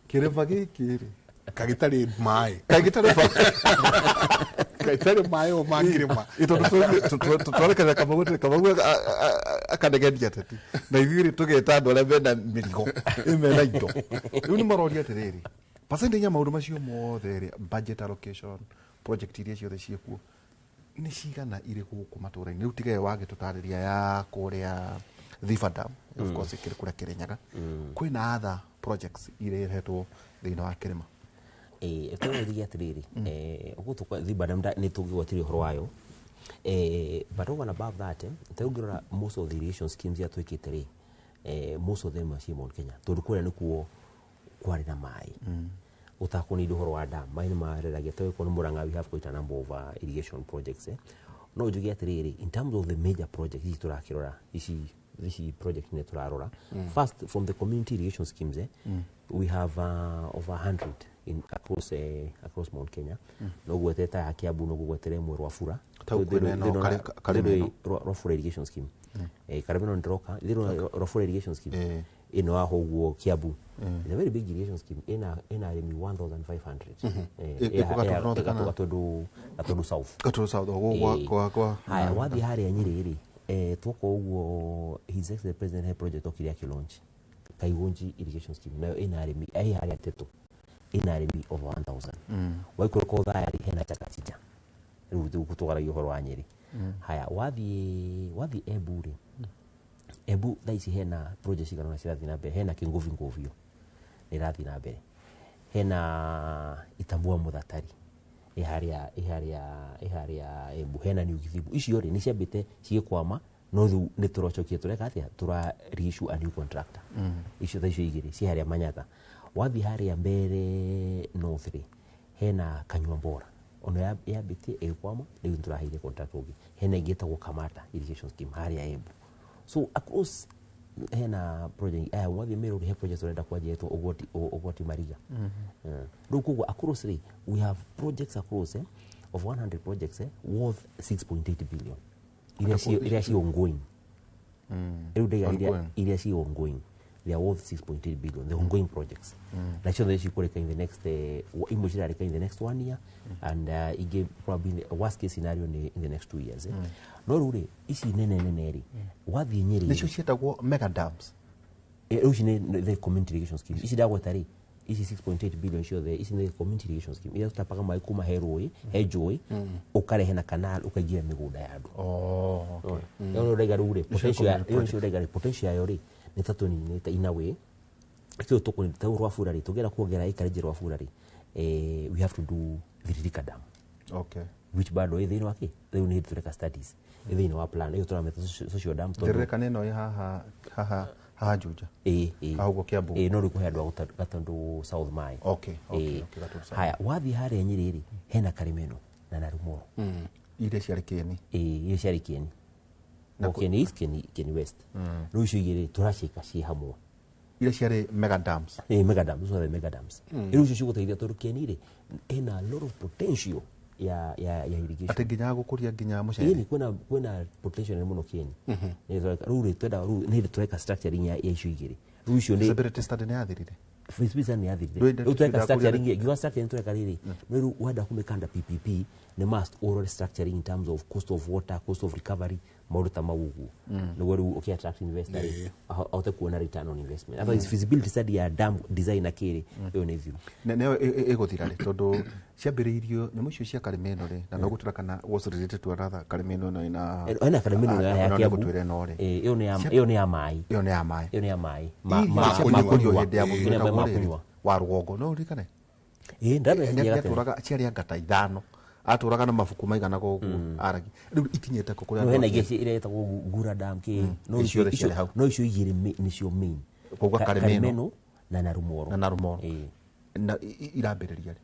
kĩrĩma gĩkĩ rĩ kagĩtarĩ maĩ kagĩtarĩ kagĩtarĩ maĩ o makĩrĩma. Tondũ twarekania Kamau atĩrĩ, Kamau akanegenia ateti na ithuĩ rĩ tũgeta andũ arĩa mena mĩrigo mena indo. Rĩu nĩ maroria atĩrĩrĩ, percentage ya maũndũ macio mothe rĩ, budget allocation, project iria ciothe ciĩkuo nĩ cigana irĩ gũkũ matũra-inĩ? Rĩu tiga ĩyo wagĩtũtarĩria ya kũrĩa Thiba Dam, of course ĩkĩrĩ kũrĩa Kĩrĩnyaga, kwĩna other projects irehetwo thĩinĩ wa kĩrĩma? Tũrĩria atĩrĩrĩ, ũguo Thiba Dam nĩ tũngĩgwatirie ũhoro wayo, but over and above that, ta ũngĩrora most of the irrigation schemes iria twĩkĩte rĩ, most of them are ciĩ Mount Kenya, tondũ kũrĩa nĩkuo kwarĩ na maĩ ũtakũnĩire ũhoro wa dam, maĩ nĩ mareragia. Ta ũkorwo nĩ Murang'a, we have quite a number of irrigation projects. No njuge atĩrĩrĩ, in terms of the major projects ici tũrakĩrora, ici project nĩ tũrarora, first from the community irrigation schemes, we have over 100 in across Mount Kenya. No gwete ta ya Kiambu, no gwetere ĩmwe Rwabura. Tau kwĩna ĩno, Karĩmĩno. Rwabura irrigation scheme, Karĩmĩno ndĩroka thĩinĩ Rwabura irrigation scheme ĩno waho ũguo Kiambu. It's a very big irrigation scheme, ĩna arĩmi 1500. Ĩkũ Gatundu North kana? Gatundu South. Gatundu South, ũguo kwa Haya, wathiĩ harĩa Nyĩrĩ rĩ, twoka ũguo His Excellency President he project okire akĩlaunch Kaigonji irrigation scheme, nayo ĩna arĩmi harĩa Teto, ĩna arĩmi over 1000. Waikũrũka Othaya rĩ, hena Chakachicha, rĩu tũgaragia ũhoro wa Nyĩrĩ. Haya, wathiĩ Embu rĩ, Embu thaa ici hena project cigana ũna cirathiĩ na mbere. Hena Kĩngũvi Ngũvio nĩ ĩrathiĩ na mbere, hena Itambua Mũthatari ĩ harĩa Embu, hena New Githibu. Icio rĩ nĩ ciambĩte cigĩkwama, no rĩu nĩ tũracokia, tũreka atĩa, tũra reissue a new contractor. Icio thaa icio igĩrĩ ci harĩa Manyata. Wathiĩ harĩa mbere north rĩ, hena Kanyua Mbora, ona yambĩtie ĩgĩkwama, rĩu nĩ tũraheire contract ũngĩ. Hena ĩngĩ ĩtagwo Kamata irrigation scheme harĩa Embu. So across hena project aya. Wathiĩ Meru rĩ, he project ũrenda kwanjia ĩtwo Ũgwati Mariga. Rĩu koguo across rĩ, we have projects across, of 100 projects, worth 6.8 billion iria ci ongoing. Rĩu ndaiga Ongoing. Iria ci ongoing, they are worth 6.8 billion, the ongoing projects. Na ciothe cikũrĩka in the next, imwe cirarĩka in the next one year, and ingĩ probably in the worst case scenario ni in the next 2 years. No rĩu rĩ, ici nene nene rĩ, wathiĩ Nyĩrĩ Nĩcio ciĩtagwo mega dams? Rĩu ici nĩ the community irrigation scheme. Ici ndagweta rĩ, ici 6.8 billion ciothe ici nĩ community irrigation scheme iria tũtapaga maĩ kuma he rũĩ, he njũĩ, ũkarehe na canal ũkaingĩra mĩgũnda ya andũ. Oh, okay. Ĩyo nĩ ũraiga rĩu rĩ, Icio potential community ĩyo nĩcio ũraiga rĩ, potential yayo rĩ nĩ ta tũninĩte in a way. Kĩo tũkũ ta Rwabura rĩ, tũngĩenda kuongerera acreage Rwabura rĩ, we have to do Thiririka Dam, which bado ĩ thĩinĩ wa kĩ, rĩu nĩ tũreka studies, ĩ thĩinĩ wa plan ĩyo tũramĩta social dam tondũ Thiririka nĩ ĩno ĩ haha Juja? Ĩ. Haha ũguo Kiambu? Ĩ, no rĩu kũhe andũ a Gatundu South maĩ. Okay, Gatundu South. Haya, wathiĩ harĩa Nyĩrĩ rĩ, hena Karĩmĩno na Narumoro. Iria ciarĩ Kieni. Ĩĩ, iria ciarĩ Kieni. Na Kieni East, Kieni West. Rĩu icio igĩrĩ tũraciĩka ciĩ hamwe. Iria ciarĩ mega dams. Ĩĩ, mega dams, those are the mega dams. Rĩu icio cigũteithia tondũ Kieni rĩ ĩna a lot of potential ya irrigation. Atĩ nginya gũkũria nginya mũcere. Ĩni kwĩna potential nene mũno Kieni. Rĩu rĩ twenda rĩu nĩ hĩndĩ tũreka structuring ya icio igĩrĩ. Rĩu icio nĩ Feasibility study nĩ yathirire. Feasibility study nĩ yathirire. Rĩu tũreka structuring, ngiuga structuring tũreka rĩrĩ, no rĩu wenda kũmĩka under PPP nĩ must ũrore structuring in terms of cost of water, cost of recovery, maũndũ ta mau ũguo. Nĩguo rĩu ũkĩ attract investor rĩ, ahote kuona return on investment. Otherwise feasibility study ya dam design na kĩrĩ, ĩyo nĩ thiru. Nayo ĩgũthira rĩ, tondũ ciambĩrĩirio nyamũ icio cia Karĩma ĩno rĩ, na no gũtũra kana was related to another Karĩma ĩno ĩno ĩna Ĩna Karĩma ĩno ya Kiambu. Gũtwĩra ĩno rĩ. Ĩyo nĩ ya maĩ. Ĩyo nĩ ya maĩ. Ĩyo nĩ ya maĩ. Ma kũnyua hĩndĩ ya mũthurano wa rũgongo, no ũririkane? Ĩĩ, ndameciria gatene. Nĩatũraga ciarĩ ngata ithano. Atũraga na mabuku maigana ũguo aragi. Rĩu ikinyĩte kũ kũrĩa No hena ingĩ iria ĩtagwo Gura Dam kĩ. No icio ciarĩ hau. No icio igĩrĩ nĩcio main. Kuga Karĩma ĩno na Narumoro. Na Narumoro. Na irambĩrĩria rĩ?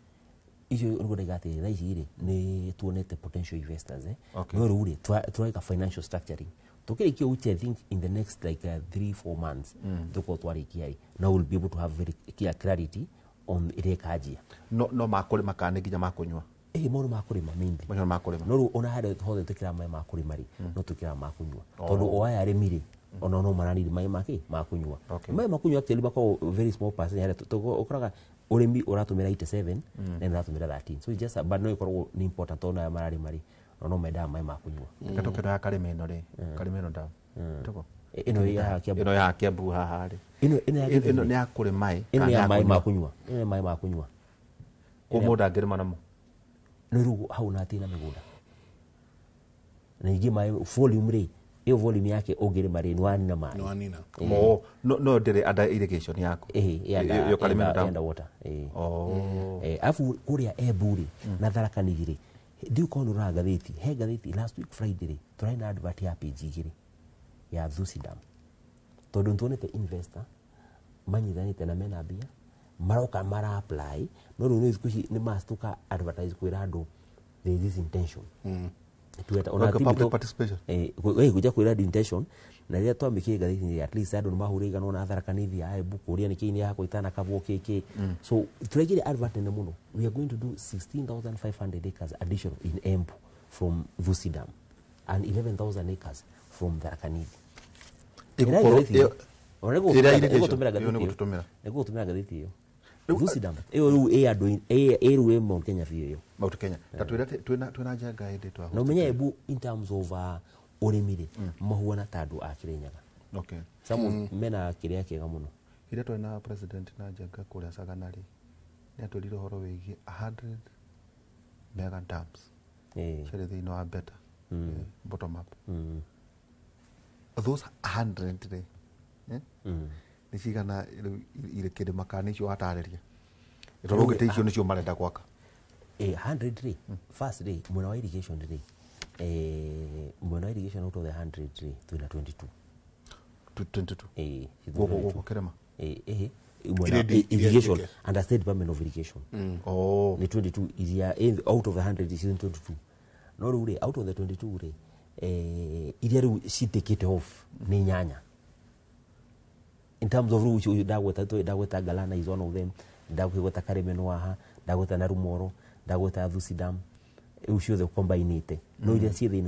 Icio nĩguo ndaiga atĩrĩ, thaa ici rĩ nĩ tuonete potential investors No rĩu rĩ tũreka financial structuring. Tukĩrĩkia which I think in the next like 3-4 months tũkorwo twarĩkia rĩ, now we'll be able to have very clear clarity on ĩrĩa ĩkanjia. No makũrĩma kana nĩ nginya makũnyua? Ĩĩ, maũndũ ma kũrĩma mainly. Maũndũ ma kũrĩma. No rĩu ona harĩa hothe twĩkĩraga maĩ ma kũrĩma rĩ, no twĩkĩraga ma kũnyua. Tondũ o aya arĩmi rĩ, ona no maraniri maĩ ma kĩ? Ma kũnyua. Maĩ ma kũnyua actually makoragwo very small percent harĩa ũkoraga ũrĩmi ũratũmĩra 87 na ũratũmĩra 13. So it's just but no ĩkoragwo nĩ important tondũ aya mararĩma rĩ, no mendaga maĩ ma kũnyua. Reke tũkĩra ya Karĩma ĩno rĩ, Karĩma ĩno dam. Tũgo. Ĩno ya Kiambu. Ĩno ya Kiambu haha rĩ. Ĩno ĩno nĩ ya kũrĩma ĩ. Ĩno ya maĩ ma kũnyua. Ĩno nĩ maĩ ma kũnyua. Kwa mũndũ angĩrĩma namo. No rĩu hau na hatirĩ na mĩgũnda. Na ningĩ maĩ volume rĩ, ĩyo volume yake ũngĩrĩma rĩ, nĩwanina maĩ. Nĩwanina. No ndĩrĩ under irrigation yaku. Ĩĩ, under water. Alafu kũrĩa Embu rĩ, na Tharaka Nithi rĩ, ndiũĩ korwo nĩ ũroraga ngathĩti, he ngathĩti last week Friday rĩ, tũrarĩ na advert ya page igĩrĩ ya Thusi Dam. Tondũ nĩtuonete investor manyitanĩte na mena mbia, maroka mara apply, no rĩu nĩ thikũ ici nĩ must tũka advertise kwĩra andũ there is this intention. Tueta ona public participation. Kuja kwĩra andũ intention, na rĩrĩa twamĩkire ngathĩti-inĩ at least andũ nĩmahũrire igana ona Tharaka Nithi ya Embu kũria nĩkĩĩ nĩ yakwa itanakabwo kĩkĩ. So tũraigire advert nene mũno. We are going to do 16,500 acres additional in Embu from Thusi Dam and 11,000 acres from Tharaka Nithi. Nĩgũtũmĩra ngathĩti ĩyo. Thusi Dam. Ĩyo rĩu ĩ andũ ĩ rĩu ĩ Mount Kenya biũ ĩyo. Mount Kenya. Ta twĩre twĩna njenga ĩndĩ twa. Na ũmenye Embu in terms of ũrĩmi rĩ, mahuana ta andũ a Kĩrĩnyaga. Okay. Some mena kĩrĩa kĩega mũno. Rĩrĩa twarĩ na president na njenga kũrĩa Sagana rĩ, nĩ atwĩrire ũhoro wĩgiĩ 100 mega dams. Ciarĩ thĩinĩ wa beta. Bottom up. Those 100 rĩ, nĩ cigana irĩ kĩrĩma kana nĩcio watarĩria? Tondũ ũngĩte icio nĩcio marenda gwaka. 100 rĩ, first rĩ, mwena wa irrigation rĩ, mwena wa irrigation out of the 100 rĩ, twĩna 22. 22? Gũkũ kĩrĩma? Mwena irrigation, under State Department of Irrigation. Nĩ 22, iria out of the 100 is 22. No rĩu rĩ, out of the 22 rĩ, iria rĩu citikĩte off nĩ inyanya. In terms of rĩu ndagweta Galana is one of them, ndagweta Karĩma haha, ndagweta Narumoro, ndagweta Thusi Dam, rĩu ciothe combinĩte. No iria ciĩ thĩinĩ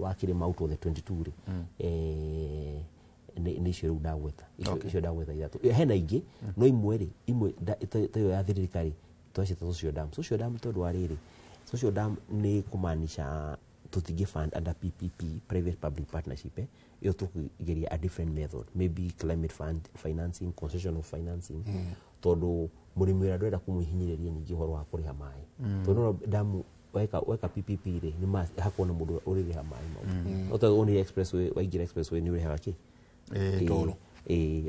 wa kĩrĩma out of the 22 rĩ, nĩ icio rĩu ndagweta. Icio ndagweta ithatũ. Hena ingĩ, no imwe rĩ, imwe ta ĩyo ya thirikari twaciĩta social dam. Social dam tondũ wa rĩrĩ, social dam nĩ kũmaanisha tũtingĩ fund under PPP, private public partnership, ĩyo tũkũgeria a different method, maybe climate fund financing, concessional financing, tondũ mũrĩmi ũrĩa ndũrenda kũmũhinyĩrĩria ningĩ ũhoro wa kũrĩha maĩ. Tondũ no damu weka PPP rĩ, nĩ hakorwo na mũndũ ũrĩrĩha maĩ mau. No ta ũnire expressway, waingĩra expressway nĩ ũrĩhaga kĩ?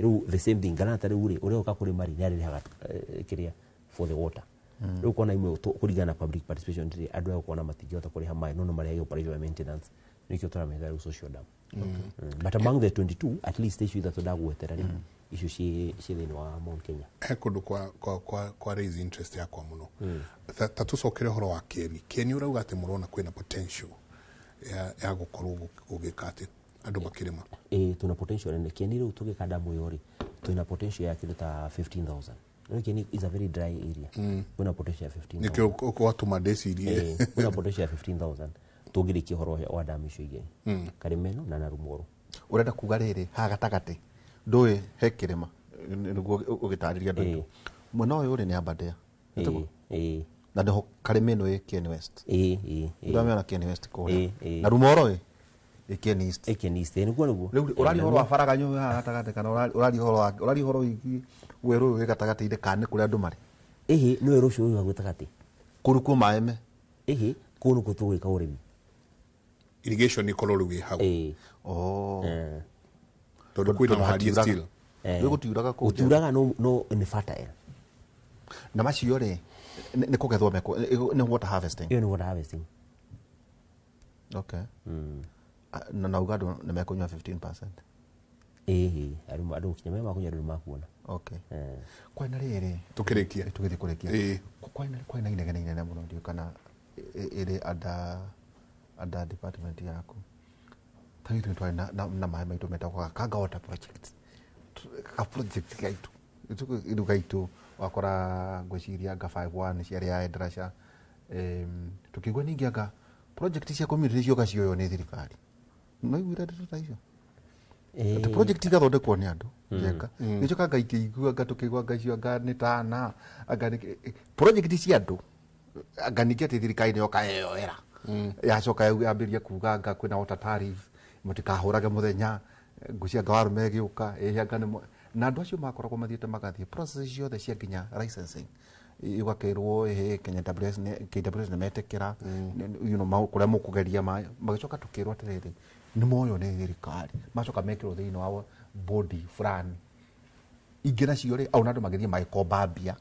Rĩu the same thing, Galana ta rĩu rĩ, ũrĩa ũka kũrĩma rĩ, nĩ arĩrĩhaga kĩrĩa for the water. Rĩu kona imwe kũringana na public participation rĩ, andũ aya ũkona matingĩhota kũrĩha maĩ, no no marĩhage operation and maintenance, nĩkĩo tũrameta rĩu social dam. But among the 22, at least icio ithatũ ndagwetera rĩ, icio ci thĩinĩ wa Mount Kenya. He kũndũ kwa raise interest yakwa mũno. Ta tũcokere ũhoro wa Keni. Keni ũrauga atĩ mũrona kwĩna potential ya gũkorwo gũgĩka atĩ andũ makĩrĩma. Tuna potential nene. Keni rĩu tũgĩka damu ĩyo rĩ, twĩna potential ya kĩndũ ta 15,000. No Keni is a very dry area. Kwĩna potential ya 15,000. Nĩkĩo gwatũma ndĩcirie. Kwĩna potential ya 15,000 tũngĩrĩkia ũhoro wa damu icio igĩrĩ. Karimeno na Narumoro. Ũrenda kuga rĩrĩ haha gatagatĩ ndũĩ he kĩrĩma nĩguo ũgĩtarĩria andũ aitũ. Mwena ũyũ rĩ nĩ Aberdare. Na nĩho Karimeno ĩ Kieni West. Ndamĩona Kieni West kũrĩa. Narumoro ĩ Kieni East. Kieni East nĩguo nĩguo. Rĩu ũraria ũhoro wa Faraganyũ haha gatagatĩ kana ũraria ũhoro wĩgiĩ werũ ũyũ wĩ gatagatĩ-inĩ kana nĩ kũrĩa andũ marĩ? Ĩhĩ nĩ werũ ũcio wĩ hau gatagatĩ. Kũu kuo maĩ me? Ĩhĩ kũu nĩkuo tũgwĩka ũrĩmi. Irrigation ikorwo rĩu ĩ hau. Tondũ kwĩna maharia still. Rĩu gũtiuraga kũu. Gũtiuraga no nĩ fertile. Na macio rĩ nĩ kũgethwo mekũ nĩ water harvesting. Ĩyo nĩ water harvesting. Okay. Na nauga andũ nĩ mekũnyua 15%. Ĩhĩ andũ kinya me makũnyua andũ nĩ makuona. Okay. Kwĩna rĩrĩ tũkĩrĩkia tũgĩthiĩ kũrĩkia. Kwĩna inegene inene mũno ndiũĩ kana ĩrĩ under department yaku. Tagitũ twarĩ na maĩ maitũ metagwo Kanga Water Project. Ka project gaitũ. Rĩu gaitũ wakora ngwĩciria anga 51 ciarĩ ya Endrasha. Tũkĩigua ningĩ anga project cia community cioka cioywo nĩ thirikari. No iguire ndeto ta icio? Atĩ project igathondekwo nĩ andũ njeka. Gĩcoka anga ikĩigua anga tũkĩigua anga icio anga nĩ tana anga nĩ project cia andũ anga ningĩ atĩ thirikari nĩ yoka yeyoera. Yacoka yambĩrĩria kuga anga kwĩna water tariff mũtikahũrage mũthenya ngũcia anga warũme ĩgĩũka ĩhĩ anga nĩ na andũ acio makoragwo mathiĩte magathiĩ process ciothe cia nginya licensing ũgakerwo ĩhĩ Kenya WS KWS nĩ metĩkĩra you know kũrĩa mũkũgeria maĩ magĩcoka tũkĩrwo atĩrĩrĩ nĩ moywo nĩ thirikari macoka mekĩrwo thĩinĩ wa body fulani ingĩ nacio rĩ au na andũ magĩthiĩ magĩkomba mbia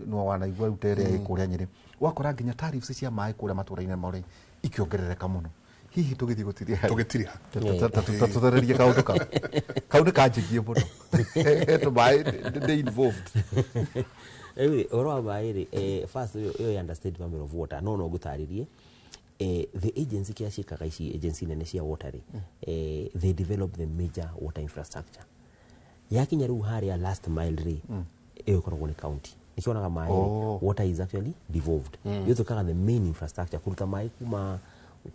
no wanaigua rĩu ta ĩrĩa ĩ kũrĩa Nyĩrĩ wakora nginya tariffs cia maĩ kũrĩa matũra-inĩ mao rĩ ikĩongerereka mũno. Hihi tũgĩthiĩ gũtiriha tũgĩtiriha tũthererie kaũndũ kau kau nĩ kanjĩgie mũno tũmaĩ ndĩ involved. Rĩu ũhoro wa maĩ rĩ first ĩyo under State Department of Water no ngũtarĩrie the agency kĩrĩa ciĩkaga ici agency nene cia water rĩ they develop the major water infrastructure yakinya rĩu harĩa last mile rĩ ĩyo ĩkoragwo nĩ county nĩkĩonaga maĩ water is actually devolved yo tũkaga the main infrastructure kũruta maĩ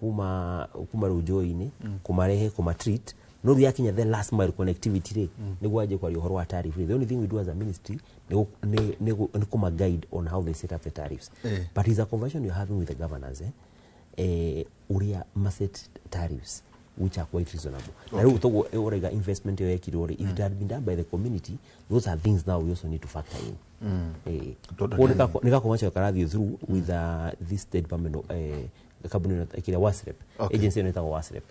kuma rĩu njũĩ-inĩ kũmarehe kũmatreat no rĩu yakinya the last mile connectivity rĩ nĩguo anjie kwaria ũhoro wa tariff rĩ the only thing we do as a ministry nĩ kũma guide on how they set up the tariffs. But it's a conversation you're having with the governors ũrĩa maset tariffs which are quite reasonable. Na rĩu toguo ũraiga investment ĩyo yekirwo rĩ if it had been done by the community those are things now we also need to factor in. Nĩ gakomacio karathiĩ through with this State Department kambuni ĩkĩrĩa WASREB agency ĩno ĩtagwo WASREB.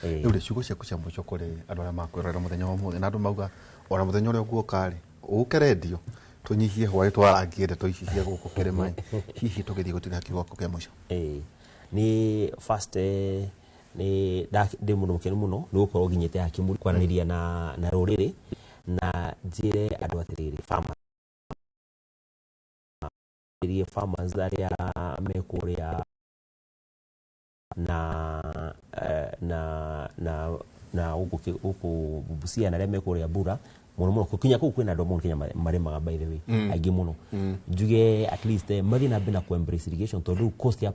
Rĩu rĩ ciugo ciaku cia mũico kũrĩ andũ arĩa makwĩrorera mũthenya wa ũmũthĩ na andũ mauga ona mũthenya ũrĩa ũguoka rĩ ũke rendio tũnyihie hwaĩ twarangie ndeto ici cia gũkũ kĩrĩma hihi tũgĩthiĩ gũtiriha kiugo gĩaku kĩa mũico. Nĩ first nĩ ndĩ mũndũ mũkenu mũno nĩ gũkorwo nginyĩte haha Kĩmuri kwaranĩria na rũrĩrĩ na njĩre andũ atĩrĩrĩ farmers arĩa me kũrĩa na gũkũ Busia na arĩa me kũrĩa Bura mũno mũno kinya kũu kwĩna andũ a Mount Kenya marĩmaga by the way aingĩ mũno njuge at least mathiĩ na mbere na ku-embrace irrigation tondũ rĩu cost ya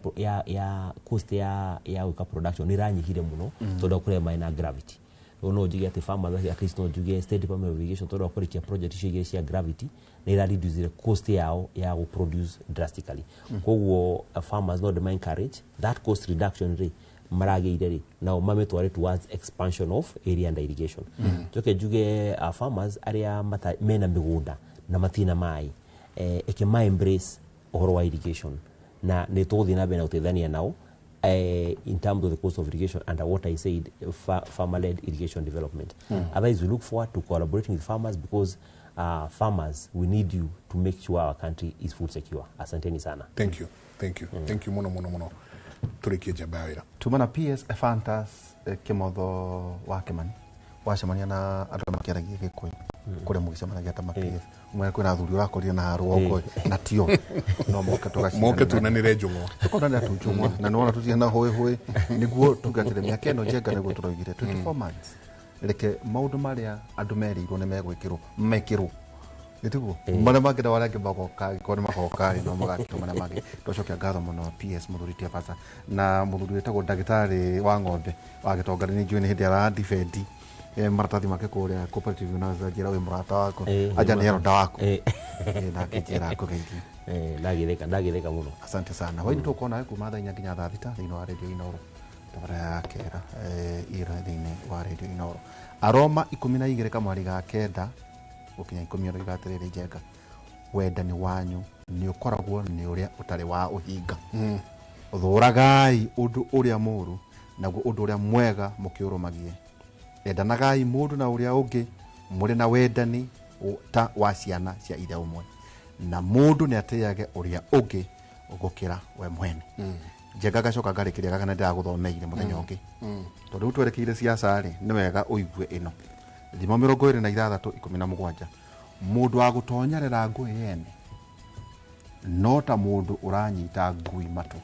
cost ya gwĩka production nĩ ĩranyihire mũno tondũ wa kũrehe maĩ na gravity. Rĩu no njuge atĩ farmers at least no njuge State Department of Irrigation tondũ wa kũrĩkia project icio igĩrĩ cia gravity nĩ ĩra reduce cost yao ya gũ produce drastically. Koguo farmers no ndĩma encourage that cost reduction rĩ maragĩire rĩ nao mamĩtware towards expansion of area under irrigation. Njoke njuge farmers arĩa mena mĩgũnda na matirĩ na maĩ eke ma embrace ũhoro wa irrigation na nĩ tũgũthiĩ na mbere na gũteithania nao in terms of the cost of irrigation under what I said farmer-led irrigation development. Otherwise we look forward to collaborating with farmers because farmers, we need you to make sure our country is food secure. Asanteni sana. Thank you. Thank you. Thank you muno muno muno. Tũrĩkie njamba ya wĩra. Tuma na PS Ephantus Kĩmotho wa Kĩmani wacemania na andũ makĩaragia Gĩkũyũ. Kũrĩa mũgĩcemanagia ta ma PS mwena kwĩna athuri ũrakorire na rũgongo na tio no moke tũgacindana. Moke tunanĩre njũng'wa. Tũkonanĩra tu njũng'wa na nĩwona tũtigana hũĩ hũĩ nĩguo tuge atĩrĩ mĩaka ĩno Njenga nĩguo tũroigire 24 months reke maũndũ marĩa andũ merĩirwo nĩ megwĩkĩrwo mekĩrwo nĩtiguo marĩa mangĩ na marĩa angĩ magoka angĩkorwo nĩ magoka rĩ no magakĩrwo marĩa mangĩ. Twacokia ngatho mũno PS mũthuri Tiabasa na mũthuri wĩtagwo ndagĩtarĩ wa ng'ombe wa gĩtonga nĩ njũĩ nĩ hĩndĩ aradifendi maratathi make kũrĩa Cooperative University anjĩra wĩ mũrata wakwa anja nĩ eronda waku nake njĩra akũgeithie. Ndagĩtheka mũno. Asante sana. Hwainĩ tũgũkorwo nawe kuma thaa 4 nginya thaa 6 thĩinĩ wa Radio Inooro tabarĩra ya kera ĩra thĩinĩ wa Radio Inooro. Aroma 12 kamwari ga 9 gũkinya 10 ũroiga atĩrĩrĩ Njenga wendani wanyu nĩ ũkoragwo nĩ ũrĩa ũtarĩ wa ũhinga. Ũthũragai ũndũ ũrĩa mũũru naguo ũndũ ũrĩa mwega mũkĩũrũmagie. Endanagai mũndũ na ũrĩa ũngĩ mũrĩ na wendani ta wa ciana cia ithe ũmwe na mũndũ nĩ atĩage ũrĩa ũngĩ gũkĩra we mwene. Njenga ngacoka ngarĩkĩria gaka na ndĩragũthomeire mũthenya ũngĩ tondũ rĩu twerekeire ciaca rĩ nĩ wega ũigue ĩno thimo 26 17 mũndũ wa gũtonyerera ngũĩ yene no ta mũndũ ũranyita ngui matũ.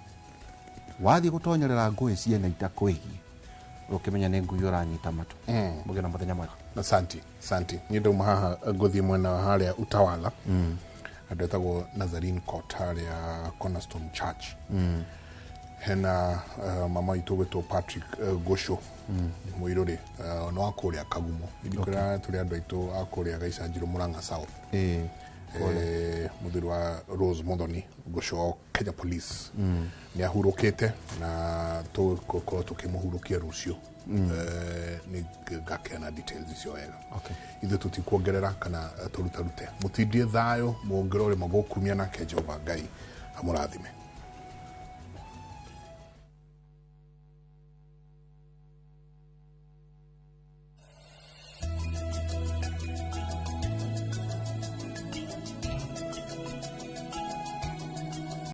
Wathiĩ gũtonyerera ngũĩ ciene itakwĩgiĩ ũkĩmenya nĩ ngui ũranyita matũ. Mũgĩe na mũthenya mwega. Asante, asante. Niĩ ndauma haha ngũthiĩ mwena wa harĩa Utawala andũ etagwo Nazarene Court harĩa Cornerstone Church. Hena mama witũ gwĩtwo Patrick Gũcũ Mũirũrĩ nĩ wa kũrĩa Kagumo ndikwĩra tũrĩ andũ aitũ a kũrĩa Gaicanjirũ Murang'a South. Mũthuri wa Rose Muthoni Gũcũ wa Kenya Police nĩ ahurũkĩte na tũgũkorwo tũkĩmũhurũkia rũciũ. Nĩ ngakeana details icio wega. Ithuĩ tũtikuongerera kana tũrutarute mũtindie thayũ mũngĩrore magũkumia nake Jehova Ngai amũrathime.